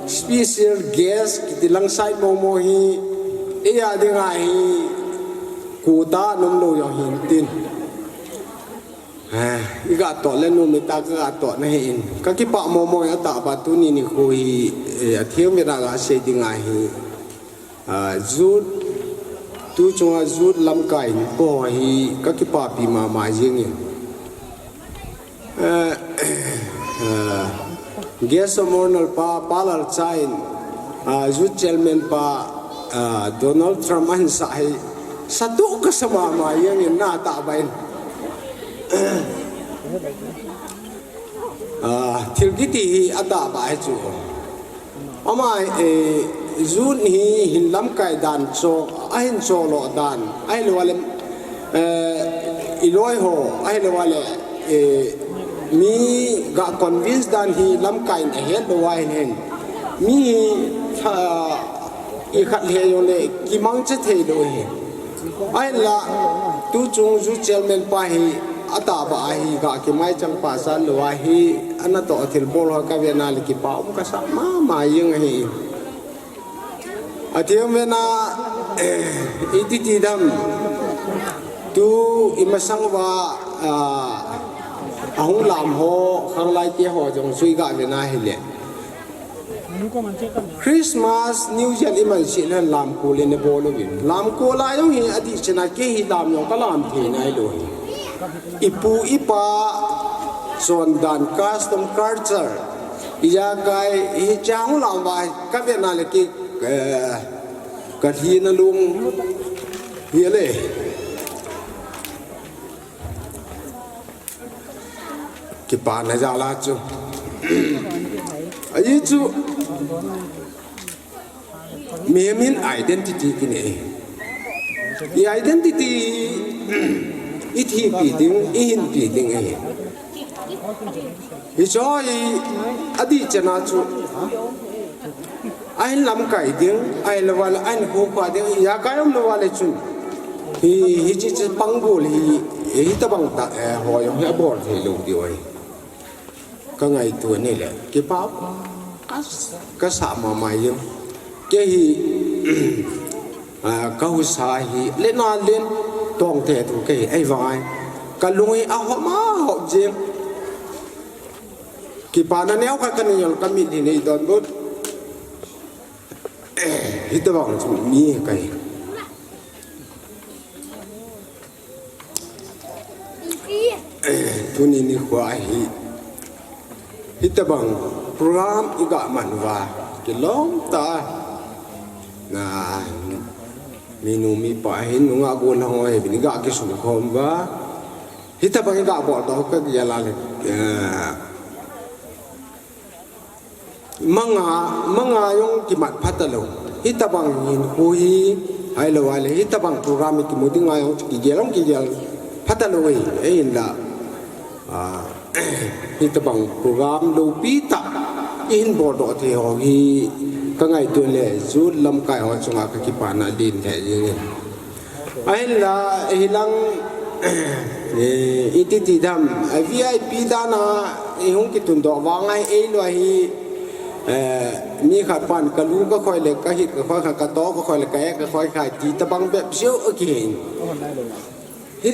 special guest, kiti lang side mo mo hi, e ya ding a hi, ku ta nom lou jong hin tin. Eh, i ga to le nu mi ta ka ga to na hi in. Ka kipa mo mo ya ta ba tu ni ni khu hi, eh, a thiang mi ra ga sei ding a hi. Ah, Zut, tu chunga Zut lamkai po hi ka kipapi mama jing in. Eh, eh, Guest of Honor pa, Pa Lalcha in, ah, Zut Chairman pa, ah, Donald Trump an sa hi, sa tu ka sa mama jing in na ta ba in. Ah, thil kiti hi a ta ba hi chu. Ama, eh, Zut hi hin lamkai dan cho, a hin cho lo dan, a hin lo le, eh, i loi ho, a hin lo le, eh, mi ga convince dan hi lamkai in a het lo a hin hin. Mi hi, ah, i khat le jong le, kimang che thei lo hi. Ai la, tu chung Zut Chairman pa hi, a ta ba a hi ga kimai chang pa san lo a hi, ana to thil bol ho ka ve na le kipa um ka sa mama jing a hi. A thiam ve na, eh, i ti ti dam, tu i masang va, ah, a hung lam ho, khang lai te ho jong sui ga ve na hi le. Christmas, New Year i man si nan lam ko le ne bol uvin. Lam ko la jong hi a di chena ke hi lam jong ka lam thei nai lo hi. I pu i pa chon dan custom culture. I ja kai hi chang lam va ka ve na le ki, eh, ka hi na lung hi le. Kipa na ja la chu. Ahi chu. Mi min identity kine. I identity i thi pi ding, i hin pi ding e. Hi cho i a di chena chu. A hin lamkai ding, a hin lo va le, a hin khu pa ding, i ja kai um lo va le chun. Hi, hi chi chi pang bol hi, hi ta bang ta, eh, ho jong hi a bol thei lo di oi. Ka ngaitu ni le, kipa, ka, ka sa mama jing. Ke hi, ah, ka husa hi, le na len, tong te tu ke hi, ei vang ai. Ka lung hi a hop ma hop jing. Kipa na neo ka ka ni jong ka mit hi nei don bot. Hi ta bang chu mi ka hi. Tuni ni khua hi. Hi ta bang program i ga man va. Kilom ta. Na, mi nu mi pa hin nunga go lang ho hi, ni ga ki sum khom va. Hi ta bang i ga bol to ka ya la le. Eh, Manga, manga jong kimat phat ta lo. Hi ta bang hin khu hi, hai lo va le, hi ta bang program i kimu ding a jong kigel jong kigel phat ta lo e, ei in la. Ah, hi ta bang program lo pi ta, i hin bol doh thei ho hi, ka ngaitu le, Zut lamkai ho chunga ka kipana din thei jing in. Ahin la, hilang, eh, iti ti dam, eh, V I P dana, i hung kitun doh vang ai, ei lo hi, eh, mi khat pan ka lu ka khoi le, ka hit ka khoi kha, ka to ka khoi le, ka ek ka khoi khai, ti ta bang bep siu a ki hin. Hi,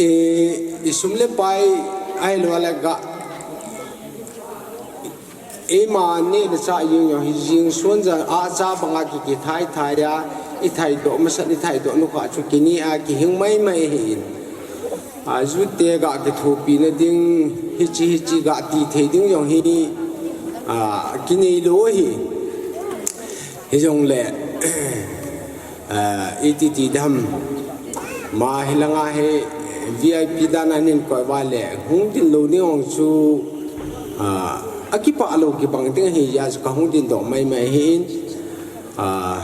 eh, i sum le pai, ai lo le ga, Eima neh le chah jeng jong hi jing suan jan a cha banga ki, kithai thai a, i thai doh masat, i thai doh nukha chu kineh a, kihing maimai ahi in. A, youth te ga kithopi na ding, hichi hichi ga ti thei ding jong hi, a, kinei lou hi. Hijongle, a, iti ti dam. Ma hilanga hi V I P dan a nin koi va le, hung din lou ni ong chu, a, akipa lou kibang ding hi ya chu ka hung din doh mai mai hin. A,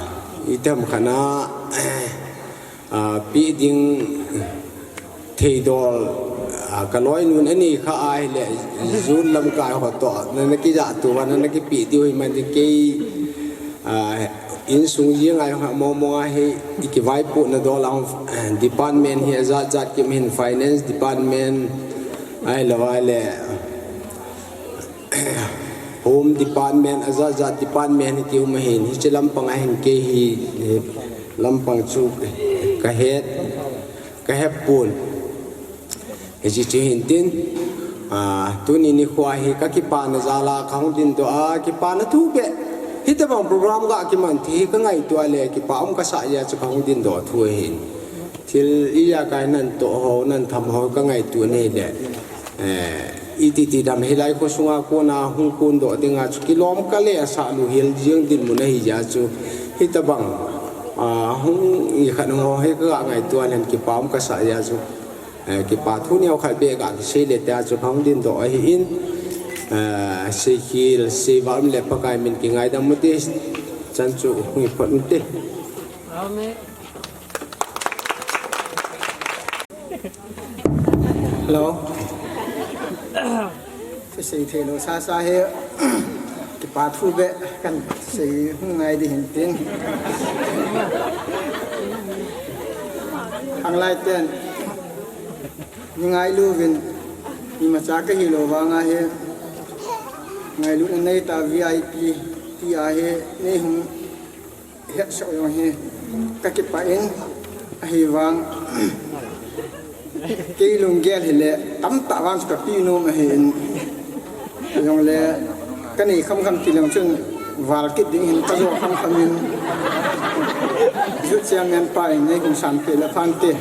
itam khana, a, pi ding theidol, a, ka loinun ani kha ahile, youth lamkai ho toh, na, na kija tu va, na, na kipi diu hi man di kei, a, insung jing ai ha mo mo ahi, i kivaipo na dol a, a, department hi ajat jat kim hin finance department, ahilou ahile, Home Department, ajat jat department hi kium ahin, hiche lampang ahin kei hi, eh, lampang chu ka het, ka hepon. Hiche chu hin tin, ah, tuni nikho hi ka kipana jal a ka hung din doh a, kipana thu beh. Hitabang program ga kiman thei hi ka ngaito a le, kipa um ka sah jeh a chu ka hung din doh thu ahin. Thil ija kai nan toh ho, nan tham ho ka ngaito nei le. Eh, iti ti dam hilai kho sunga kona hung kon doh dinga chu kilom ka le asa lu hil jing dinmun ahi jeh a chu. Hitabang, ah, hung i khat ho hi ka ngaito a len kipa um ka sah jeh a chu. Eh, kipa thu neo khat beh ka kisei le tia chu ka hung din doh ahin. Eh, sei khel, sei val um le Pakai min kingaidam u te. Chan chu hung i phot u te. Amen. Hello. Sei thei lou sasa hi kipa thu beh kan sei hung ngai di hin tin. Khanglai ten ni ngailu vin, imacha ka hilou vang ahi, ngailutna nei ta V I P ti ahi, nei hung hetsah jong hi ka kipah in, ahivang kei lunggel hile tamtah vang chu ka pi nom ahin, jongle ka nei kham kham ti leng chun val kit ding hin ka jo kham kham in, youth chairman pa in nei hung san pe le phan te.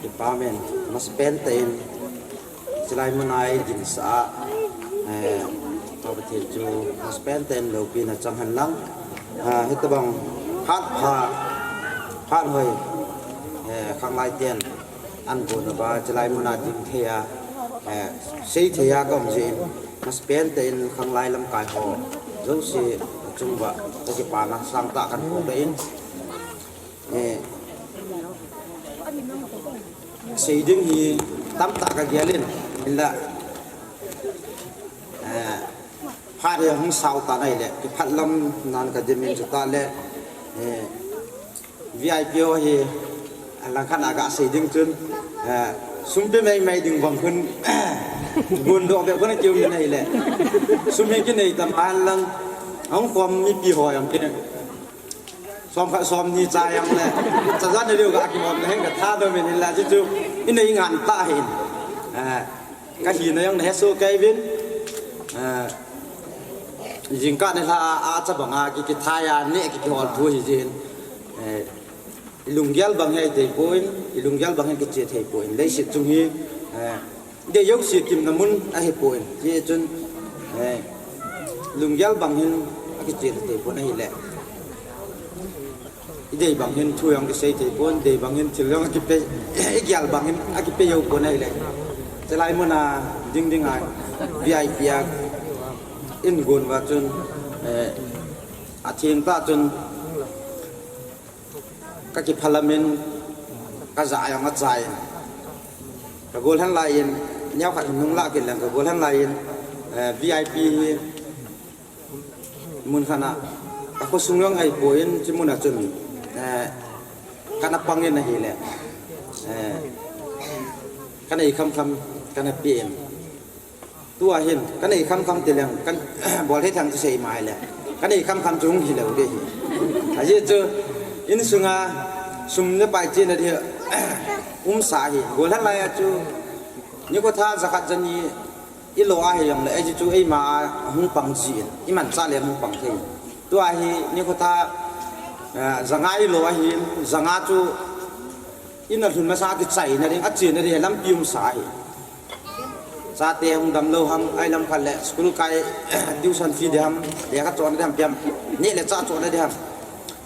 Department, masapen tah in, chulai mun a i dinsah a, eh, Pathen chu masapen tah in loupina chang hen lang, ah, hitabang phat pha, phat hoi, eh, khanglai ten, an gon uva, chulai mun a ding thei a, eh, sei thei a ka um jeh in, masapen tah in khanglai lamkai ho jouse chung uva, ka kipana sangtah kan phong in, eh, sei ding hi tamtah ka gel in, hinla, eh, phat hi hung sao tan ahile, kiphat lam nan ka dim in chuta le, eh, V I P ho hi, a lang khat a ga sei ding chun, eh, sum pe mai mai ding bang khun, gon doh beh khun a kium in ahile. Sum hi kinei tam a hen lang, ahung khom mipi ho jong ki, som khat som ni cha jong le, cha jan ni leu ga kihom le hen ka tha doh min hinla chu chu, i nei ngan tah hin. Eh, Ka hina jong na hesoh kei uvin, eh, jingkah nilhah a, a chabang a ki, kithai a neh ki, kihol thu hi jin, eh, i lunggel bang hi thei pon, i lunggel bang hi kiche thei pon, leiset chung hi, eh, dei jouse kimna mun ahi pon, hijeh chun, eh, lunggel bang hin akiche thei pon ahile. I dei bang hin thu jong kisei thei pon, dei bang hin thil jong akipe, i gel bang hin akipe jou pon ahile. Chulai mun a ding ding a V I P a in gon uva chun, eh, atheng tah chun ka kiphalam in ka ja jong achai in. Ka gol hen lai in, neokhat nung lah kit leng ka gol hen lai in, eh, V I P hi Mun khat a, ka khosung jong ahi pon, hiche mun a chun, eh, kana pang in ahile, eh, kanei kham kham, kana pe in. Tua hin, kanei kham kham ti leng, kan, bol thei thang chu sei mai le. Kanei kham kham chu hung hi lou ding ahi. Ajeh chu insunga sum le pai chena di umsa hi. Golhang lai a chu nikho tha jakhat jani ilo ahi jongle, ajeh chu eima hung pang jin, imanchah le hung pang thei. Tua hi nikho tha, eh, janga ilo ahin, janga chu ina lhun masang kichaina ding, achena ding lampi umsa ahi. Chate hung damlou ham, ahi lam khat le school kai, tuition fee ding ham, lekha chohna ding ham, piam, neh le chah chohna ding ham.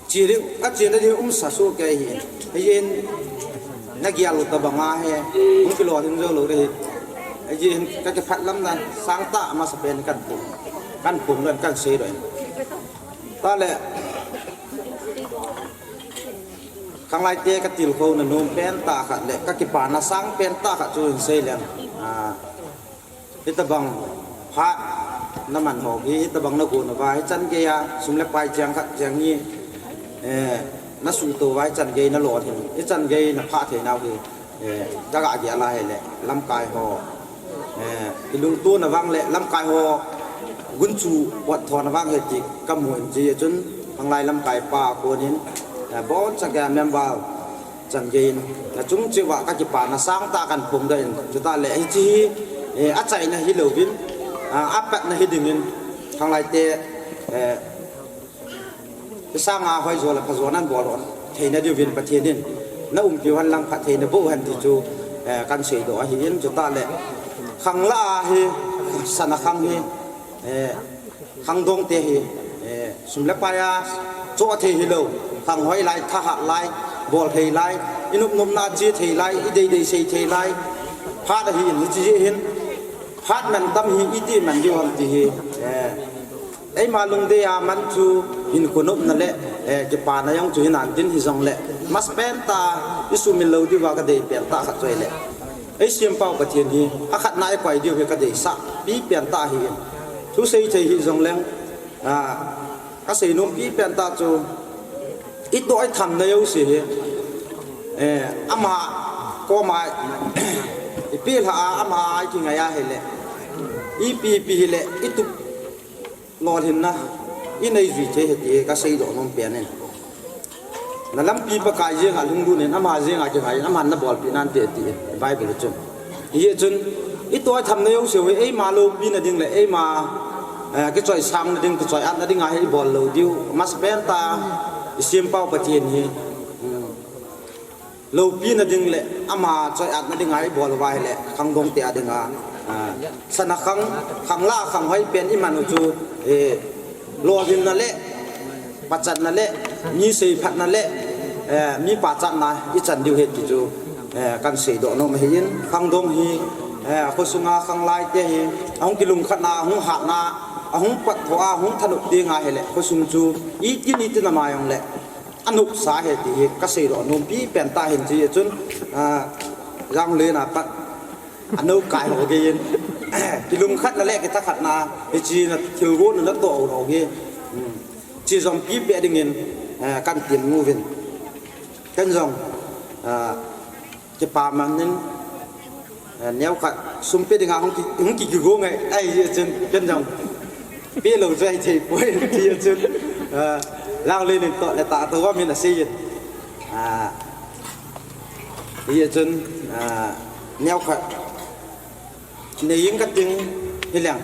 Che ding, achena ding umsa soh kei hi. Hijeh in nagel lou tabang ahi, hung kilolhing joulou ding ahi. Hijeh in kakipah lamna sangtah amasapen kanphong, kanphong lou in kansei lou in. Tale, khanglaite katilkhouna nom pentah khat le kakipana sang pentah khat chu hinsei leng. Ah, hitabang phat naman ho hi, hitabang nagon uva, hichan geiya sum le pai chang khat chang ni, eh, nasuhto uva, hichan gei nalolhin, hichan gei naphah theinau hi, eh, kagah gel a hile lamkai ho, eh, kilungtona vang le lamkai ho gunchu potthona vang hi ti kamu in, hijeh chun khanglai lamkai pa konin, eh, boncha geiya member chan geiyin, nachung cheh uva kakipana sangtah kanphongdoh in, chutah le hiche hi, eh, achaina hilouvin, ah, apatna hidingin, khanglaite, eh, hisanga hoijo le phajo nanbol theina diuvin Pathen in naumpiu hen lang phatthei naboh hen ti chu, eh, kanseidoh ahin, chutah le khanglah a hi, sana khang hi, eh, khangdongte hi, eh, sum le pai a choh thei hilou, khanghoi lai, thahat lai, bol thei lai, inopnopna che thei lai, ideidei sei thei lai, phat ahin, hiche jeh hin phat mantam hi iti man diu ham ti hi, eh, eima lungdei a man chu hinkho nopna le, eh, kipana jong chu hinan tin hijongle, amasapen tah a isumil lou diuva kadei pentah khat chu ahile, eisempau Pathen hi akhatna eikoi diu hi kadeisah pipen tah ahin. Thusei thei hijongleng, ah, kaseinom pipen tah chu, itoh ithamna jouse hi, eh, ama koma ipelhah a, ama a ikingai a hile, ipi ipi hile itup lolhinna inei jui thei ahi ti hi kaseidoh nom pen in. Nalampi Pakai jenga lunglut in, ama jenga kingai in, aman nabolpeh nante ati Bible chun. Hijeh chun itoh ithamna jouse hi eima loupina ding le eima, eh, kichoisangna ding, kichoi-atna dinga hi ibol lou diu, amasapen tah a isempau Pathen hi, um, loupina ding le ama choi-atna dinga ibol uva hile khangdongte a dinga, ah, sana khang, khanglah a khanghoi pen iman u chu, eh, lolhinna le pachatna le mi seiphatna le, eh, mi pachatna ichan diu ahi ti chu, eh, kanseidoh nom ahin, khangdong hi, eh, khosunga khanglaite hi ahung kilungkhatna, ahung hatna, ahung potthoh a, ahung thanop tenga hile khosung chu itin itin ama jongle anopsa ahi ti hi kaseidoh nom pipen tah ahin, hijeh chun, ah, Janglen a pat anokai ho geiyin kilungkhatna le kithakhatna, hiche nathilgon natoh ho hi, um, chejom pipeh dingin, eh, kantim uvin. Ken jong, ah, kipa man in, eh, neokhat sum pe dinga hung ki, hung ki, kigo ngai, ahijeh chun ken jong pelou chu ahithei poi, hijeh chun, ah, Janglen in toh le tah tou amin aseiyin. Ah, hijeh chun, ah, neokhat neiyin kating hileng.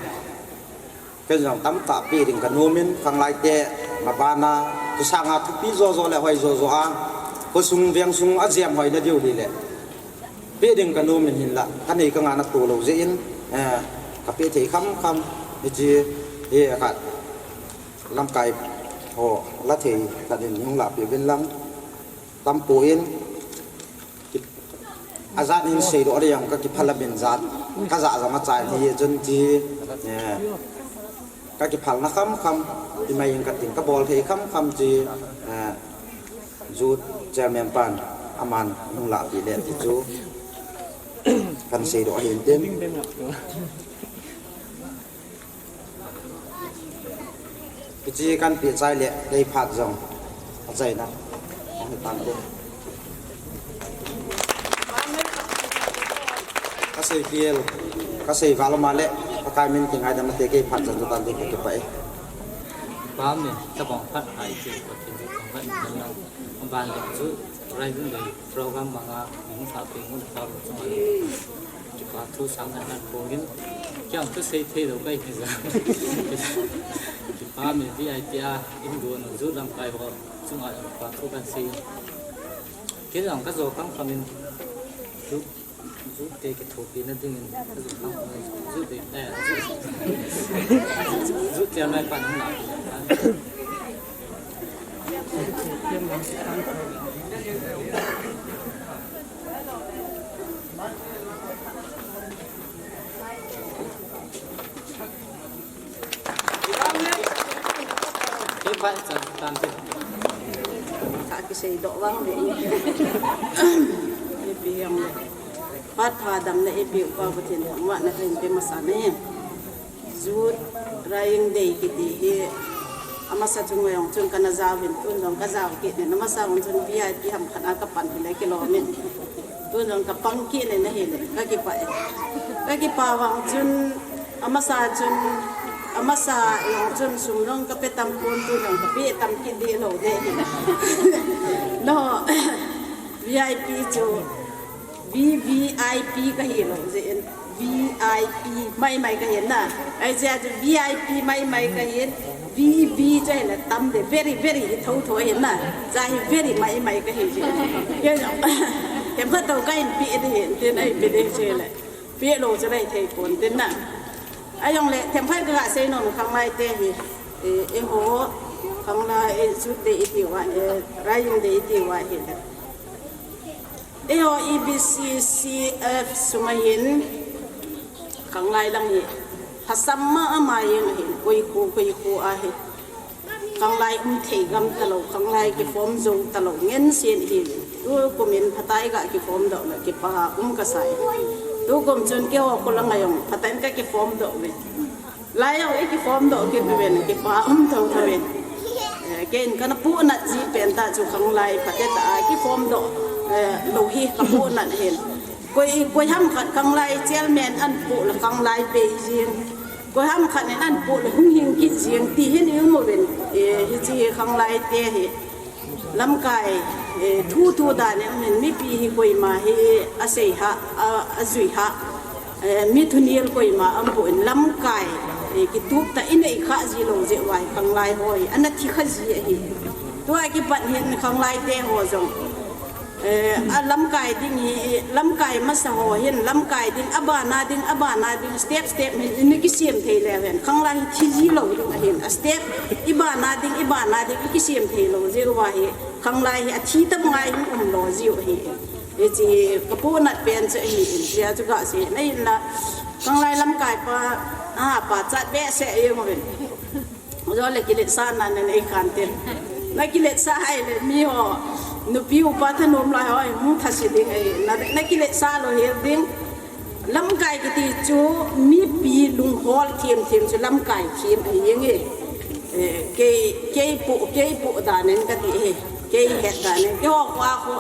Ken jong tamtah pe ding kanom in, khanglaite mabana, thusanga thupi jojo le hoi jojo a, khosung vengsung ajem hoina diu hile pe ding kanom in, hinla kanei kangah natoh lou jeh in, eh, kapeh thei khamkham, hiche hi khat lamkai ho la thei khat in hung lahpeh uvin lang, tampon ajat in seidoh ding jong kakiphalam in jat, kajah jong achai, hijeh chun hiche, eh, kakiphalna khamkham, imai in kating kabol thei khamkham hiche, eh, Youth Chairman pan aman hung lahpeh le ti chu kanseidoh ahin tin. Hiche kanpeh chai le kei phat jong achaina ahi tante. Kasei kel, kasei val um a le Pakai min kingaidam nate, kei phat jong chu tante, kakipah e. Pam ni, tabang phat hai ti, Pathen chu thangvah in lang. Aban le chu, Rising Day program manga, hung sa pe ngun pa ru chu ngai. Kipa thu sang han han pongin, kiang thu sei thei lou kai hi ja. Kipa mi V I P a, in go no ju lamkai ho, chu ngai kipa thu kan sei. Kei jong ka jo kang kang in, chu Jute kithopina dingin, jute, eh, jute mai pan hung la. Kei pa chan tan te. Ka kisei doh vang ve. Ipi hiam le. Phat pha damna ipi upa Pathen thangvahna kahin pe masa e. Youth Rising Day kiti hi amasa chung jong chun kana jaovin tun jong ka jao kit in amasa jong chun V I P ham khat a ka pan hile kilom in. Tun jong ka pang kit in ahile ka kipah e. Ka kipah vang chun amasa chun, amasa jong chun sum jong ka pe tam pon tun jong ka pe tam kit deh lou deh hi. No, V I P chu V V I P ka hi lou jeh in V I P mai mai ka hin na. Ahijeh a chu V I P mai mai ka hin. V V chu ahile tam de very very hi tho tho hin na. Cha hi very mai mai ka hi jeh. Kei jong themkhat tou ka hin pe ding hin tin ahin pe ding chu le. Pe lou chu le thei pon tin na. Ajong le themkhat ka ga sei nom khanglai te hi. Eh, eiho khanglai, eh, Youth Day iti uva, eh, Rising Day iti uva hi le. Eiho E B C C F sunga hin khanglai lang hi lhasam mama jeng ahin, koi kho, koi kho ahi. Khanglai um thei gam talou, khanglai kiform jou talou, ngen sen ahi. Tukum in phatah a ga kiform doh le kipa um ka sa e. Tukum chun keiho kho langa jong phatah in ka kiform doh uve. Lai jong i kiform doh kit uvin, kipa um tho tho in. Eh, kei in kana puhnat ji pen tah chu khanglai phatah a kiform doh, eh, lou hi ka puhnat hin. Koi, koi ham khat khanglai chairman ahin poh le khanglai bei jing. Koi ham khat in ahin poh le hung hing kit jing ti hin i um uvin. Eh, hiche khanglai te hi. Lamkai, eh, thu thu dan in um in mipi hi koima hi asei ha, a, ajui ha, eh, mi thunel koima aum pon lamkai, eh, kitup tah in i nei kha ji lou jeh uva hi khanglai ho hi ana thi kha ji ahi. Tua kipat hin khanglai te ho jong, eh, a lamkai ding hi, lamkai masa ho hin lamkai ding, abana ding, abana ding, step step hin i kisem thei le hen khanglai hi thi ji lou ding ahin, a step, i bana ding, i bana ding, i kisem thei lou jeh uva hi. Khanglai hi athi tam ngai hung um lou jiu ahi. Hiche ka puhnat pen chu ahi in, hijeh a chu ga sei na in la. Khanglai lamkai pa, a, pachat behseh jeng uvin. Jole kiletsahna na nei khan tin. Na kiletsah hile miho, nupi upa thanom lai ho, hung thase ding ahi. Na, na kiletsah lou hel ding. Lamkai kiti chu mipi lunghol them them chu lamkai them ahi jeng e. Eh, kei, kei poh, kei poh dan in kati e. Kei het dan in. Keiho kho a kho.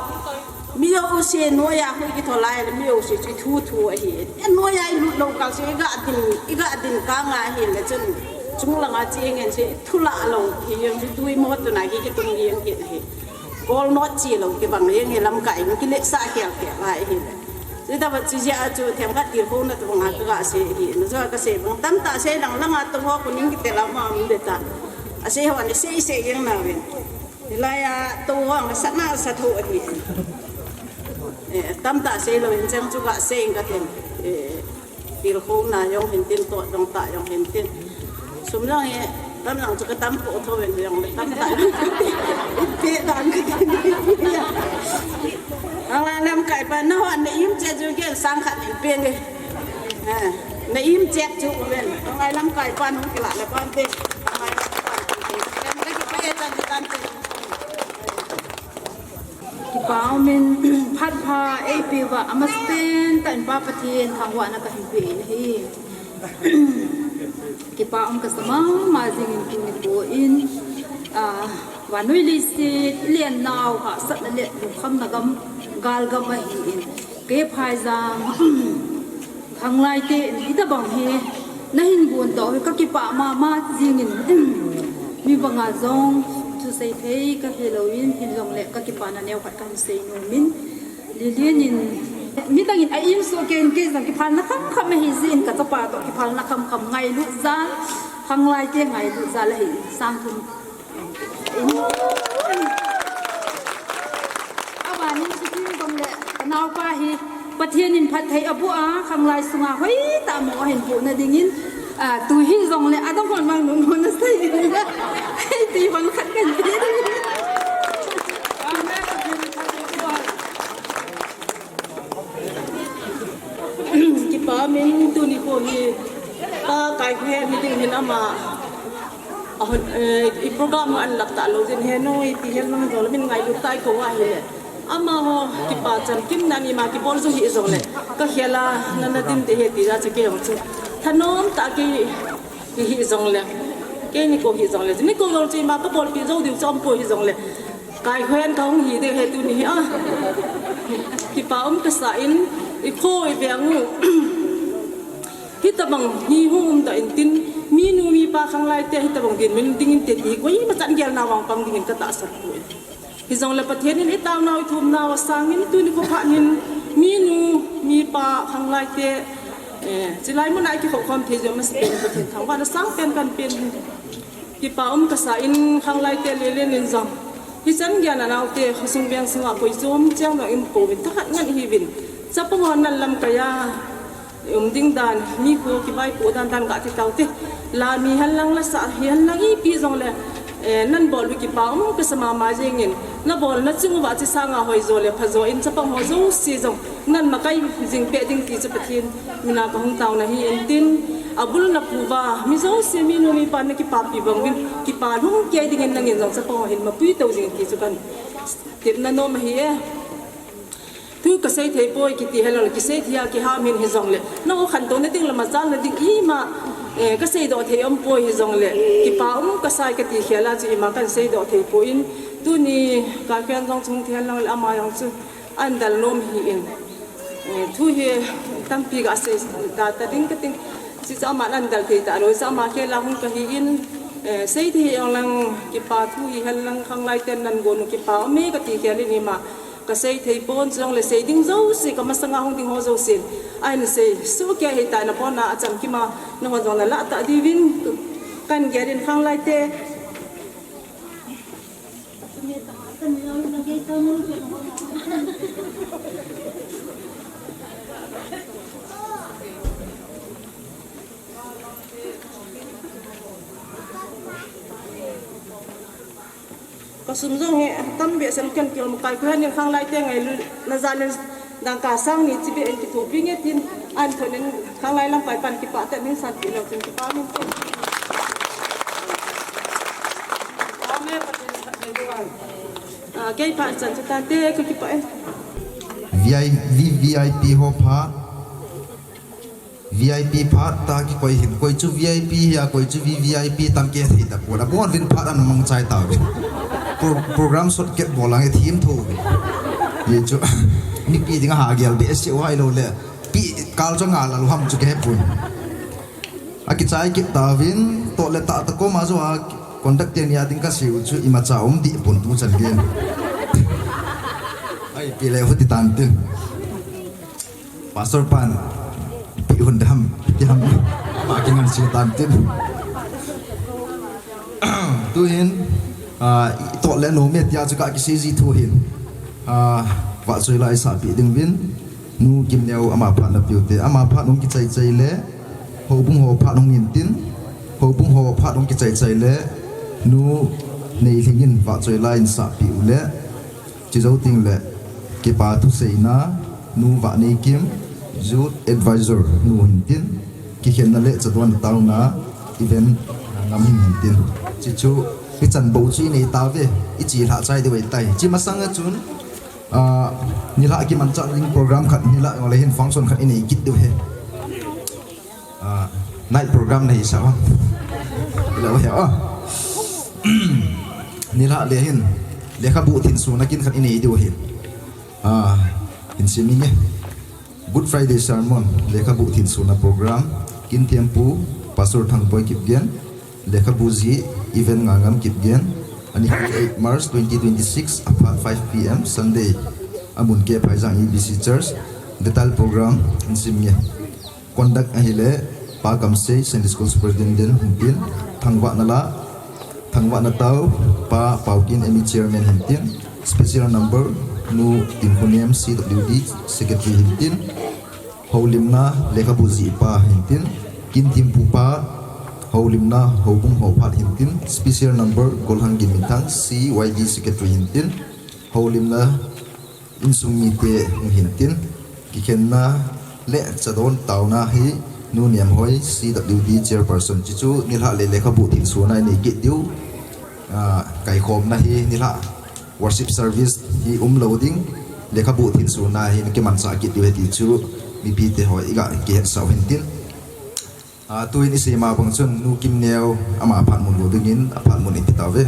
Mi jouse noiya kho i kitho lai le mi jouse chu i thu thu ahi. E noiya i lut lou kal chu i ga din, i ga din kang a hile chun. Chung langa che ngen chu i thu lah lou. Hi jeng chu tui mo tuna ki kitung jeng kit ahi. Kol not chi lou kibang jeng hi lamkai in kiletsah khel khel lai hi. Chuti apat chu jeh a chu themkhat tilkhouna tobang a ka ga sei hi. Na jo ka sei bang tamtah sei lang langa tou ho konin kitel a ma um de ta. Asei ho ni sei sei jeng na uvin. Hilai a tou ho ang sa na sa tho ahi. Eh, tamtah sei lou in chang chu ga sei ing ka tin. Eh, Tilkhouna jong hin tin, tot jong tah jong hin tin. Sum jong hi, tam jong chu ka tam poh tho ven jong le tam tah jong hin tin. Ipi dan ka tin. Ang lai lamkai pa, nahon na im chet chu ken sang khat in peng e. Ha, na im chet chu ven. Ang lai lamkai pa nung kila le pan te. Ang lai lamkai pa. Kipa umin phat pha eipeuva amasapen tah in Pa Pathen thangvahna kahin pe in ahi. Kipa um kasa mama jingin tuni pon, ah, vannoi leiset i lennau hahsatna le lungkhamna gam, gal gam ahin. Kei phaijang khanglai te in hitabang hi nahin gon toh hi kakipah mama jingin. Mi banga jong thusei thei kahi louvin, hijongle kakipana neo khat kahin sei nomin. Lilian in midang in a-insult kei, kei jong kiphalna khamkham ahi jeh in kachapa toh kiphalna khamkham ngailut jal, khanglai te ngailut jal ahi, sang thum. Abanin chuti jongle kanaopa hi Pathen in phatthei aboh a, khanglai sunga hoitah mo ahin boh nadingin, ah, tu hijongle adang hon vang nunhon asei in. Hei, ti hon khat kan ti ding. Kipa min tuni kho hi, Pa Kaikhohen mi ding hin ama, ahon, eh, i program ho an lap talou jin he noi, ti hel mang jong le min ngailut tai kou ahile. Amaho kipa chamkim nan ima kibol jou hih jongle, kakhel a nana dim ding ahi ti jeh a chu kei jong chu thanom tah a kei hi, hi jongle, keini kou hi jongle, chu ni kou jong chu ima kabolpi jou diu chu umpoi, hijongle Kaikhohen kahung hi ding ahi tuni hi a. Kipa um kasa in, i kho i veng u hitobang hi hung umdoh intin, minu mipa khanglai te hitobang dinmun dingin te ti hi koima chan gelna vang pang dingin katahsan poi. Hijongle Pathen in i taonau i thumnau asangin tuni kho phat hin minu mipa khanglai te, eh, chulai muna i kikhop khom thei jeh masapen Pathen thangvahna sangpen kahin pen hi. Kipa um kasa in khanglai te Lilian in jong, hichan geiya naote khosung veng sunga koi chom cheng jong i um pouvin, thakhat ngen ihiuvin. Chapang hon nan lamkai a i um ding dan, mi kho kivaipoh dan dan gati taute. La mi henlang, la sah hi henlang, ipi jongle, eh, nan bol u kipa um kasa mama jengin, na bolna chung uva chu sanga hoijo le phajo in chapang ho jouse jong nan makai jing peh ding ti chu Pathen mina kahung taona hi intin, abul na pu uva mi jouse minu mipa na kipapi bang uvin, kipa lhung kei dingin nangin jong chapang ho hin mapui tou jing ti chu kahin tepna nom ahi e. Thu kasei thei poi kiti helou le, kisei thei a kiham hin hijongle, nangho khantouna ding le machalna ding ima, eh, kasei doh thei um poi hijongle, kipa um kasa e kati khel a chu ima kahin sei doh thei poi. Tuni Kaikhohen jong chu hung thei henlang le ama jong chu ahin dal nom ahin, eh, thu hi tampi gasei ta, ta ding kating. Chuche chu aman ahin dal thei talou, chu ama khel a hung kahin, eh, sei thei jong lang kipa thu hi henlang khanglai ten nan gon u kipa um e kati khel in ima kasei thei pon, chujongle sei ding jouse, kamasanga hung ding ho jousen ahin sei soh kei ahitai, nabon'a achamkim'a nahon jong nalah tah diuvin kahin gelin khanglai te. Kasum jong hi tam behseh in ken kilom kai, Kaikhohen in khanglai te ngailutna jal in dangka sang ni chibai in kithopi nge tin, ahin thon in khanglai lamkai pan kipah tah in sanpeh lou chun kipah in te. Ah, kei phat chan chu tante, kakipah e. V I, V V I P ho phat. V I P phat tah kikoi hin, koi chu V I P hia, koi chu V V I P tam kithei tapon. Abon uvin phat ana mangchai tauvin. Pro-, program sot kep bol lang e thim tho. Hichu mipi dinga hagel behseh u ahilou le, pi kal chu nga la lou ham chu kahepon. Akichai kit tauvin, toh le tah tah koma joh a conductor nia ding kasei u chu imacha um deh pon tuchan gei. Ai, pi le huti tan tin. Pastor pan, ipi hung dam, ipi ham, ama kingansei tan tin. Tuhin, ah, itoh le nom e tia chu kakisei ji thu hin. Ah, vahchoi la isahpeh ding uvin, Nu Kimneo ama phat napeh u te, ama phat hung kichai chai le, houbung ho phat hung in tin, houbung ho phat hung kichai chai le, Nu Neilhing in vahchoi la in sahpeh u le, Chujou teng le, kipa thuseina, Nu Vahneikim, Youth Advisor, nu hin tin, kikhenna le chadon taona, event, ngam hin hin tin. Chuchu, hichan bou chu inei tauve, ichi lhah chai diu ahitai. Chi masanga chun, ah, nilhah kimanchah ding program khat, nilhah le hin function khat inei kit diu ahi. Ah, night program nahi sa. Ila wa ya. Nilhah le hin, lekhabu thinsona kin khat inei diu ahi. Ah, in simi nge. Good Friday sermon, lekhabu thinsona program, kin thempu, Pastor Thangboi Kipgen. Lekhabu jih event Ngangam Kipgen, ani hi eight March twenty twenty-six, aphat five P M, Sunday, amun keh Phaijang E B C Church, detail program insim nge. Conduct ahile, Pa Kamsei, Sunday School Superintendent hintin, Thangvah Nala, Thangvah Natao, Pa Paukin, M E Chairman hintin, special number, Nu Tinkhonem, C W D Secretary hintin, Houlimna Lekhabu jih pa hintin, Kinthimpu pa, Houlimna Houbung Houphat hintin, special number, Golhang Ginminthang, C Y D Secretary hintin, Houlimna insung mite hung hintin, kikhenna le chadon taona hi Nu Nemhoi, C W D Chairperson, chuchu nilhah le lekhabu thilsohna inei kit diu, ah, kaikhomna hi nilhah worship service hi umlou ding, lekhabu thilsohna hi nakimanchah kit diu ahi ti chu mipite ho iga kihetsah u hintin. Ah, tuin isei ma bang chun Nu Kimneo ama phat mun lou dingin aphat mun ipi tauve.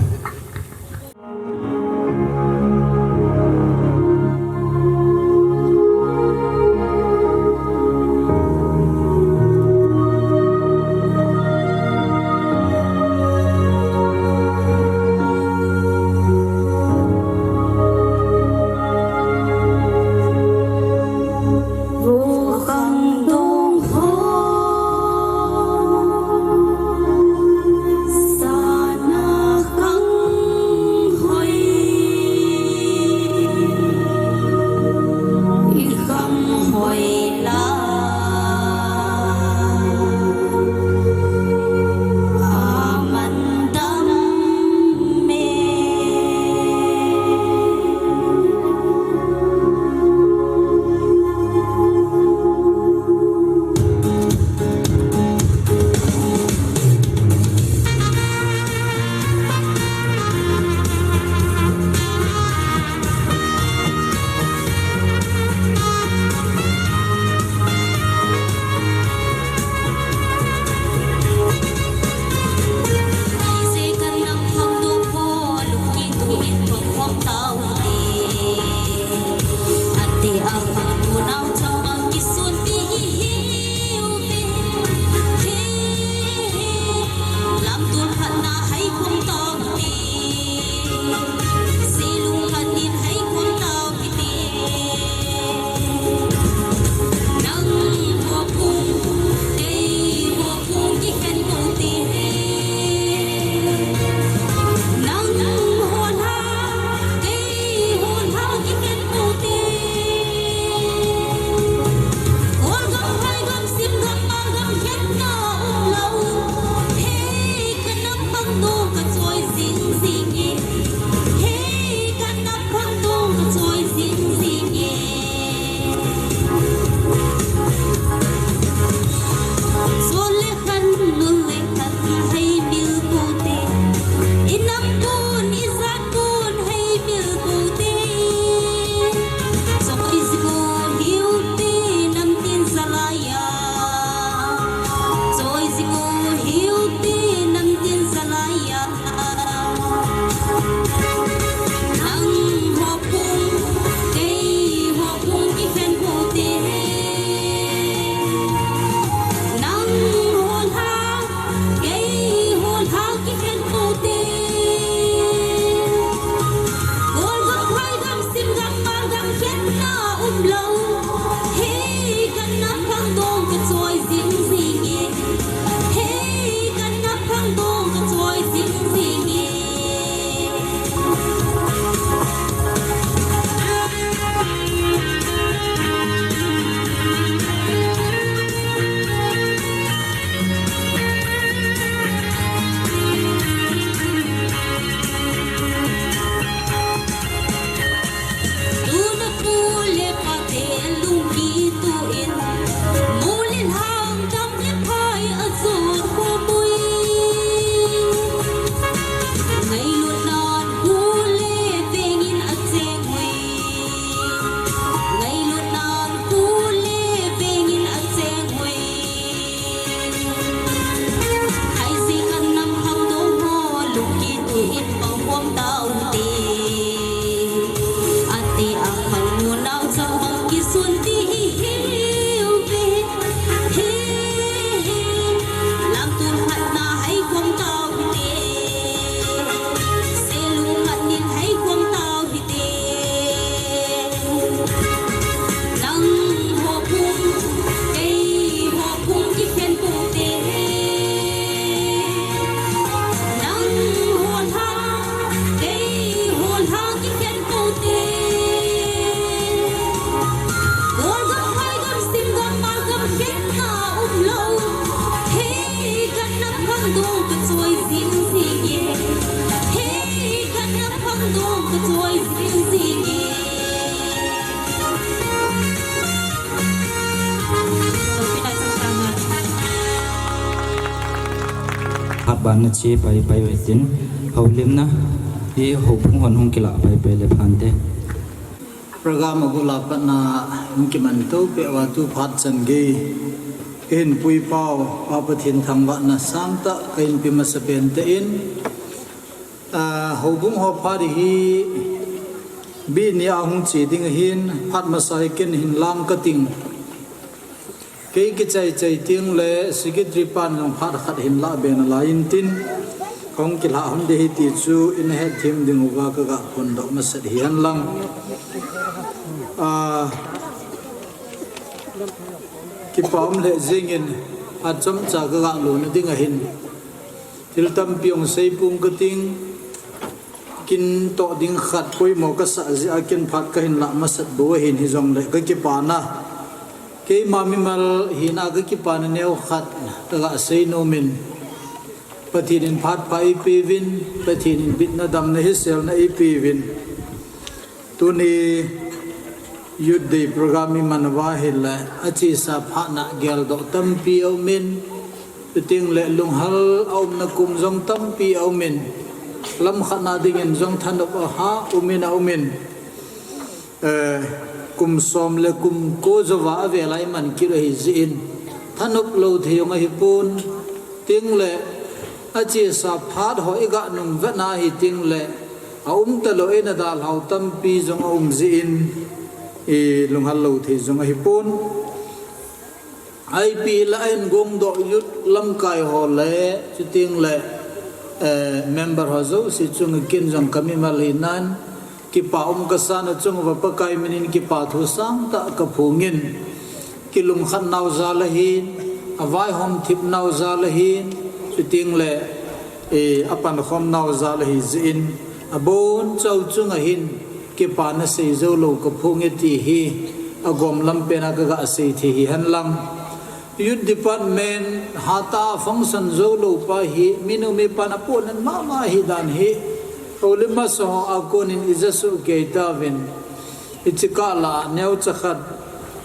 Hat ban na chi pai pai ve tin, houlimna hi houbung hon hung kila pai pai le phante. Program a bula patna hung kiman to pe va tu phat chan gei. Kahin pui pau, Pa Pathen thangvahna sangtah kahin pe masa pen te in, ah, houbung ho phat hi bini a hung chi ding ahin, phat masa hi ken hin lang ka ting. Kei kichai chai ting le secretary pan jong phat khat hin la be nalai in tin, kong kila hon de hi ti chu in het thim ding uva ka ga phon doh masat hi hen lang. Ah, kipa um le jing in a chomcha ka ga lo na ding ahin. Thil tampi ong sei pung ka ting, kin toh ding khat poimo ka sa jeh a kin phat ka hin la masat bo ahin hi jong le ka kipana. Keima mimal hina ka kipana neo khat ka ga sei nom in. Pathen in phat pha ei pe vin, Pathen in bitna damna hiselna ei pe vin. Tuni Youth Day program i man uva ahile, achesa phat na geldoh tampi a um in, chuting le lunghal a umna kum jong tampi a um in, lam khat na ding in jong thanop a ha um in a um in, eh, kum som le kum ko jouva a vel a i man kit u ahi jeh in, thanop lou thei jong ahi pon, chuting le achesa phat ho i ga nung vet na hi ting le, a um ta lou in a dalhau tampi jong a um jeh in, i lunghal lou thei jong ahi pon. Ipi la in gong doh youth lamkai ho le, chuting le, eh, member ho jouse chunga kin jong ka mimal hinan, kipa um ka sa na chung uva Pakai min in kipa thu sangtah ka phong in, kilungkhat nau jal ahin, a vaihom thip nau jal ahin, chuting le, eh, a pankhom nau jal ahi jeh in, a bon chau chunga hin, kipana sei jou lou ka phong e ti hi, a gom lam pen a ka ga sei thei hi hen lang. Youth Department hatah a function jou lou pa hi, minu mipan a pohnat mama hi dan hi, houlim masa ho a kon in i ja soh kei tauvin. Hiche kah la neocha khat,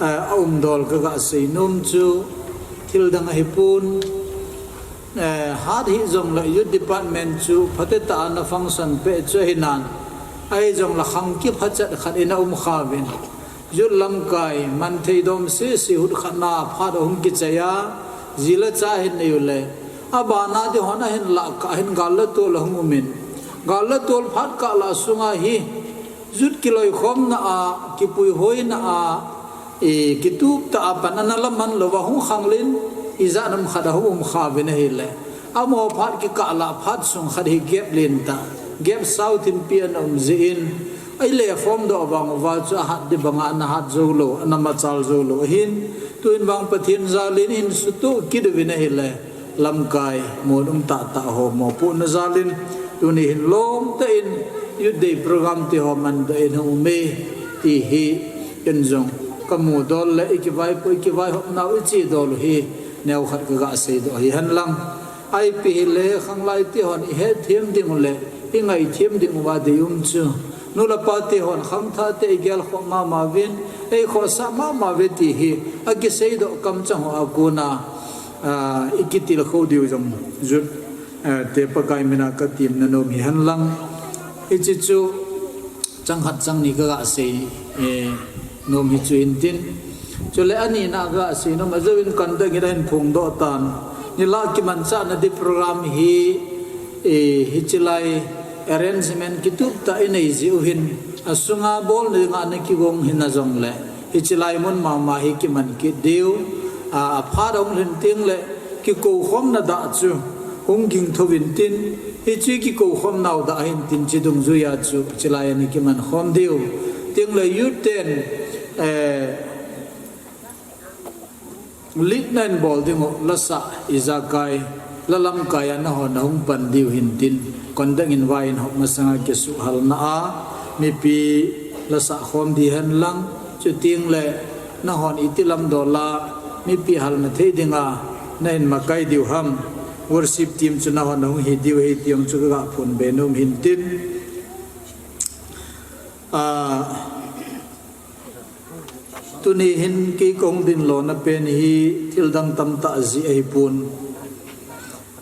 eh, a um dol ka ga sei nom chu thil dang ahi pon. Eh, hat hi jong le Youth Department chu phatecha a na function pe chu ahi nan. Ahi jong le khang kiphachat khat in a um kha uvin. Youth lamkai man thei dom sese hut khat na phat a hung kichai a, ji le cha hin nei u le. A bana ding hon a hin la kah hin gal le tol a hung um in. Gal le tol phat kah la sunga hi, youth kiloikhomna a, kipuihoina a, i, kitup tah a pan ana la man lou va hung khang lin, i ja nam khat a hung um kha uvin ahile. Amaho phat kikah la phat sung khat hi gap len tah, gap sao thimpi ana um jeh in, i le form doh vang uva chu a hat ding banga ana hat jou lou, ana machal jou lou ahin, tuin vang Pathen jal in i hin sutoh kit uvin ahile. Lamkai mun um tah tah ho mopohna jal in, tuni hin lom tah in Youth Day program ti ho man doh in hung um e ti hi, ken jong ka mu dol le i kivaipo, i kivaihop nau i che dol u hi, neo khat ka ga sei doh hi hen lang. Ipi hile khanglai te hon i het them ding u le i ngai them ding uva dei um chu, nu le pa te hon khangthah te i gelkhoh mama uvin, ei khohsah mama uve ti hi, a kisei doh kamchang ho a kon a, ah, i kitilkhou diu jong youth, ah, te Pakai min a ka temna nom hi hen lang. Hiche chu chang khat chang ni ka ga sei, eh, nom hi chu in tin. Chule ani na ka ga sei nom a jou in kan dang in a hin phong doh tan. Ni la kimanchah na ding program hi, eh, hiche lai arrangement kitup tah i nei jeh u hin, a sunga bol na ding a na kigong hina jong le. Hiche lai mun mama hi kiman kit diu, a, a phat a hung lhin ting le, kikou khomna dah chu hung ging thou vin tin, hiche kikou khom nau dah hin tin hiche dungjuia chu, hiche lai a ni kiman khom diu. Ting le youth ten, eh, lead na in bol ding u, la sah ijakai, la lamkai a na hon na hung pan diu hin tin, kon dang in vai in hop masanga kisuhhalna a, mipi la sah khom di hen lang, chuting le na hon iti lam dol a, mipi halna thei ding a, na in makai diu ham. Worship team chu nahon hung hi diu ahi ti jong chu kaga phonbe nom hin tin. Ah, tuni hin kei kahung dinlona pen hi thil dang tamtah jeh ahipon.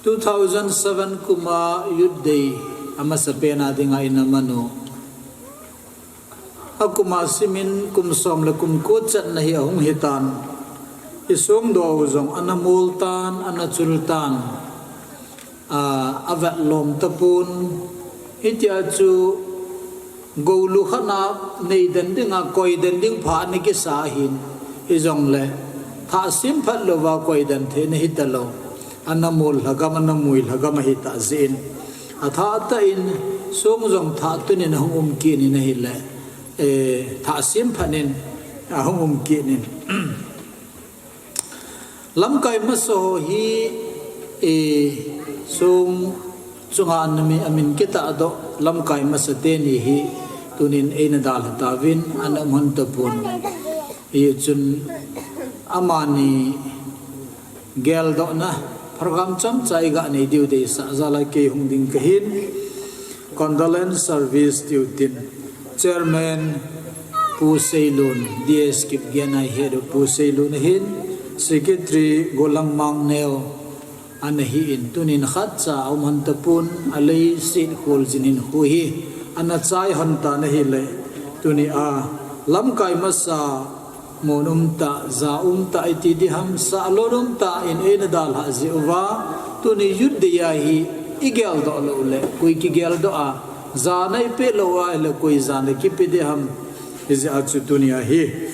Two thousand seven kum a Youth Day amasapen a dinga ina man u. Akum a simin kum som le kum ko chatna hi ahung hitan. I songdoh u jong ana mol tan, ana chul tan. A, avet lom tapon. Hitia chu goulu khat na nei den dinga, koi den ding pha ana kisa ahin. Hijongle, thah sem phat louva koi den thei ana hita lou. Ana mol lhagam, ana mui lhagam ahitah jeh in. Athah tah in, song jong thah tun in ahung um kit in ahile, eh, thah sem phat in ahung um kit in. Lamkai masa ho hi, eh, song chunga ana mi, amin kitahdoh lamkai masa teni hi tunin eina dalha tauvin ana um hon tapon. Hichun amani geldohna program chomcha iga nei diu deisah jal a kei hung ding kahin, condolence service tiu tin, Chairman Pu Seilun, D S Kipgen a head u Pu Seilun ahin, Secretary Golang Mangneo ana hi in, tunin khatcha aum hon tapon, aleiset kholjin hinkho hi ana chai hon tan ahile, tuni a lamkai masa Mun umtah, ja umtah iti diham, sahlou umtah in eina dalhah jeh uva, tuni Youth Day a hi igeldoh lou le, koi kigeldoh a, jana ipeh lou a le, koi jana kipe diham, hijeh a chu tuni a hi,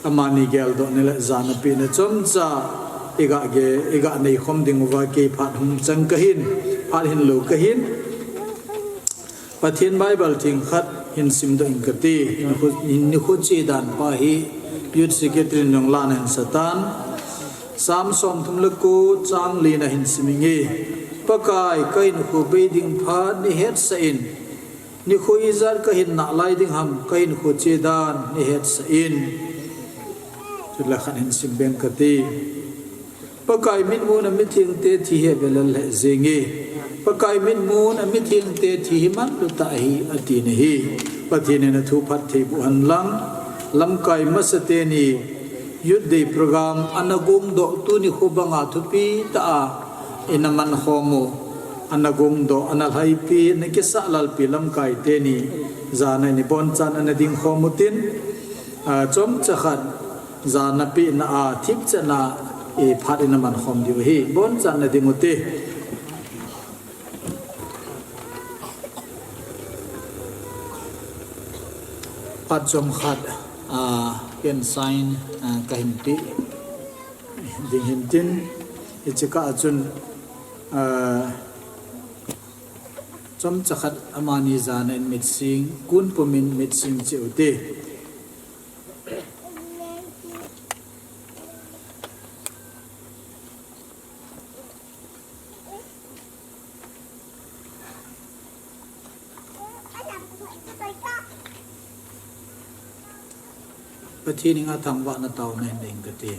amani geldohna le jana pehna chomcha, iga ge, iga neikhom ding uva kei phat hung chang kahin, phat hinlou kahin. Pathen Bible theng khat hin simdoh ing kate, nikho, nikho che dan pa hi Youth Secretary in jong la ana hin satan. Psalm somthum le ko chang li na hin sim inge. Pakai, kahinkho bei ding phat neihetsah in. Nikho ijat kahin nalai ding ham, kahinkho che dan neihetsah in. Chule khat hin simbe ing kate. Pakai mitmun a mithengte thi hi avelal lheh jenge. Pakai mitmun a mithengte thi hi manlu tah ahi, ati nahi. Pathen in athu phatthei boh hen lang. Lamkai masa teni Youth Day program ana gongdoh tuni kho banga thupi tah a ina mankhom u. Ana gongdoh, ana lhaipi, ana kisah lalpi lamkai teni jana in ibonchan ana dingkhom utin. A, chomcha khat jana pehna a thipchan a, eh, phat ina mankhom diu ahi. Bonchan na ding ute. Phat chomkhat, a, ken sign, a, kahin pe ding hintin. Hiche kah a chun, a, chomcha khat amani jana in mitsing, kun pumin mitsing cheh ute. Pathen henga thangvahna taona hin nei ing kate.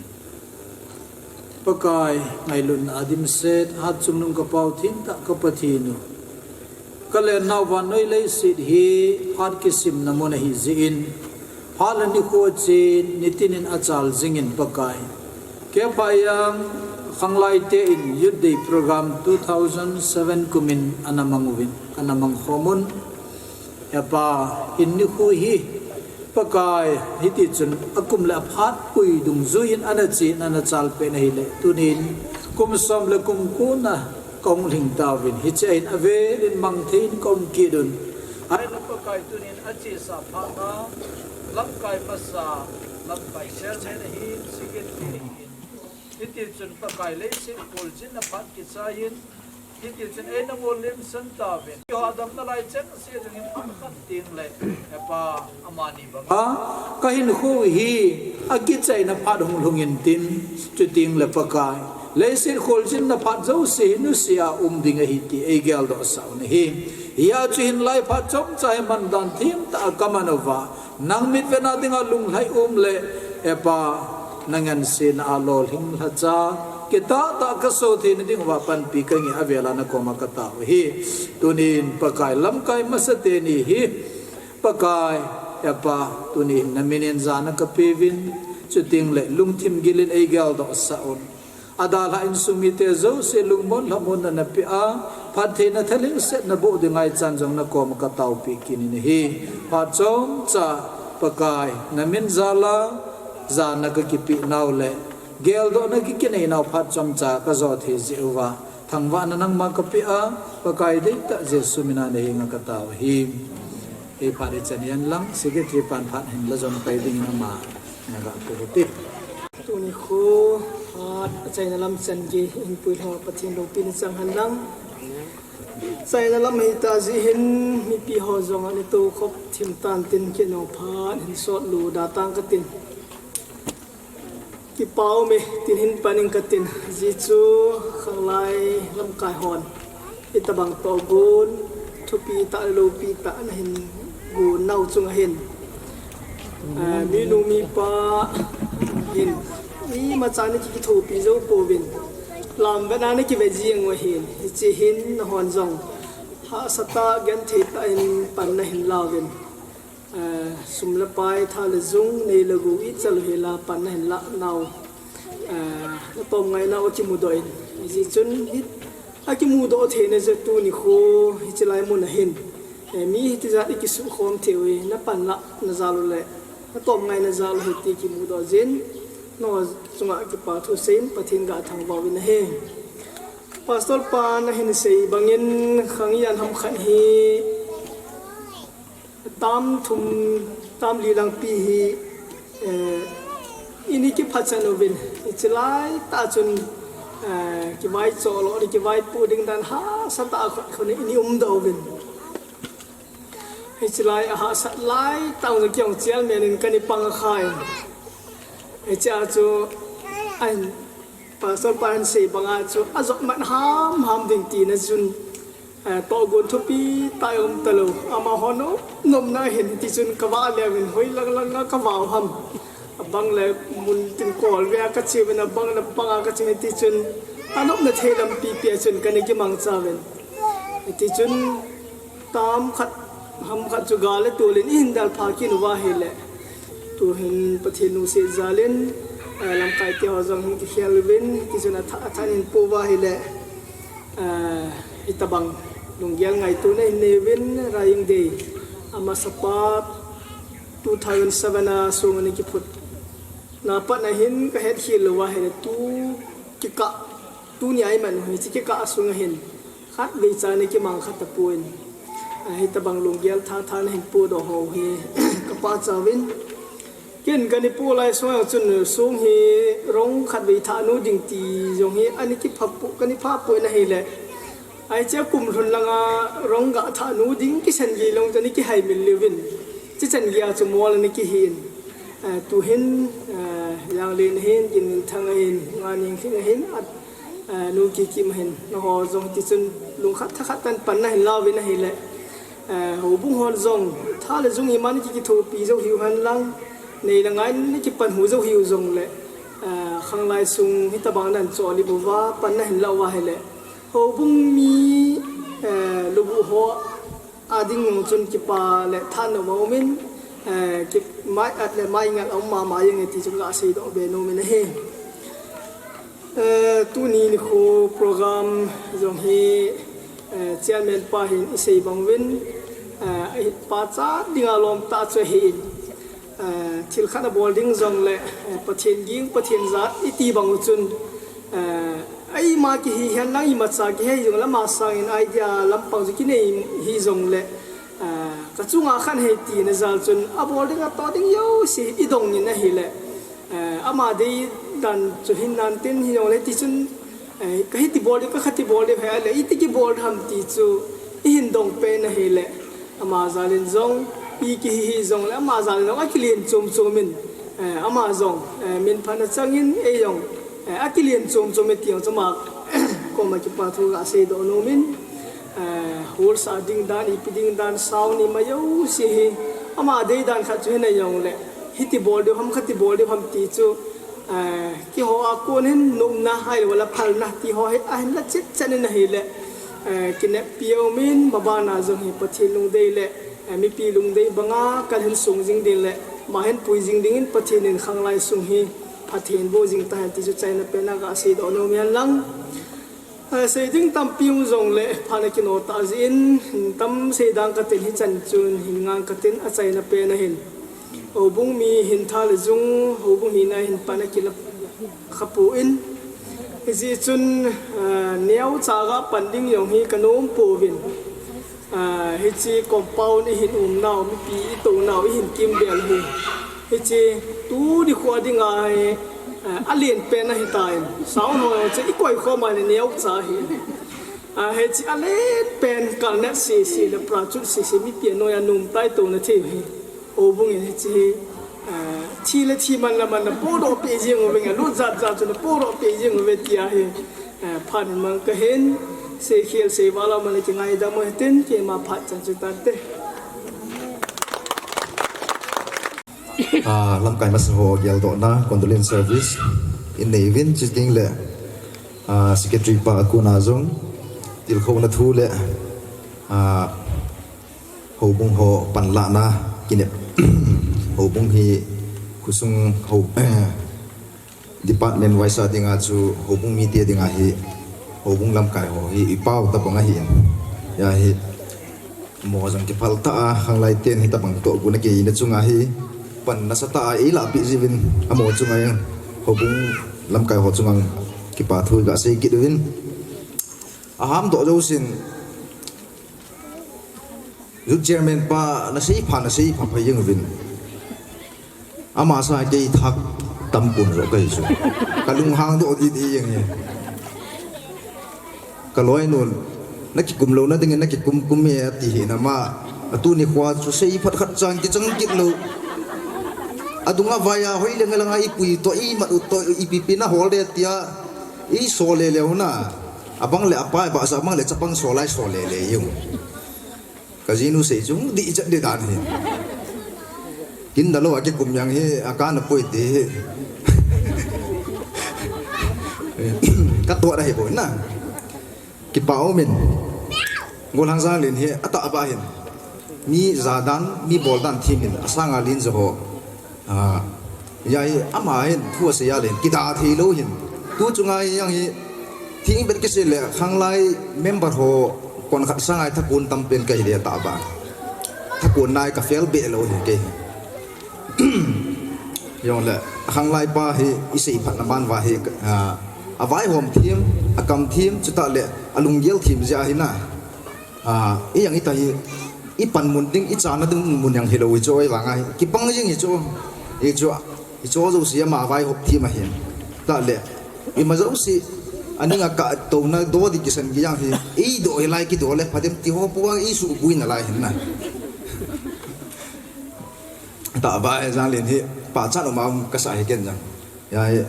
Pakai, ngailutna a dimset, hatchungnung ka Pau thengtah ka Pathen u. Ka lennau vannoi leiset hi phat kisimna mun ahi jeh in, phat le nikho chen, nitin in achal jingin Pakai. Keiho jong khanglai te in Youth Day program two thousand seven kum in ana mang uvin, kana mangkhom un. He Pa, hin nikho hi, Pakai, hiti chun akum le aphat pui dungjui in ana che in ana chal pen ahile, tunin kum som le kum ko na kahung lhing tauvin, hiche a hin avel in mang thei in kaum kit un. Ahile Pakai tunin achesa phat na, lamkai masa, lamkai chairman ahin, secretary ahin. Hiti chun Pakai leiset kholjin na phat kichai in, hiti chun eina ngol limsan tauvin. Keiho a damna lai chengse dingin phat khat teng le, He Pa, amani banga ka hinkho hi akichaina phat hung lhung intin, chuteng le Pakai, leiset kholjin na phat jouse hi nusia um ding ahi ti eigeldoh sah u ahi. Hia chu hinlai phat chomcha hi mandan themtah a ka man uva, nang mitvetna dinga lunglhai um le, He Pa, na ngansena a lolhing lhacha, Kitah tah kaso theina ding uva panpi kange a vela nakoma katao hi. Tunin Pakai lamkai masa teni hi. Pakai, Hepa, tunin namin in jana kapeuvin. Chuting le lungthim gilin eigeldoh sah un. Adalhah insung mite jouse lungmon lhamonna napeh a, phattheina thalhingset naboh ding ahi chan jong nakoma kataopi kit in ahi. Phat chomcha Pakai, namin jala, jana kakipeh nau le, geldohna kikinei nau phat chomcha kajo thei jeh uva, thangvahna nangma kapeh a, Pakai deitah Jesu mina nahenga katao ahi. Ei phat ichan hihen lang, secretary pan phat hin la jom pai dingin ama naga pu ute. Tuni kho, phat achaina lam chan gei, inpui lhonga Pathen loupina chang hen lang. Chaina lam ahitah jeh hin, mipi ho jong ana tou khop thim tan tin, kei jong phat hin sot lou da tang katin. Kipa ume, tin hin pan ing katin, ajeh chu khanglai lamkai hon hitabang tohgon thupi tah le loupi tah ana hin gon nau chunga hin, ah, minu mipa hin imacha ana kikithopi jou pouvin, lam vetna ana kive jing u ahin, hiche hin nahon jong hahsatah genthei tah in pan nahin lauvin. Eh, sum le pai, tha le jung, nei le gou, ichal hela pan nahin lah nau, eh, natom ngai nau akimudoh in. Hijeh chun hi akimudoh theina jeh tuni kho hiche lai mun ahin, eh, mi hitijat ikisukhom thei uve, napan lah na jal u le natom ngai na jal u ahi ti kimudoh jin, nangho chunga kipa thu seiyin Pathen ga thangvah uvin ahi. Pastor pan ahin sei bangin khang ijat ham khat hi tam thum, tam li lang pi hi, eh, ini kiphat chan uvin, hiche lai tah chun, eh, kivaicho lou, kivaipoh ding dan hahsa tah a khat khat ini umdoh uvin. Hiche lai a hahsat lai tah jong kei jong chairman in kana pang a khai. Hiche a chu, ahin, Pastor pan ahin sei banga chu, ajot mat hamham ding tina chun, eh, tohgon thupi tah a um talou. Amaho nom, nomna hin tichun kavah leuvin, hoi lang lang a kavah u ham. Abang le mun tin kol ve a kache uvin, abang le pang a kache uvin tichun, anopna thei lampi pia chun kana kimangcha uvin. Tichun, tam khat, ham khat chu gal le tol in ihin dalpha kit uva ahile, tuhin Pathen lungset jal in, eh, lamkai te ho jong hin kikhel uvin, tichun atha, athan in po uva ahile, eh, hitabang lunggel ngaitona hin nei uvin, Raying Day, amasa pa two thousand seven a sung ana kiphut na pat na hin kahet khel lou uva ahile, tu kikah, tuni a iman u hiche kikah a sung a hin khatvei cha ana kimang kha tapon, ah, hitabang lunggel tha tha nahin podoh ho hi kapachat uvin. Ken kana po lai sung a chun sung hi rong khatvei thah nu ding ti jong hi ana kipha po, kana pha pon ahile, hiche kum lhun langa rong ga thah nu ding kisan gei lou chu ana kihaimil leuvin, hiche chan gei a chu mol ana kihin. Ah, tuhin, ah, Janglen ahin, Ginminthang ahin, Nganingkhing ahin, at, ah, Nu Kikim ahin, nangho jong tichun lungkhat thakhat tah in pan nahin lauvin ahile, ah, houbung hon jong tha le jung imacha ana kikithopi jou hiu hen lang, nei le ngai in ana kipanhu jou hiu jongle, ah, khanglai sung hitabang nan choli uva pan nahin lah uva ahile, houbung mi, ah, lubuh ho a ding jong chun kipa le thanom aumin, eh, ki-, mai at le mai ngal aum mama jenge ti chu kaseidoh be nom in ahi. Eh, tuni nikho program jong hi, eh, chairman pa hin isei bang uvin, eh, pachat dinga lom tah chu ahin, eh, thil khat abol ding jongle, eh, Pathen ging, Pathen jat iti bang u chun, eh, eima kihi hihen lang imacha kihe jongle ama sangin idea lampang chu kinei hi jongle, eh, kachunga khat ahi tina jal chun abol ding atoh ding jouse idong in ahile, eh, ama dei dan chu hin nan tin hi jongle tichun, eh, kahi ti bol ding, kakhati bol ding ahile, iti kibol ham ti chu ihin dong pen ahile, ama jal in jong, ipi kihi hi jongle, ama jal in jong akilen chom chom in, eh, ama jong, eh, minphatna chang in, ei jong, eh, akilen chom chom in ti jong chu ama koma kipa thu kaseidoh nom in, eh, holsah ding dan, ipi ding dan, sound ima jouse hi, ama dei dan khat chu hin ahi jongle, hiti bol diu ham, khati bol diu ham ti chu, Eh, keiho a kon hin nopna ahilou le phalna ti ho hi ahin la chet chet in ahile, eh, kineppi aumin, mabana jong hi Pathen lungdei le, eh, mipi lungdei banga kahin sung jing ding le, ama hin pui jing dingin Pathen in khanglai sung hi phatthei in boh jing tahen ti chu achaina pen a kasei doh nom ahi lang. Eh, sei ding tampi um jongle phat ana kino tah jeh in, hin tam sei dang katin, hichan chun hin ngang katin, achaina pen a hin houbung mi hin tha le jung, houbung hina hin pan akila khapon, hijeh chun, eh, neocha ga pan ding jong hi kanom pouvin. Ah, hiche compound ihin umnau, mipi itounau, ihin kimbel hi, hiche tuni khoa dinga hi, ah, alen pen ahitan. Saun ho chu ikoi khom a le neocha hi. Ah, hiche alen pen kalnat sese le prachut sese mipi anoiya nomtah a itouna thei hi. Houbung in hiche hi, ah, thi le thi, man le man, napodoh peh jeng uve, alut jat jat chu napodoh peh jeng uve tia hi, ah, phat in mang kahin, seikhel seival a man le kingaidam u hitin, keima phat chan chu tante. Ah, lamkai masa ho geldohna condolence service in nei uvin, chuteng le, ah, secretary pa a kona jong tilkhouna thu le, ah, houbung ho panlahna kinep. Houbung hi khosung ho, department wise a dinga chu houbung mite dinga hi, houbung lamkai ho hi ipao tabang ahin. Hia hi, amaho jong kiphal tah a, khanglai ten hitabang tohgon a kei ina chunga hi pan nasatah a eilahpeh jiuvin, amaho chunga jong, houbung lamkai ho chunga jong kipa thu kasei kit uvin. Aham doh jousen, youth chairman pa, naseipha, naseipha phai jeng uvin. Ama sanga kei thah tampon jo kahi chu. Kalunghang doh didi jeng e. Kaloinun, nakikum louna dingin nakikum kum e ati hi nama. Atuni khoa chu seiphat khat chan kichang kit lou. Adunga vaiya hoileng langa ipui toh, imat u toh, ipi pi nahol de tia, isol lele u na. Abang le apa, abang le chapang sol a isol lele jeng u. Kajinu sei chu dih chat dih dan hi. Kin dalou a kikum jeng hi, akana poi ti hi. Katoh ahi bou na. Kipa umin. Golhang Janglin hi atahbeh ahin. Mi jadan, mi boldan thimin, asanga len jo ho. Ah, hia hi ama hin thu asei a le kidah thei lou hin. Tu chunga hi jeng hi, thing bet kisei le, khanglai member ho konkhat sanga hi thakon tampen kahi le tahbeh. Thakon nai kafel be lou hi kei. Jongle, khanglai pa hi iseiphatna ban uva hi, ah, avaihom them, akam them, chutah le alunggel them jeh ahi na. Ah, ijang ita hi, ipan mun ding, ichana ding mun jang hilou hichu, ivang ahi. Kipang jing hichu, hichu, hichu jouse ama vaihop them ahin. Tah le, ima jouse, aning a katouna doh ding kisan gei jang hi, idoh hilai kidoh le, phatem ti ho pu a isuhbui nalai hin na. Tahbeh Janglin hi, pachat uma um kasa hi ken jang. Hia hi,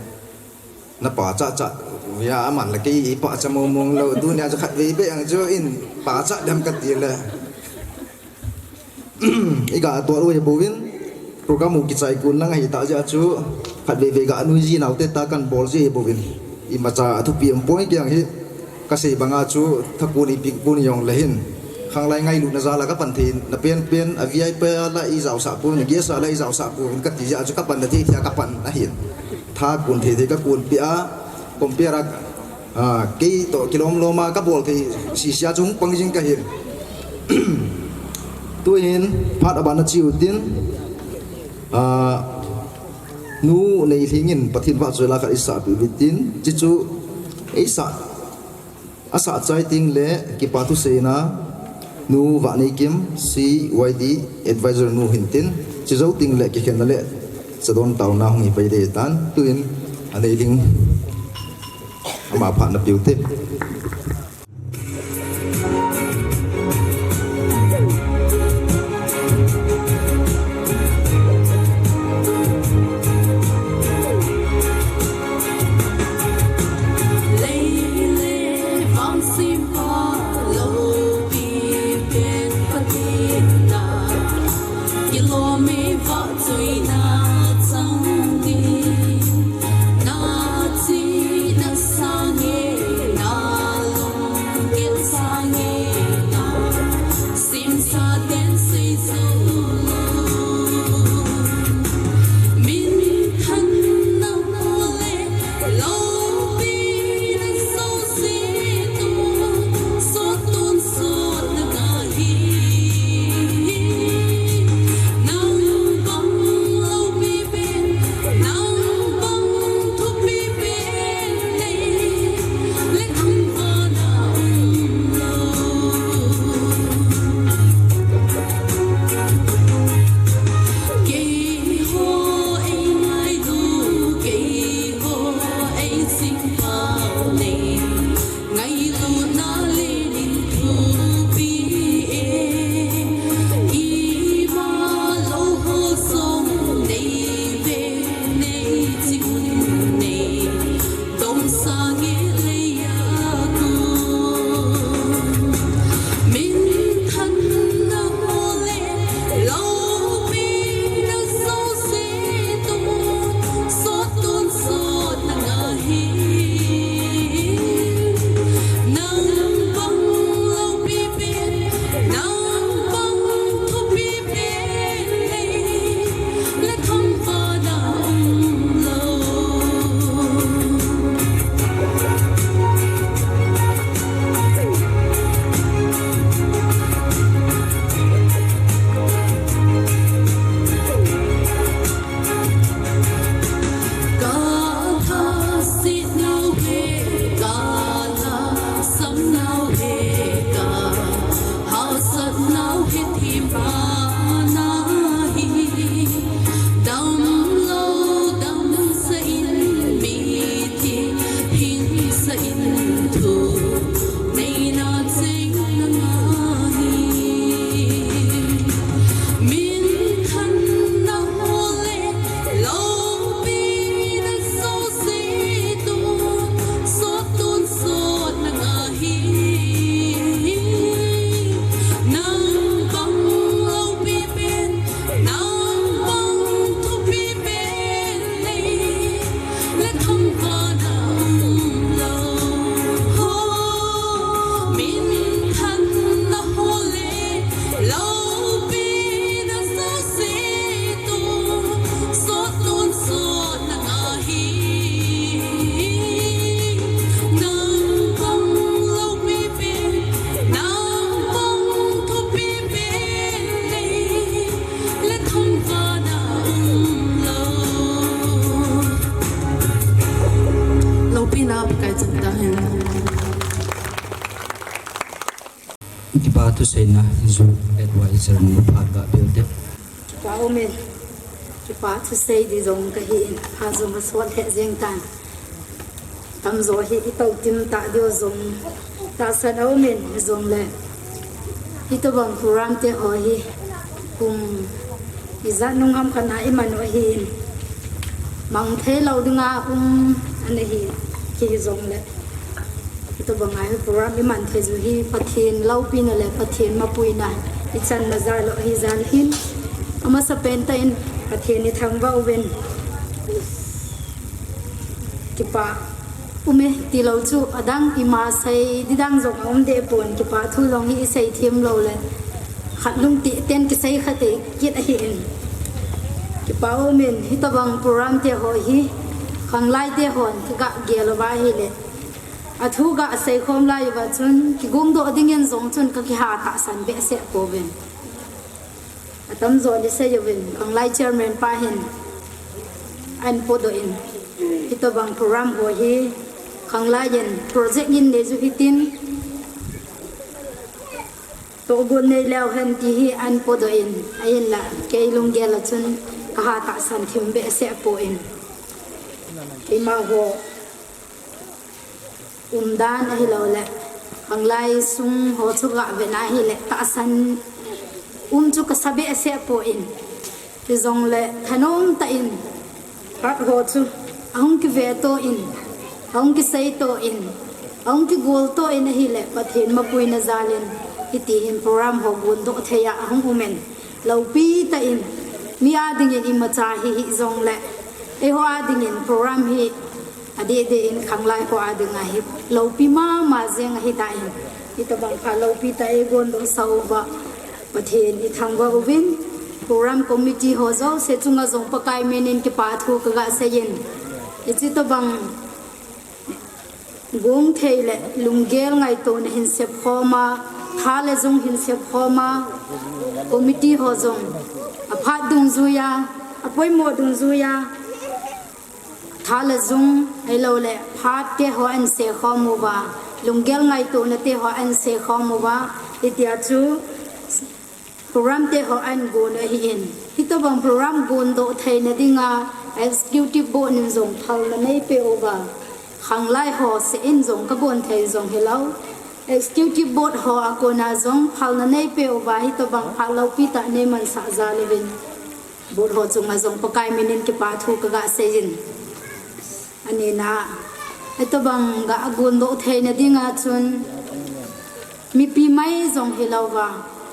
na pachat chat, hia aman le kei ipachat mong mong lou, tunia chu khatvei beh jang chu in pachat dem kati le. Iga tuah u hi bouvin, program u kichai kon lang ahi tah jeh a chu, khatvei vei ga nui ji nau te ta kan bol ji hi bouvin. Imacha athupi um poi kei jang hi, kasei banga chu thakon ipi kon jong le hin. Khanglai ngailutna jal a kapan thei, na pen pen, a V I P a la ijaosah pon, guest a la ijaosah pon, kati jeh a chu kapan na thei thei a kapan ahin. Thakon thei thei kakon peh a, compare a, ah, kei toh kilom lom a kabol thei sese a chu hung pang jing kahin. Tuhin, phat aban a che utin, ah, Nu Neilhing in Pathen vahchoi la khat isah peh uvitin, chuchu, isah, asah chai teng le kipa thu seina, Nu Vahneikim, C Y D advisor nu hintin, chujou teng le kikhenna le chadon taona hung hi pai ding tan, tuin a Neilhing ama phat na pe uvin. Kipa thuseina ju advisor nu phat ga bil de. Kipa umin. Kipa thusei di jong kahi in. Ha jong ka sot he jeng tan. Tamjo hi i tau tim ta diu jong tahsan a umin jong le. Hitobang program te ho hi kum ijat nung ham khat na i man u ahi in. Mang thei lou dinga um ana hi ki jong le. Hitobang a hi program i man thei ju hi Pathen loupina le Pathen mapuina i chan na jal u ahi jal hin. Amasa pen ta in Pathen i thangvah uvin. Kipa ume ti lou chu adang ima sei di dang jong a um de pon, kipa thu jong hi i sei thim lou le. Khat lung ti ten kisei khat te kit ahi in. Kipa umin hitobang program te ho hi khanglai te hon kiga gel uva hi le. A thu ga sei khom lai uva chun kigong doh ding in jong chun ka kiha tahsan behseh pouvin. Atamjo ni sei uvin, khanglai chairman pa hin an podoh in. Hitobang program ho hi khanglai in project in nei ju hitin. Tohgon nei leu hen ti hi an podoh in. Ahinla, kei lunggel a chun ka ha tahsan thim behseh poi. Keima ho umdan ahilou le, khanglai sung ho chu ga ve na hi le, tahsan um chu ka sa behseh poi. Ti jong le, thanom ta in, phat ho chu, ahung kive to in, ahung kisei to in, ahung kigol to in ahi le, Pathen mapuina jal in, hiti hin program ho gon doh thei a ahung um in. Loupi ta in, mi a ding in imacha hi hi jong le, eiho a ding in program hi, adeh deh in khanglai ho a ding a hi loupi mama jeng ahi ta in, hitobang pha loupi ta ei gon doh sau va, Pathen i thangvah uvin, program committee ho jouse chunga jong Pakai min in kipa thu ka ga sei in, hichi tobang gong thei le lunggel ngaito na hin sep khom a, tha le jung hin sep khom a, committee ho jong aphat dungjui a, apoimo dungjui a, tha le jung ahilou le phat te ho an sei khom uva, lunggel ngaito na te ho an sei khom uva, hitia chu program te ho an gon ahi in. Hitobang program gon doh thei na dinga executive board in jong phal na nei pe uva, khanglai ho se in jong ka gon thei jong hilou. Executive board ho a kona jong phal na nei pe uva, hitobang pha loupi ta nei man sa jal uvin. Board ho chunga jong Pakai min in kipa thu ka ga sei in. Ani na, hitobang ga gon doh thei na dinga chun, mipi mai jong hilou va,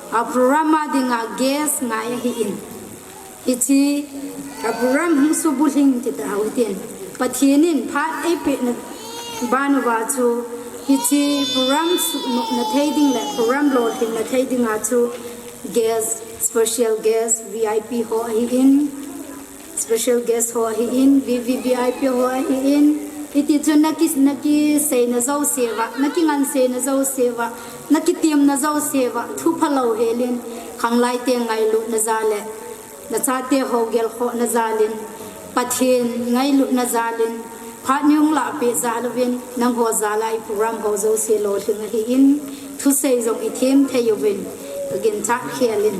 a program a dinga guest ngai ahi in. Hichi, a program hung subulhing ti ta hau tin. Pathen in phat ei pe na ban uva chu, hichi program sunoh na thei ding le, program lolhing na thei dinga chu, guest, special guest, V I P ho ahi in. Special guest ho ahi in, V V V I P ho ahi in. Hiti chun na ki, na kisei na jouse va, na kingansei na jouse va, na kitim na jouse va, thu phalou hel in, khanglai te ngailut na jal le, na chate ho gelkhoh na jal in, Pathen ngailut na jal in, phat nei hung lah pe jal uvin, nangho jal a i program ho jouse lolhing ahi in, thusei jong i them thei uvin, ka ginchat khel in.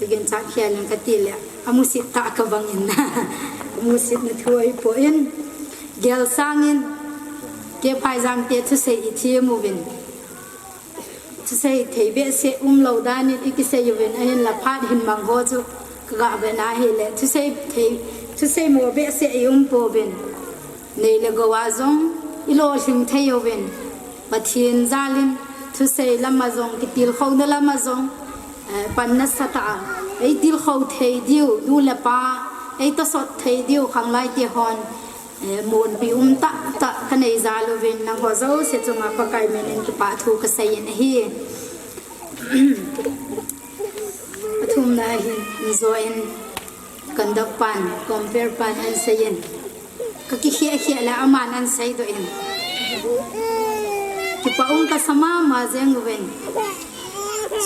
Ka ginchat khel in ka ti le, amusit ta ka bang in. Amusit na thu ahi poi. Gel sang in, kei Phaijang te thusei i them uvin. Thusei thei behseh umlou dan in i kisei uvin, ahinla phat hin mang ho chu ka ga ve na hi le, thusei thei, thusei mo behseh i um pouvin. Nei le gou a jong i lolhing thei uvin, Pathen jal in thusei lam a jong, kitilkhou na lam a jong, eh, pan na sa ta a, ei tilkhou thei diu, nu le pa, ei tosot thei diu, khanglai te hon, eh, monpi um tah tah ka nei jal uvin, nangho jouse chunga Pakai min in kipa thu ka sei in ahi. Athumna hin, in jo in, Conduct pan, compare pan an sei in. Ka kikhia khia le aman an sei doh in. Kipa um ka sa mama jeng uvin.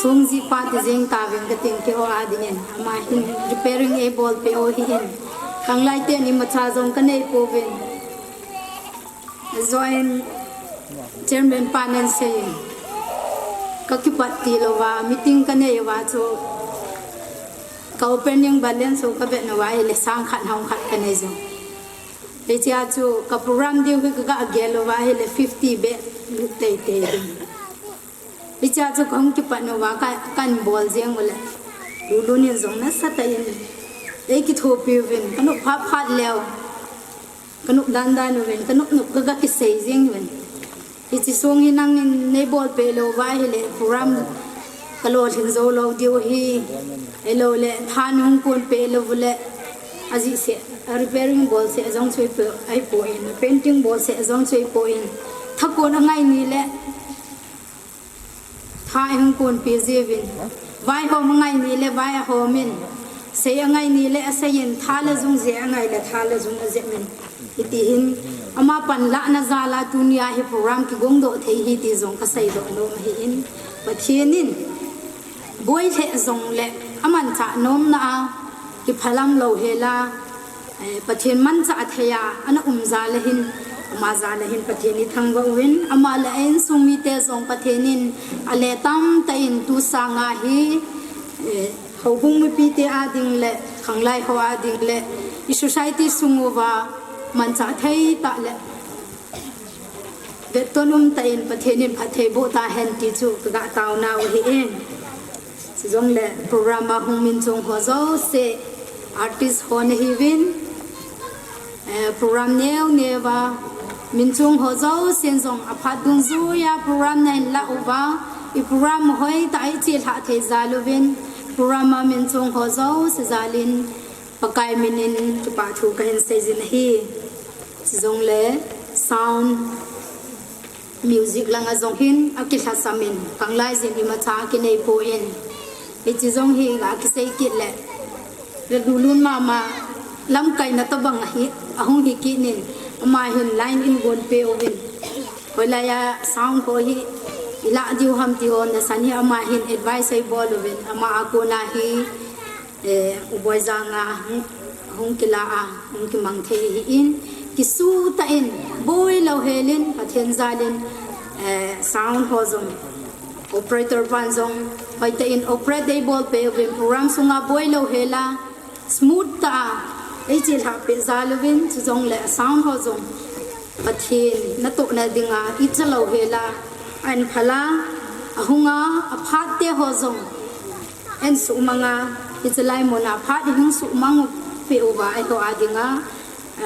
Sung ji pa ti jeng ta uvin ka tin keiho a ding in. Ama hin repairing ei bol pe u ahi in. Khanglai te ni macha jong ka nei pouvin. Joint Chairman pan an sei in. Ka kipat tilou va, meeting ka nei uva chu, ka opening balance u ka vet uva ahile sang khat hong khat ka nei jong. Hichea chu ka program diu hi ka ga gel uva ahile fifty beh lut teitei ding. Hichea chu ka hung kipat uva ka, kan bol jeng ule, Lulun in jong nasatah in ei kithopi uvin, ka nop phat phat leu, ka nop dan dan uvin, ka nop nop ka ga kisei jeng uvin. Hiche song hi nangin nei bolpeh lou va ahile program ka lolhing jou lou diu ahi. Ahiloule tha nei hung konpeh lou ule, ajeh seh, a repairing bol seh jong chu ahipoi, painting bol seh jong chu ahipoi. Tha kon angai ni le tha ei hung konpeh jiuvin, vaihom angai ni le vai ahom in, sei angai ni le asei in, tha le jung, jep angai le tha le jung ajep in. Hiti hin, ama panlahna jal a tunia hi program kigongdoh thei ahi ti jong ka seidoh nom ahin, Pathen in boi lheh jongle amanchah nomna a kiphalam louhel a, eh, Pathen manchah thei a ana um jal a hin, ama jal a hin Pathen ithangvah uvin, ama le a insung mite jong Pathen in ale tamtah in tu sanga hi, eh, houbung mipite a ding le khanglai ho a ding le i society sung uva manchah thei tah le vetton umtah in Pathen in phatthei boh tahen ti chu ka ga taonau ahin. Chujongle program a hung minchong ho jouse, artist ho nahiuvin, eh, program neo neo a minchong ho jousen jong aphat dungjuia program nahin lah uva, i program hoitah a i chelhah thei jal uvin, program a minchong ho jouse jal in Pakai min in kipa thu kahin seijin ahi. Chujongle sound, music lang a jong hin akilhasam in, khanglai jin imacha akinei poi. Hiche jong hi ga kisei kit le, Lulun mama lamkaina tobang ahi, ahung hi kit in, ama hin line in gonpeh uvin, hoilai a sound ho hi ilah diu ham ti ho nasan hi ama hin advice eibol uvin, ama a kona hi, eh, U Boijang a hung, hung kila a, hung kimang thei ahin, kisutah in, boi louhel in, Pathen jal in, eh, sound ho jong, operator pan jong hoitah in operate eibolpeh uvin, program sunga boi louhel a smooth tah a eichelhah peh jal uvin, chujongle sound ho jong Pathen natohna dinga icha louhel a ahin phal a, ahunga aphat te ho jong ahin suhmang a, hiche lai mun a phat ihung suhmang peh uva eiho a dinga,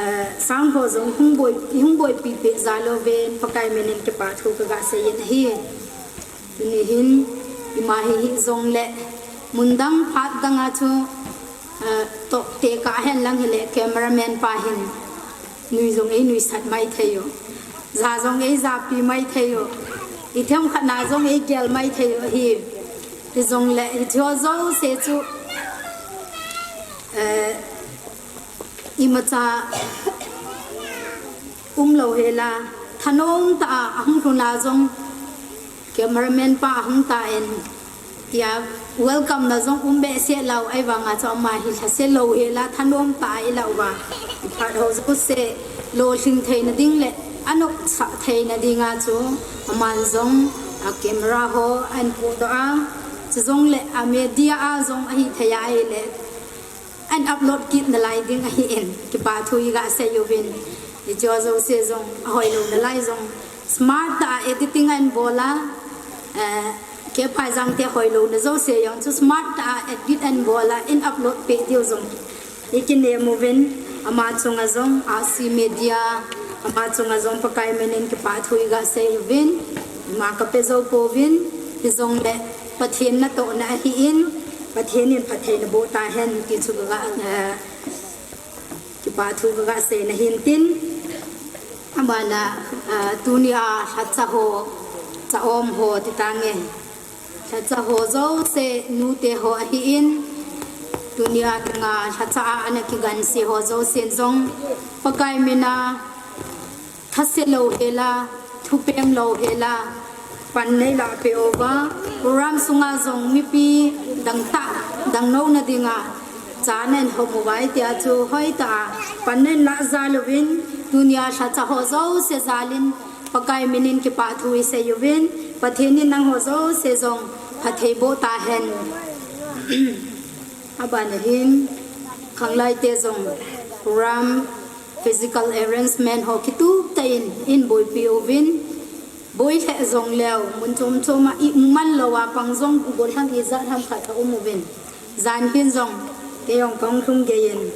eh, sound ho jong hung boi, hung boipi peh jal uvin Pakai min in kipa thu ka ga seiyin ahi. Tuni hin, ima hi hijongle, mun dang phat dang a chu, eh, toh tekah hen lang hile cameraman pa hin nui jong einuisat mai thei u, ja jong eijapi mai thei u, ithemkhat na jong eigel mai thei u ahi. Hijongle hiche ho jouse chu, eh, imacha umlouhel a, thanom tah a ahung lhun a jong, cameraman pa ahung tan, tia welcome na jong um behseh lou, ahivanga chu ama hi lhase louhel a thanom tah a ilah uva, iphat ho jouse lolhing theina ding le anopsah theina dinga chu aman jong a camera ho ahin pohdoh a, chujongle a media a jong ahithei a ahile ahin upload kit nalai ding ahin, kipa thu iga sei uvin. Hiche ho jouse jong, ahoilou nalai jong, smart tah a editing ahin bol a, eh, Keipa Jangte hoilouna jouse jong chu smart tah a edit ahin bol a, ahin upload peh diu jong ikinem uvin, ama chunga jong, R C Media, ama chunga jong Pakai min in kipa thu iga sei uvin, ima kape jou pouvin, hijongle Pathen natohna ahin, Pathen in phatthei naboh tahen ti chu kaga, eh, kipa thu kaga seina hintin. Abana, eh, tunia lhacha ho, cha-om ho titange. Lhacha ho jouse nute ho ahin, tunia dinga lhacha a ana kiganse ho jousen jong Pakai mina thase louhel a, thupeng louhel a pan neilah peh uva, program sunga jong mipi dangtah, dangnouna dinga chan ahin hom uva, hitia chu hoitah a pan neilah jal uvin, tunia lhacha ho jouse jal in Pakai min in kipa thu isei uvin, Pathen in nangho jouse jong phatthei boh tahen. Abana hin, khanglaite jong program physical arrangement ho kitup tah in, in boipi uvin, boi lheh jongleu, mun chom chom a imu man lou a pang jong golhang ijat ham khat aum uvin. Jan hin jong, kei jong kahung lhung gei in,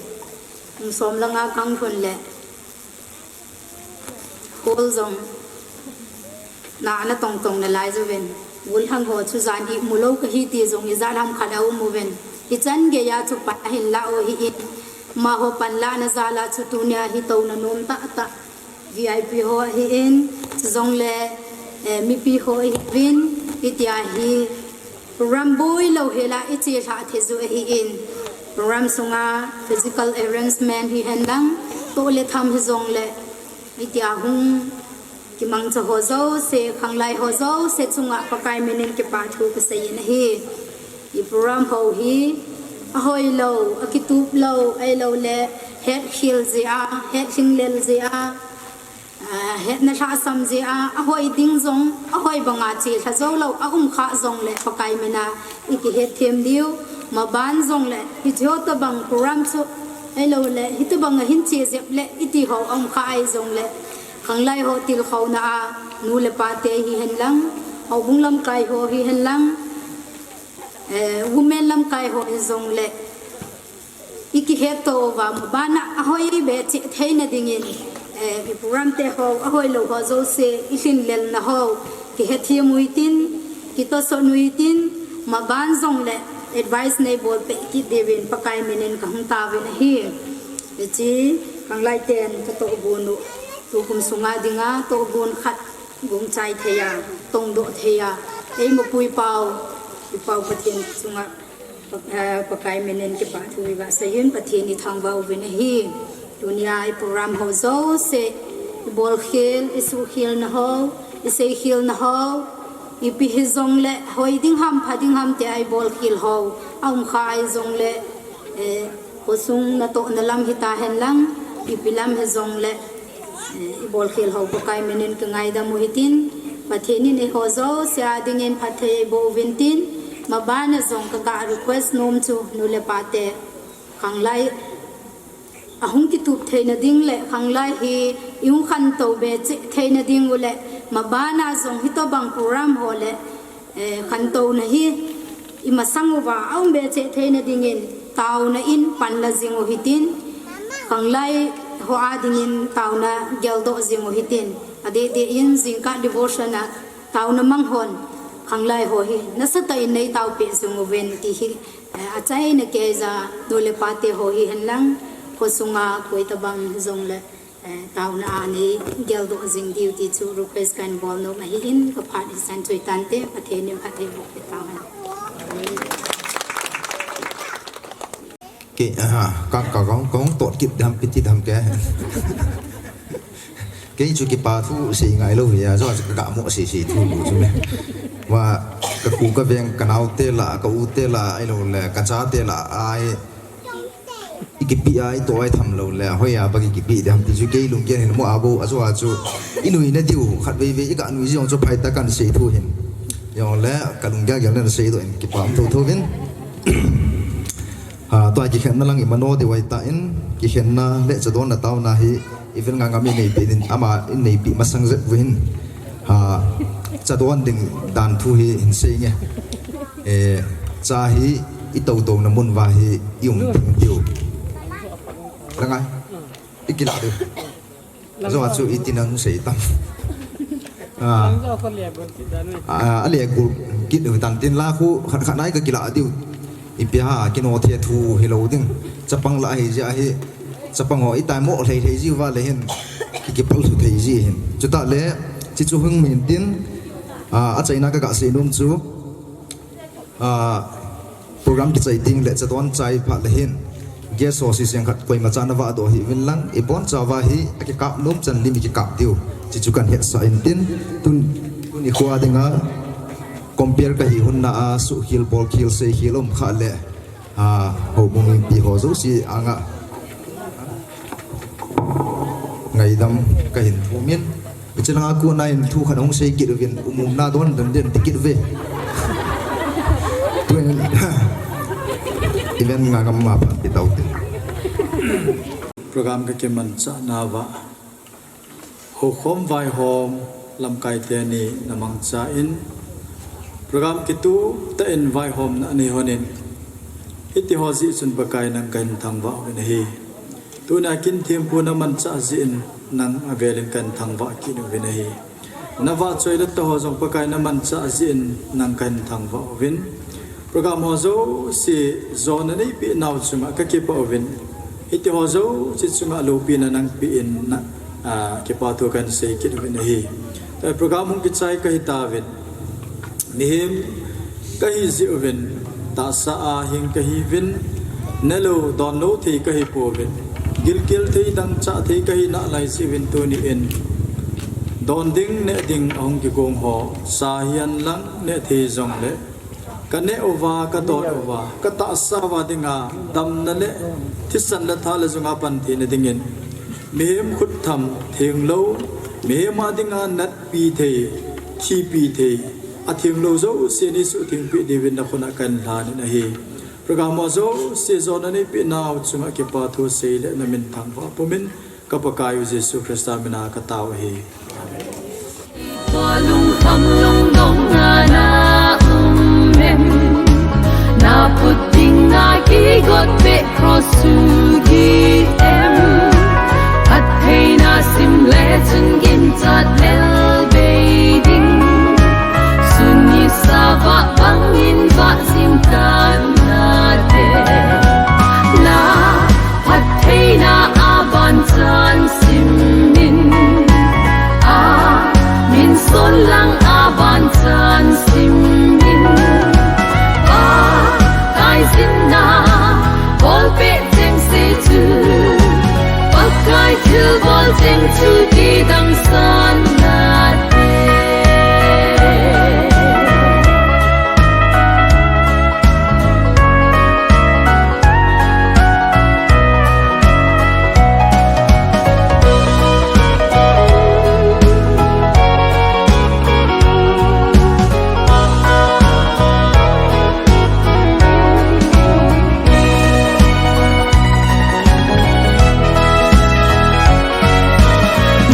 pung som langa kahung lhun le. Hall jong, na, na tong tong nalai jouvin. Golhang ho chu jan imu lou kahi ti jong ijat ham khat aum uvin. Hichan geiya chu pan ahin la u ahin. Amaho panlahna jal a chu tunia hi touna nom tah tah. V I P ho ahin, chujongle, eh, mipi ho ahiuvin, hitia hi program boi lou hela ichelhah thei ju ahin. Program sunga physical arrangement hihen lang, toh le tham hijongle, hitia hung kimangcha ho jouse, khanglai ho jouse chunga Pakai minin kipa thu kasei in ahi. I program ho hi ahoi lou, akitup lou, ahilou le hetkhel jeh a, hetlhinglel jeh a, ah, hetna lhahsam jeh a, ahoi ding jong, ahoi banga chelha jou lou, aum kha jongle Pakai mina ikihetthem diu, maban jongle, hiche ho tobang program chu, ahilou le, hitobang ahin che jep le, iti ho aum kha ahi jongle, khanglai ho tilkhouna a, nu le pa te hihen lang, houbung lamkai ho hihen lang, eh, women lamkai ho hijongle, ikihetto uva, mabana ahoi be cheh theina dingin, eh, i program te ho, ahoi lou ho jouse, ilhinlelna ho, kihethem u hitin, kitosot u hitin, maban jongle advice neibol peh kit diuvin Pakai minin kahung taovin ahi. Hiche, khanglai ten katohgon u, tukum sunga dinga, tohgon khat, gongchai thei a, tongdoh thei a, eima pui pau, i Pau Pathen chunga, Pa-, eh, Pakai minin kipa thu iga seiyin, Pathen ithangvah uvin ahi. Tunia i program ho jouse, ibolkhel, isukhelna ho, iseikhelna ho, ipi hijongle, hoi ding ham, pha ding ham tia ibolkhel ho, aum kha ahi jongle, eh, khosung natohna lam hitahen lang, ipi lam hijongle, eh, ibolkhel ho Pakai minin kangaidam u hitin, Pathen in eiho jouse a dingin phatthei eiboh uvin tin, mabana jong kaga request nom chu nu le pa te, khanglai ahung kitup theina ding le khanglai hi ihung khantou be cheh theina ding u le, mabana jong hitobang program ho le, eh, khantouna hi imasang uva aum be cheh theina dingin taona in panla jing u hitin, khanglai ho a dingin taona geldoh jing u hitin, adeh deh in jingkah devotion a taona mang hon khanglai ho hi nasatah in neitaopeh jing uvin ti hi, eh, achaina keija nu le pa te ho hihen lang, khosunga koi tabang jongle, eh, taona a neigeldoh jing diu ti chu request kahin bol nom ahin, kaphat hichan chu hitante, Pathen in phatthei boh peh tahen. Kei, ah, ka, ka, ka, kahung tot kit dam, piti dam ke. Kei chu kipa thu sei ngai lou hi a, jo chu kaga mo sei sei thu lou chu me. Wa, kaku kaveng, kanaote lah, ka-u te lah, ahilou le, kachate lah, ai, ikipe a, itoh a itham lou le, hoiya ba kipe dam ti chu kei lunggel hin mo a bou, ajo a chu, inuina diu, khatvei vei, iga nui jong chu phaitah kahin sei thu hin. Jongle, kalunggel gel na seidoh in, kipa um thotho vin. Ha, tua kikhenna lang imano diu ahitan, kikhenna le chadonna taona hi, ivel nga ngam ineipi din, ama ineipi masang jep uvin. Ha, chadon ding dan thu hi hin sei nge. Eh, cha hi itoutona mun uva hi ium ding diu. Langa, ikila diu. Ajo a chu iti nang sei tam. Ah. Ah, ale gu kit u tan tin la khu khat khat nai kakila diu. Ipi ha, kino the thu hilou ding. Chapang lah hi jeh hi. Chapang ho itai mo lhei lhei jiu va le hin. Ki, kipal thu thei ji hin. Chutah le, chi chu hung min tin. Ah, achaina kaga sei nom chu. Ah, program kichai ding le chadon chai phat le hin. Guest ho siseng khat koima cha nava doh hih uvin lang. Ibon chauva hi akikap nom chan lim ikikap diu. Chi chu kahin hetsah in tin. Tun, tuni khoa dinga compare kahi hun na a suhkhel, bolkhel, seikhel um kha le. Ah, houbung mipi ho jouse anga ngaidam kahin thum in. Chilanga kona in thu khat hung sei kit uvin, um um na don den den ti kit uve. Tuin event nga ngam ma pha ti tau te. Program ka kimanchah nauva, hokhom vaihom lamkai teni na mangcha in, program kitup tah in vaihomna nei hon in, hiti ho jeh chun Pakai nang kahin thangvah uvin ahi. Tuna kin thempu na manchah jeh in nang avel in kahin thangvah kit uvin ahi. Na vahchoi le tah ho jong Pakai na manchah jeh in nang kahin thangvah uvin. Program ho jouse jona neipeh nau chunga ka kipah uvin. Hiti ho jouse chunga loupina nang pe in na, ah, kipa thu kahin sei kit uvin ahi. Tua program hung kichai ka hi tauvin. Mihem ka hi jeh uvin, tahsa a hing ka hi uvin, nelou donlou thei ka hi pouvin, gilkel thei dangchah thei ka hi nalai jeh uvin tuni in, don ding neh ding ahung kigong ho, sa hihen lang neh thei jongle, ka neh uva, ka don uva, ka tahsa uva dinga damna le thisan le tha le jong a pan theina dingin, mihem khut tham thenglou, mihem a dinga nat pi thei, thipi thei, athenglou jouse nei suhtheng peh diuvin na khut a kahin lhan in ahi. Program ho jouse jona neipeh nau chunga kipa thu sei le na min thangvah pum in ka Pakai u Jesu Christa mina ka tao ahi. Tua lungkham lungdong na na um em? Na put ding na kigot peh cross chu hi em? Phattheina sim le chun ginchat lel bei ding. Sun ni sa vah bangin vah jing tan nate. Na phattheina a ban chan sim in, a min sol lang a ban chan sim in. Pakai jinna bolpeh cheng se chu, Pakai thilbol cheng chu kidang san nate.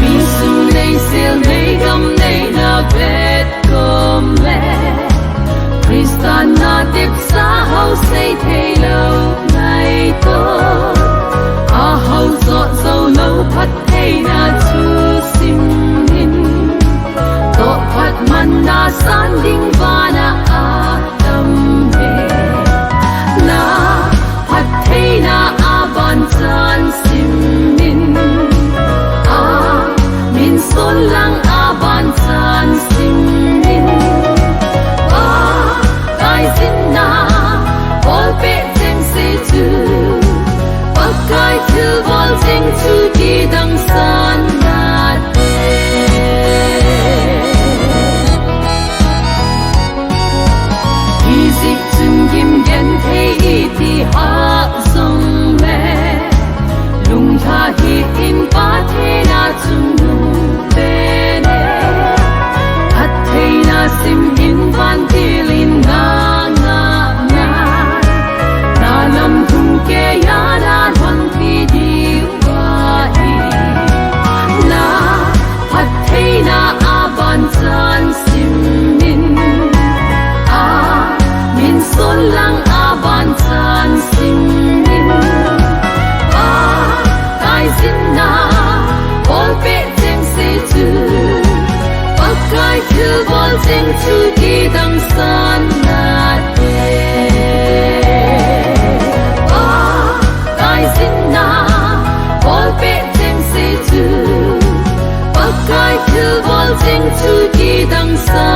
Mi sum nei, sel nei, gam nei, na vet kom le, Christa na tepsa hou sei thei lou ngaito. A hou jo jou lou phattheina chu sim in, toh phat man na san ding vana a tam e. Na phattheina a ban chan sim in, a min sol lang a ban chan sim in. Pakai jinna bolpeh cheng se chu, Pakai thilbol cheng chu kidang san nate. Ijeh chun gim genthei iti hah jongle, lungtha hih in phattheina chungnung pene. Phattheina sim in vantil in na ngahna, na lam lhung keiya na lhonpi diu ahi. Na phattheina a ban chan sim in, a min sol lang a ban chan sim in. Pakai jinna bolpeh cheng se chu, Pakai thilbol cheng chu kidang san nate. Pakai jinna bolpeh cheng se chu, Pakai thilbol cheng chu kidang san